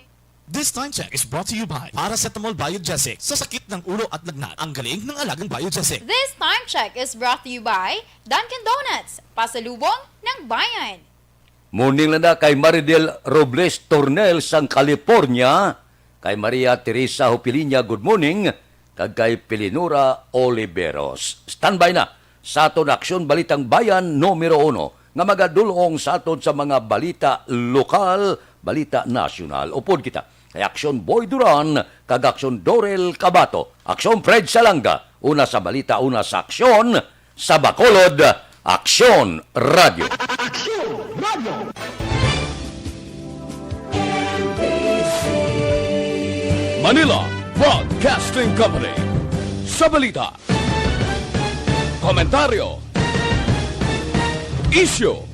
This time check is brought to you by Paracetamol Biogesic. Sa sakit ng ulo at lagnat, ang galing ng alagang Biogesic. This time check is brought to you by Dunkin' Donuts, pasalubong ng bayan. Morning lang na kay Maridel Robles Tornel sang California, kay Maria Teresa Hopiliña, good morning, kag kay Pilinura Oliveros. Standby na sa aton Aksyon Balitang Bayan numero uno nga magadul-ong sa aton sa mga balita lokal, balita nasyonal. Upod kita kay Aksyon Boy Duran kag Aksyon Dorel Cabato, Aksyon Fred Salanga, una sa balita, una sa aksyon, sa Bacolod, Aksyon Radyo. Aksyon Radyo. Manila Broadcasting Company. Sa balita, komentaryo, isyu,